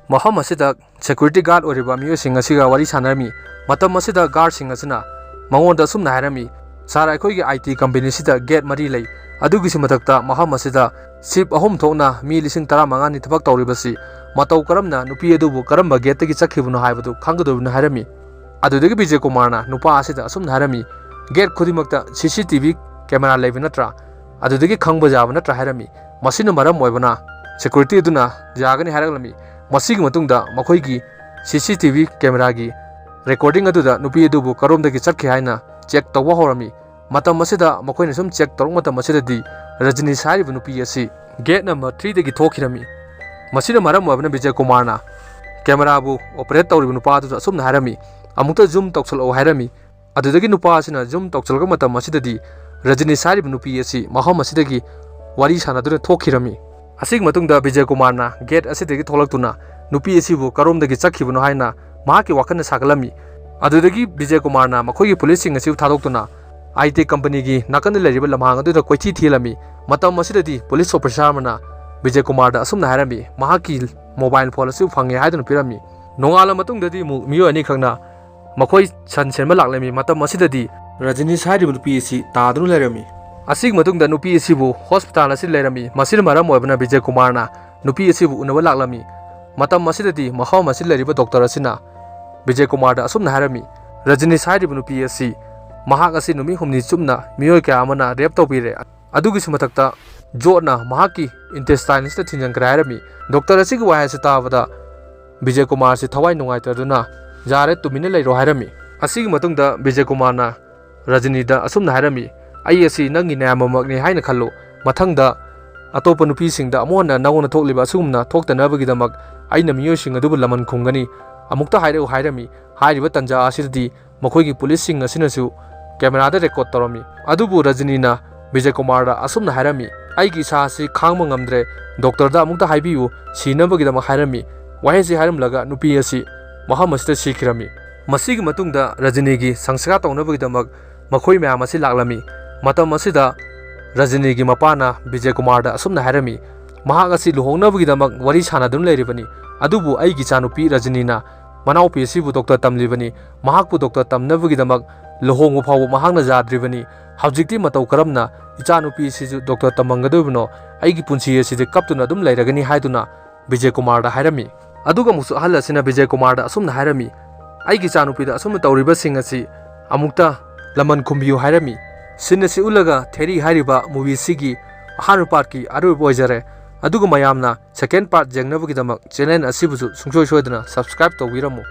ꯃꯐꯝ ꯑꯁꯤꯗ ꯁꯦꯀ꯭ꯌꯨꯔꯤꯇꯤ ꯒꯥꯔꯗ ꯑꯣꯏꯔꯤꯕ ꯃꯤꯑꯣꯏꯁꯤꯡ ꯑꯁꯤꯒ ꯋꯥꯔꯤ ꯁꯥꯟꯅꯔꯝꯃꯤ꯫ ꯃꯇꯝ ꯑꯁꯤꯗ ꯒꯥꯔꯗꯁꯤꯡ ꯑꯁꯤꯅ ꯃꯉꯣꯟꯗ ꯑꯁꯨꯝꯅ ꯍꯥꯏꯔꯝꯃꯤ, "ꯁꯥꯔ, ꯑꯩꯈꯣꯏꯒꯤ ꯑꯥꯏ ꯇꯤ ꯀꯝꯄꯦꯅꯤ ꯑꯁꯤꯗ ꯒꯦꯠ ꯃꯔꯤ ꯂꯩ꯫ ꯑꯗꯨꯒꯤꯁꯨ ꯃꯊꯛꯇ ꯃꯐꯝ ꯑꯁꯤꯗ ꯁꯤꯞ ꯑꯍꯨꯝ ꯊꯣꯛꯅ ꯃꯤ ꯂꯤꯁꯤꯡ ꯇꯔꯥꯃꯉꯥꯅꯤ ꯊꯕꯛ ꯇꯧꯔꯤꯕꯁꯤ ꯃꯇꯧ ꯀꯔꯝꯅ ꯅꯨꯄꯤ ꯑꯗꯨꯕꯨ ꯀꯔꯝꯕ ꯒꯦꯠꯇꯒꯤ ꯆꯠꯈꯤꯕꯅꯣ ꯍꯥꯏꯕꯗꯨ ꯈꯪꯒꯗꯧꯔꯤꯕꯅꯣ?" ꯍꯥꯏꯔꯝꯃꯤ꯫ ꯑꯗꯨꯗꯒꯤ ꯕꯤꯖꯦ ꯀꯨꯃꯥꯔꯅ ꯅꯨꯄꯥ ꯑꯁꯤꯗ ꯑꯁꯨꯝꯅ ꯍꯥꯏꯔꯝꯃꯤ, "ꯒꯦꯠ ꯈꯨꯗꯤꯡꯃꯛꯇ ꯁꯤ ꯁꯤ ꯇꯤ ꯚꯤ ꯀꯦꯃꯦꯔꯥ ꯂꯩꯕ ꯅꯠꯇ꯭ꯔꯥ? ꯑꯗꯨꯗꯒꯤ ꯈꯪꯕ ꯌꯥꯕ ꯅꯠꯇ꯭ꯔꯥ?" ꯍꯥꯏꯔꯝꯃꯤ꯫ ꯃꯁꯤꯅ ꯃꯔꯝ ꯑꯣꯏꯕꯅ ꯁꯦꯀ꯭ꯌꯨꯔꯤꯇꯤ ꯑꯗꯨꯅ ꯌꯥꯒꯅꯤ ꯍꯥꯏꯔꯛꯂꯝꯃꯤ꯫ ꯃꯁꯤꯒꯤ ꯃꯇꯨꯡꯗ ꯃꯈꯣꯏꯒꯤ ꯁꯤ ꯁꯤ ꯇꯤ ꯚꯤ ꯀꯦꯃꯦꯔꯥꯒꯤ ꯔꯦꯀꯣꯔꯗꯤꯡ ꯑꯗꯨꯗ ꯅꯨꯄꯤ ꯑꯗꯨꯕꯨ ꯀꯔꯣꯝꯗꯒꯤ ꯆꯠꯈꯤ ꯍꯥꯏꯅ ꯆꯦꯛ ꯇꯧꯕ ꯍꯧꯔꯝꯃꯤ꯫ ꯃꯇꯝ ꯑꯁꯤꯗ ꯃꯈꯣꯏꯅ ꯁꯨꯝ ꯆꯦꯛ ꯇꯧꯔꯛꯄ ꯃꯇꯝ ꯑꯁꯤꯗꯗꯤ ꯔꯖꯅꯤꯁ ꯍꯥꯏꯔꯤꯕ ꯅꯨꯄꯤ ꯑꯁꯤ ꯒꯦꯠ ꯅꯝꯕꯔ ꯊ꯭ꯔꯤꯗꯒꯤ ꯊꯣꯛꯈꯤꯔꯝꯃꯤ꯫ ꯃꯁꯤꯅ ꯃꯔꯝ ꯑꯣꯏꯕꯅ ꯕꯤꯖꯦ ꯀꯨꯃꯥꯔꯅ ꯀꯦꯃꯦꯔꯥꯕꯨ ꯑꯣꯄꯔꯦꯠ ꯇꯧꯔꯤꯕ ꯅꯨꯄꯥ ꯑꯗꯨꯗ ꯑꯁꯨꯝꯅ ꯍꯥꯏꯔꯝꯃꯤ, "ꯑꯃꯨꯛꯇ ꯖꯨꯝ ꯇꯧꯁꯜꯂꯛꯑꯣ" ꯍꯥꯏꯔꯝꯃꯤ꯫ ꯑꯗꯨꯗꯒꯤ ꯅꯨꯄꯥ ꯑꯁꯤꯅ ꯖꯨꯝ ꯇꯧꯁꯤꯜꯂꯛꯄ ꯃꯇꯝ ꯑꯁꯤꯗꯗꯤ ꯔꯖꯅꯤꯁ ꯍꯥꯏꯔꯤꯕ ꯅꯨꯄꯤ ꯑꯁꯤ ꯃꯐꯝ ꯑꯁꯤꯗꯒꯤ ꯋꯥꯔꯤ ꯁꯥꯟꯅꯗꯨꯅ ꯊꯣꯛꯈꯤꯔꯝꯃꯤ꯫ ꯑꯁꯤꯒꯤ ꯃꯇꯨꯡꯗ ꯕꯤꯖꯦ ꯀꯨꯃꯥꯔꯅ ꯒꯦꯠ ꯑꯁꯤꯗꯒꯤ ꯊꯣꯛꯂꯛꯇꯨꯅ ꯅꯨꯄꯤ ꯑꯁꯤꯕꯨ ꯀꯔꯣꯝꯗꯒꯤ ꯆꯠꯈꯤꯕꯅꯣ ꯍꯥꯏꯅ ꯃꯍꯥꯛꯀꯤ ꯋꯥꯈꯜꯅ ꯁꯥꯒꯠꯂꯝꯃꯤ꯫ ꯑꯗꯨꯗꯒꯤ ꯕꯤꯖꯦ ꯀꯨꯃꯥꯔꯅ ꯃꯈꯣꯏꯒꯤ ꯄꯨꯂꯤꯁꯁꯤꯡ ꯑꯁꯤꯕꯨ ꯊꯥꯗꯣꯛꯇꯨꯅ ꯑꯥꯏ ꯇꯤ ꯀꯝꯄꯅꯤꯒꯤ ꯅꯥꯀꯟꯗ ꯂꯩꯔꯤꯕ ꯂꯝꯍꯥꯡ ꯑꯗꯨꯗ ꯀꯣꯏꯊꯤ ꯊꯤꯍꯜꯂꯝꯃꯤ꯫ ꯃꯇꯝ ꯑꯁꯤꯗꯗꯤ ꯄꯨꯂꯤꯁ ꯑꯣꯐꯤꯁꯥꯔ ꯑꯃꯅ ꯕꯤꯖꯦ ꯀꯨꯃꯥꯔꯗ ꯑꯁꯨꯝꯅ ꯍꯥꯏꯔꯝꯃꯤ, ꯃꯍꯥꯛꯀꯤ ꯃꯣꯕꯥꯏꯜ ꯐꯣꯟ ꯑꯁꯤ ꯐꯪꯉꯦ ꯍꯥꯏꯗꯨꯅ ꯄꯤꯔꯝꯃꯤ꯫ ꯅꯣꯡꯉꯥꯜꯂ ꯃꯇꯨꯡꯗꯗꯤ ꯑꯃꯨꯛ ꯃꯤꯑꯣꯏ ꯑꯅꯤꯈꯛꯅ ꯃꯈꯣꯏ ꯁꯟ ꯁꯦꯟꯕ ꯂꯥꯛꯂꯝꯃꯤ꯫ ꯃꯇꯝ ꯑꯁꯤꯗꯗꯤ ꯔꯖꯅꯤꯁ ꯍꯥꯏꯔꯤꯕ ꯅꯨꯄꯤ ꯑꯁꯤ ꯇꯥꯗꯨꯅ ꯂꯩꯔꯝꯃꯤ꯫ ꯑꯁꯤꯒꯤ ꯃꯇꯨꯡꯗ ꯅꯨꯄꯤ ꯑꯁꯤꯕꯨ ꯍꯣꯁꯄꯤꯇꯥꯜ ꯑꯁꯤꯗ ꯂꯩꯔꯝꯃꯤ꯫ ꯃꯁꯤꯅ ꯃꯔꯝ ꯑꯣꯏꯕꯅ ꯕꯤꯖꯦ ꯀꯨꯃꯥꯔꯅ ꯅꯨꯄꯤ ꯑꯁꯤꯕꯨ ꯎꯅꯕ ꯂꯥꯛꯂꯝꯃꯤ꯫ ꯃꯇꯝ ꯑꯁꯤꯗꯗꯤ ꯃꯐꯝ ꯑꯁꯤꯗ ꯂꯩꯔꯤꯕ ꯗꯣꯛꯇꯔ ꯑꯁꯤꯅ ꯕꯤꯖꯦ ꯀꯨꯃꯥꯔꯗ ꯑꯁꯨꯝꯅ ꯍꯥꯏꯔꯝꯃꯤ, "ꯔꯖꯅꯤꯁ ꯍꯥꯏꯔꯤꯕ ꯅꯨꯄꯤ ꯑꯁꯤ, ꯃꯍꯥꯛ ꯑꯁꯤ ꯅꯨꯃꯤꯠ ꯍꯨꯝꯅꯤ ꯆꯨꯞꯅ ꯃꯤꯑꯣꯏ ꯀꯌꯥ ꯑꯃꯅ ꯔꯦꯞ ꯇꯧꯕꯤꯔꯦ꯫ ꯑꯗꯨꯒꯤꯁꯨ ꯃꯊꯛꯇ ꯖꯣꯠꯅ ꯃꯍꯥꯛꯀꯤ ꯏꯟꯇꯦꯁꯇꯥꯏꯟꯁꯤꯗ ꯊꯤꯟꯖꯤꯟꯈ꯭ꯔꯦ" ꯍꯥꯏꯔꯝꯃꯤ꯫ ꯗꯣꯛꯇꯔ ꯑꯁꯤꯒꯤ ꯋꯥꯍꯩ ꯑꯁꯤ ꯇꯥꯕꯗ ꯕꯤꯖꯦ ꯀꯨꯃꯥꯔ ꯑꯁꯤ ꯊꯋꯥꯏ ꯅꯨꯡꯉꯥꯏꯇꯗꯨꯅ, "ꯌꯥꯔꯦ, ꯇꯨꯃꯤꯟꯅ ꯂꯩꯔꯣ" ꯍꯥꯏꯔꯝꯃꯤ꯫ ꯑꯁꯤꯒꯤ ꯃꯇꯨꯡꯗ ꯕꯤꯖꯦ ꯀꯨꯃꯥꯔꯅ ꯔꯖꯅꯤꯗ ꯑꯁꯨꯝꯅ ꯍꯥꯏꯔꯝꯃꯤ, "ꯑꯩ ꯑꯁꯤ ꯅꯪꯒꯤ ꯅꯌꯥꯝꯕꯃꯛꯅꯤ ꯍꯥꯏꯅ ꯈꯜꯂꯨ꯫ ꯃꯊꯪꯗ ꯑꯇꯣꯞꯄ ꯅꯨꯄꯤꯁꯤꯡꯗ ꯑꯃꯨꯛ ꯍꯟꯅ ꯅꯉꯣꯟꯗ ꯊꯣꯛꯂꯤꯕ ꯑꯁꯤꯒꯨꯝꯅ ꯊꯣꯛꯇꯅꯕꯒꯤꯗꯃꯛ ꯑꯩꯅ ꯃꯤꯑꯣꯏꯁꯤꯡ ꯑꯗꯨꯕꯨ ꯂꯃꯟ ꯈꯨꯝꯒꯅꯤ꯫ ꯑꯃꯨꯛꯇ ꯍꯥꯏꯔꯛꯎ" ꯍꯥꯏꯔꯝꯃꯤ꯫ ꯍꯥꯏꯔꯤꯕ ꯇꯟꯖꯥ ꯑꯁꯤꯗꯗꯤ ꯃꯈꯣꯏꯒꯤ ꯄꯨꯂꯤꯁꯁꯤꯡ ꯑꯁꯤꯅꯁꯨ ꯀꯦꯃꯦꯔꯥꯗ ꯔꯦꯀꯣꯔꯗ ꯇꯧꯔꯝꯃꯤ꯫ ꯑꯗꯨꯕꯨ ꯔꯖꯅꯤꯅ ꯕꯤꯖꯦ ꯀꯨꯃꯥꯔꯗ ꯑꯁꯨꯝꯅ ꯍꯥꯏꯔꯝꯃꯤ, "ꯑꯩꯒꯤ ꯏꯁꯥ ꯑꯁꯤ ꯈꯥꯡꯕ ꯉꯝꯗ꯭ꯔꯦ, ꯗꯣꯛꯇꯔꯗ ꯑꯃꯨꯛꯇ ꯍꯥꯏꯕꯤꯌꯨ, ꯁꯤꯅꯕꯒꯤꯗꯃꯛ" ꯍꯥꯏꯔꯝꯃꯤ꯫ ꯋꯥꯍꯩꯁꯤ ꯍꯥꯏꯔꯝꯂꯒ ꯅꯨꯄꯤ ꯑꯁꯤ ꯃꯐꯝ ꯑꯁꯤꯗ ꯁꯤꯈꯤꯔꯝꯃꯤ꯫ ꯃꯁꯤꯒꯤ ꯃꯇꯨꯡꯗ ꯔꯖꯅꯤꯒꯤ ꯁꯪꯁꯀꯥꯔ ꯇꯧꯅꯕꯒꯤꯗꯃꯛ ꯃꯈꯣꯏ ꯃꯌꯥꯝ ꯑꯁꯤ ꯂꯥꯛꯂꯝꯃꯤ꯫ ꯃꯇꯝ ꯑꯁꯤꯗ ꯔꯖꯅꯤꯒꯤ ꯃꯄꯥꯅ ꯕꯤꯖꯦ ꯀꯨꯃꯥꯔꯗ ꯑꯁꯨꯝꯅ ꯍꯥꯏꯔꯝꯃꯤ, "ꯃꯍꯥꯛ ꯑꯁꯤ ꯂꯨꯍꯣꯡꯅꯕꯒꯤꯗꯃꯛ ꯋꯥꯔꯤ ꯁꯥꯟꯅꯗꯨꯅ ꯂꯩꯔꯤꯕꯅꯤ, ꯑꯗꯨꯕꯨ ꯑꯩꯒꯤ ꯏꯆꯥꯅꯨꯄꯤ ꯔꯖꯅꯤꯅ ꯃꯅꯥꯎꯄꯤ ꯑꯁꯤꯕꯨ ꯗꯣꯛꯇꯔ ꯇꯝꯂꯤꯕꯅꯤ, ꯃꯍꯥꯛꯄꯨ ꯗꯣꯛꯇꯔ ꯇꯝꯅꯕꯒꯤꯗꯃꯛ ꯂꯨꯍꯣꯡꯕ ꯐꯥꯎꯕ ꯃꯍꯥꯛꯅ ꯌꯥꯗ꯭ꯔꯤꯕꯅꯤ꯫ ꯍꯧꯖꯤꯛꯇꯤ ꯃꯇꯧ ꯀꯔꯝꯅ ꯏꯆꯥꯅꯨꯄꯤ ꯑꯁꯤꯁꯨ ꯗꯣꯛꯇꯔ ꯇꯝꯍꯟꯒꯗꯧꯔꯤꯕꯅꯣ? ꯑꯩꯒꯤ ꯄꯨꯟꯁꯤ ꯑꯁꯤꯗꯤ ꯀꯞꯇꯨꯅ ꯑꯗꯨꯝ ꯂꯩꯔꯒꯅꯤ" ꯍꯥꯏꯗꯨꯅ ꯕꯤꯖꯦ ꯀꯨꯃꯥꯔꯗ ꯍꯥꯏꯔꯝꯃꯤ꯫ ꯑꯗꯨꯒ ꯑꯃꯨꯛꯁꯨ ꯑꯍꯜ ꯑꯁꯤꯅ ꯕꯤꯖꯦ ꯀꯨꯃꯥꯔꯗ ꯑꯁꯨꯝꯅ ꯍꯥꯏꯔꯝꯃꯤ, "ꯑꯩꯒꯤ ꯏꯆꯥꯅꯨꯄꯤꯗ ꯑꯁꯨꯝꯅ ꯇꯧꯔꯤꯕꯁꯤꯡ ꯑꯁꯤ ꯑꯃꯨꯛꯇ ꯂꯃꯟ ꯈꯨꯝꯕꯤꯌꯨ" ꯍꯥꯏꯔꯝꯃꯤ꯫ Scene ꯑꯁꯤ ꯎꯠꯂꯒ ꯊꯦꯔꯤ ꯍꯥꯏꯔꯤꯕ movie ꯁꯤꯒꯤ ꯑꯍꯥꯟꯕ part ꯀꯤ ꯑꯔꯣꯏꯕ ꯑꯣꯏꯖꯔꯦ꯫ ꯑꯗꯨꯒ ꯃꯌꯥꯝꯅ second part ꯌꯦꯡꯅꯕꯒꯤꯗꯃꯛ channel ꯑꯁꯤꯕꯨꯁꯨ ꯁꯨꯡꯁꯣꯏ ꯁꯣꯏꯗꯅ subscribe ꯇꯧꯕꯤꯔꯝꯃꯨ꯫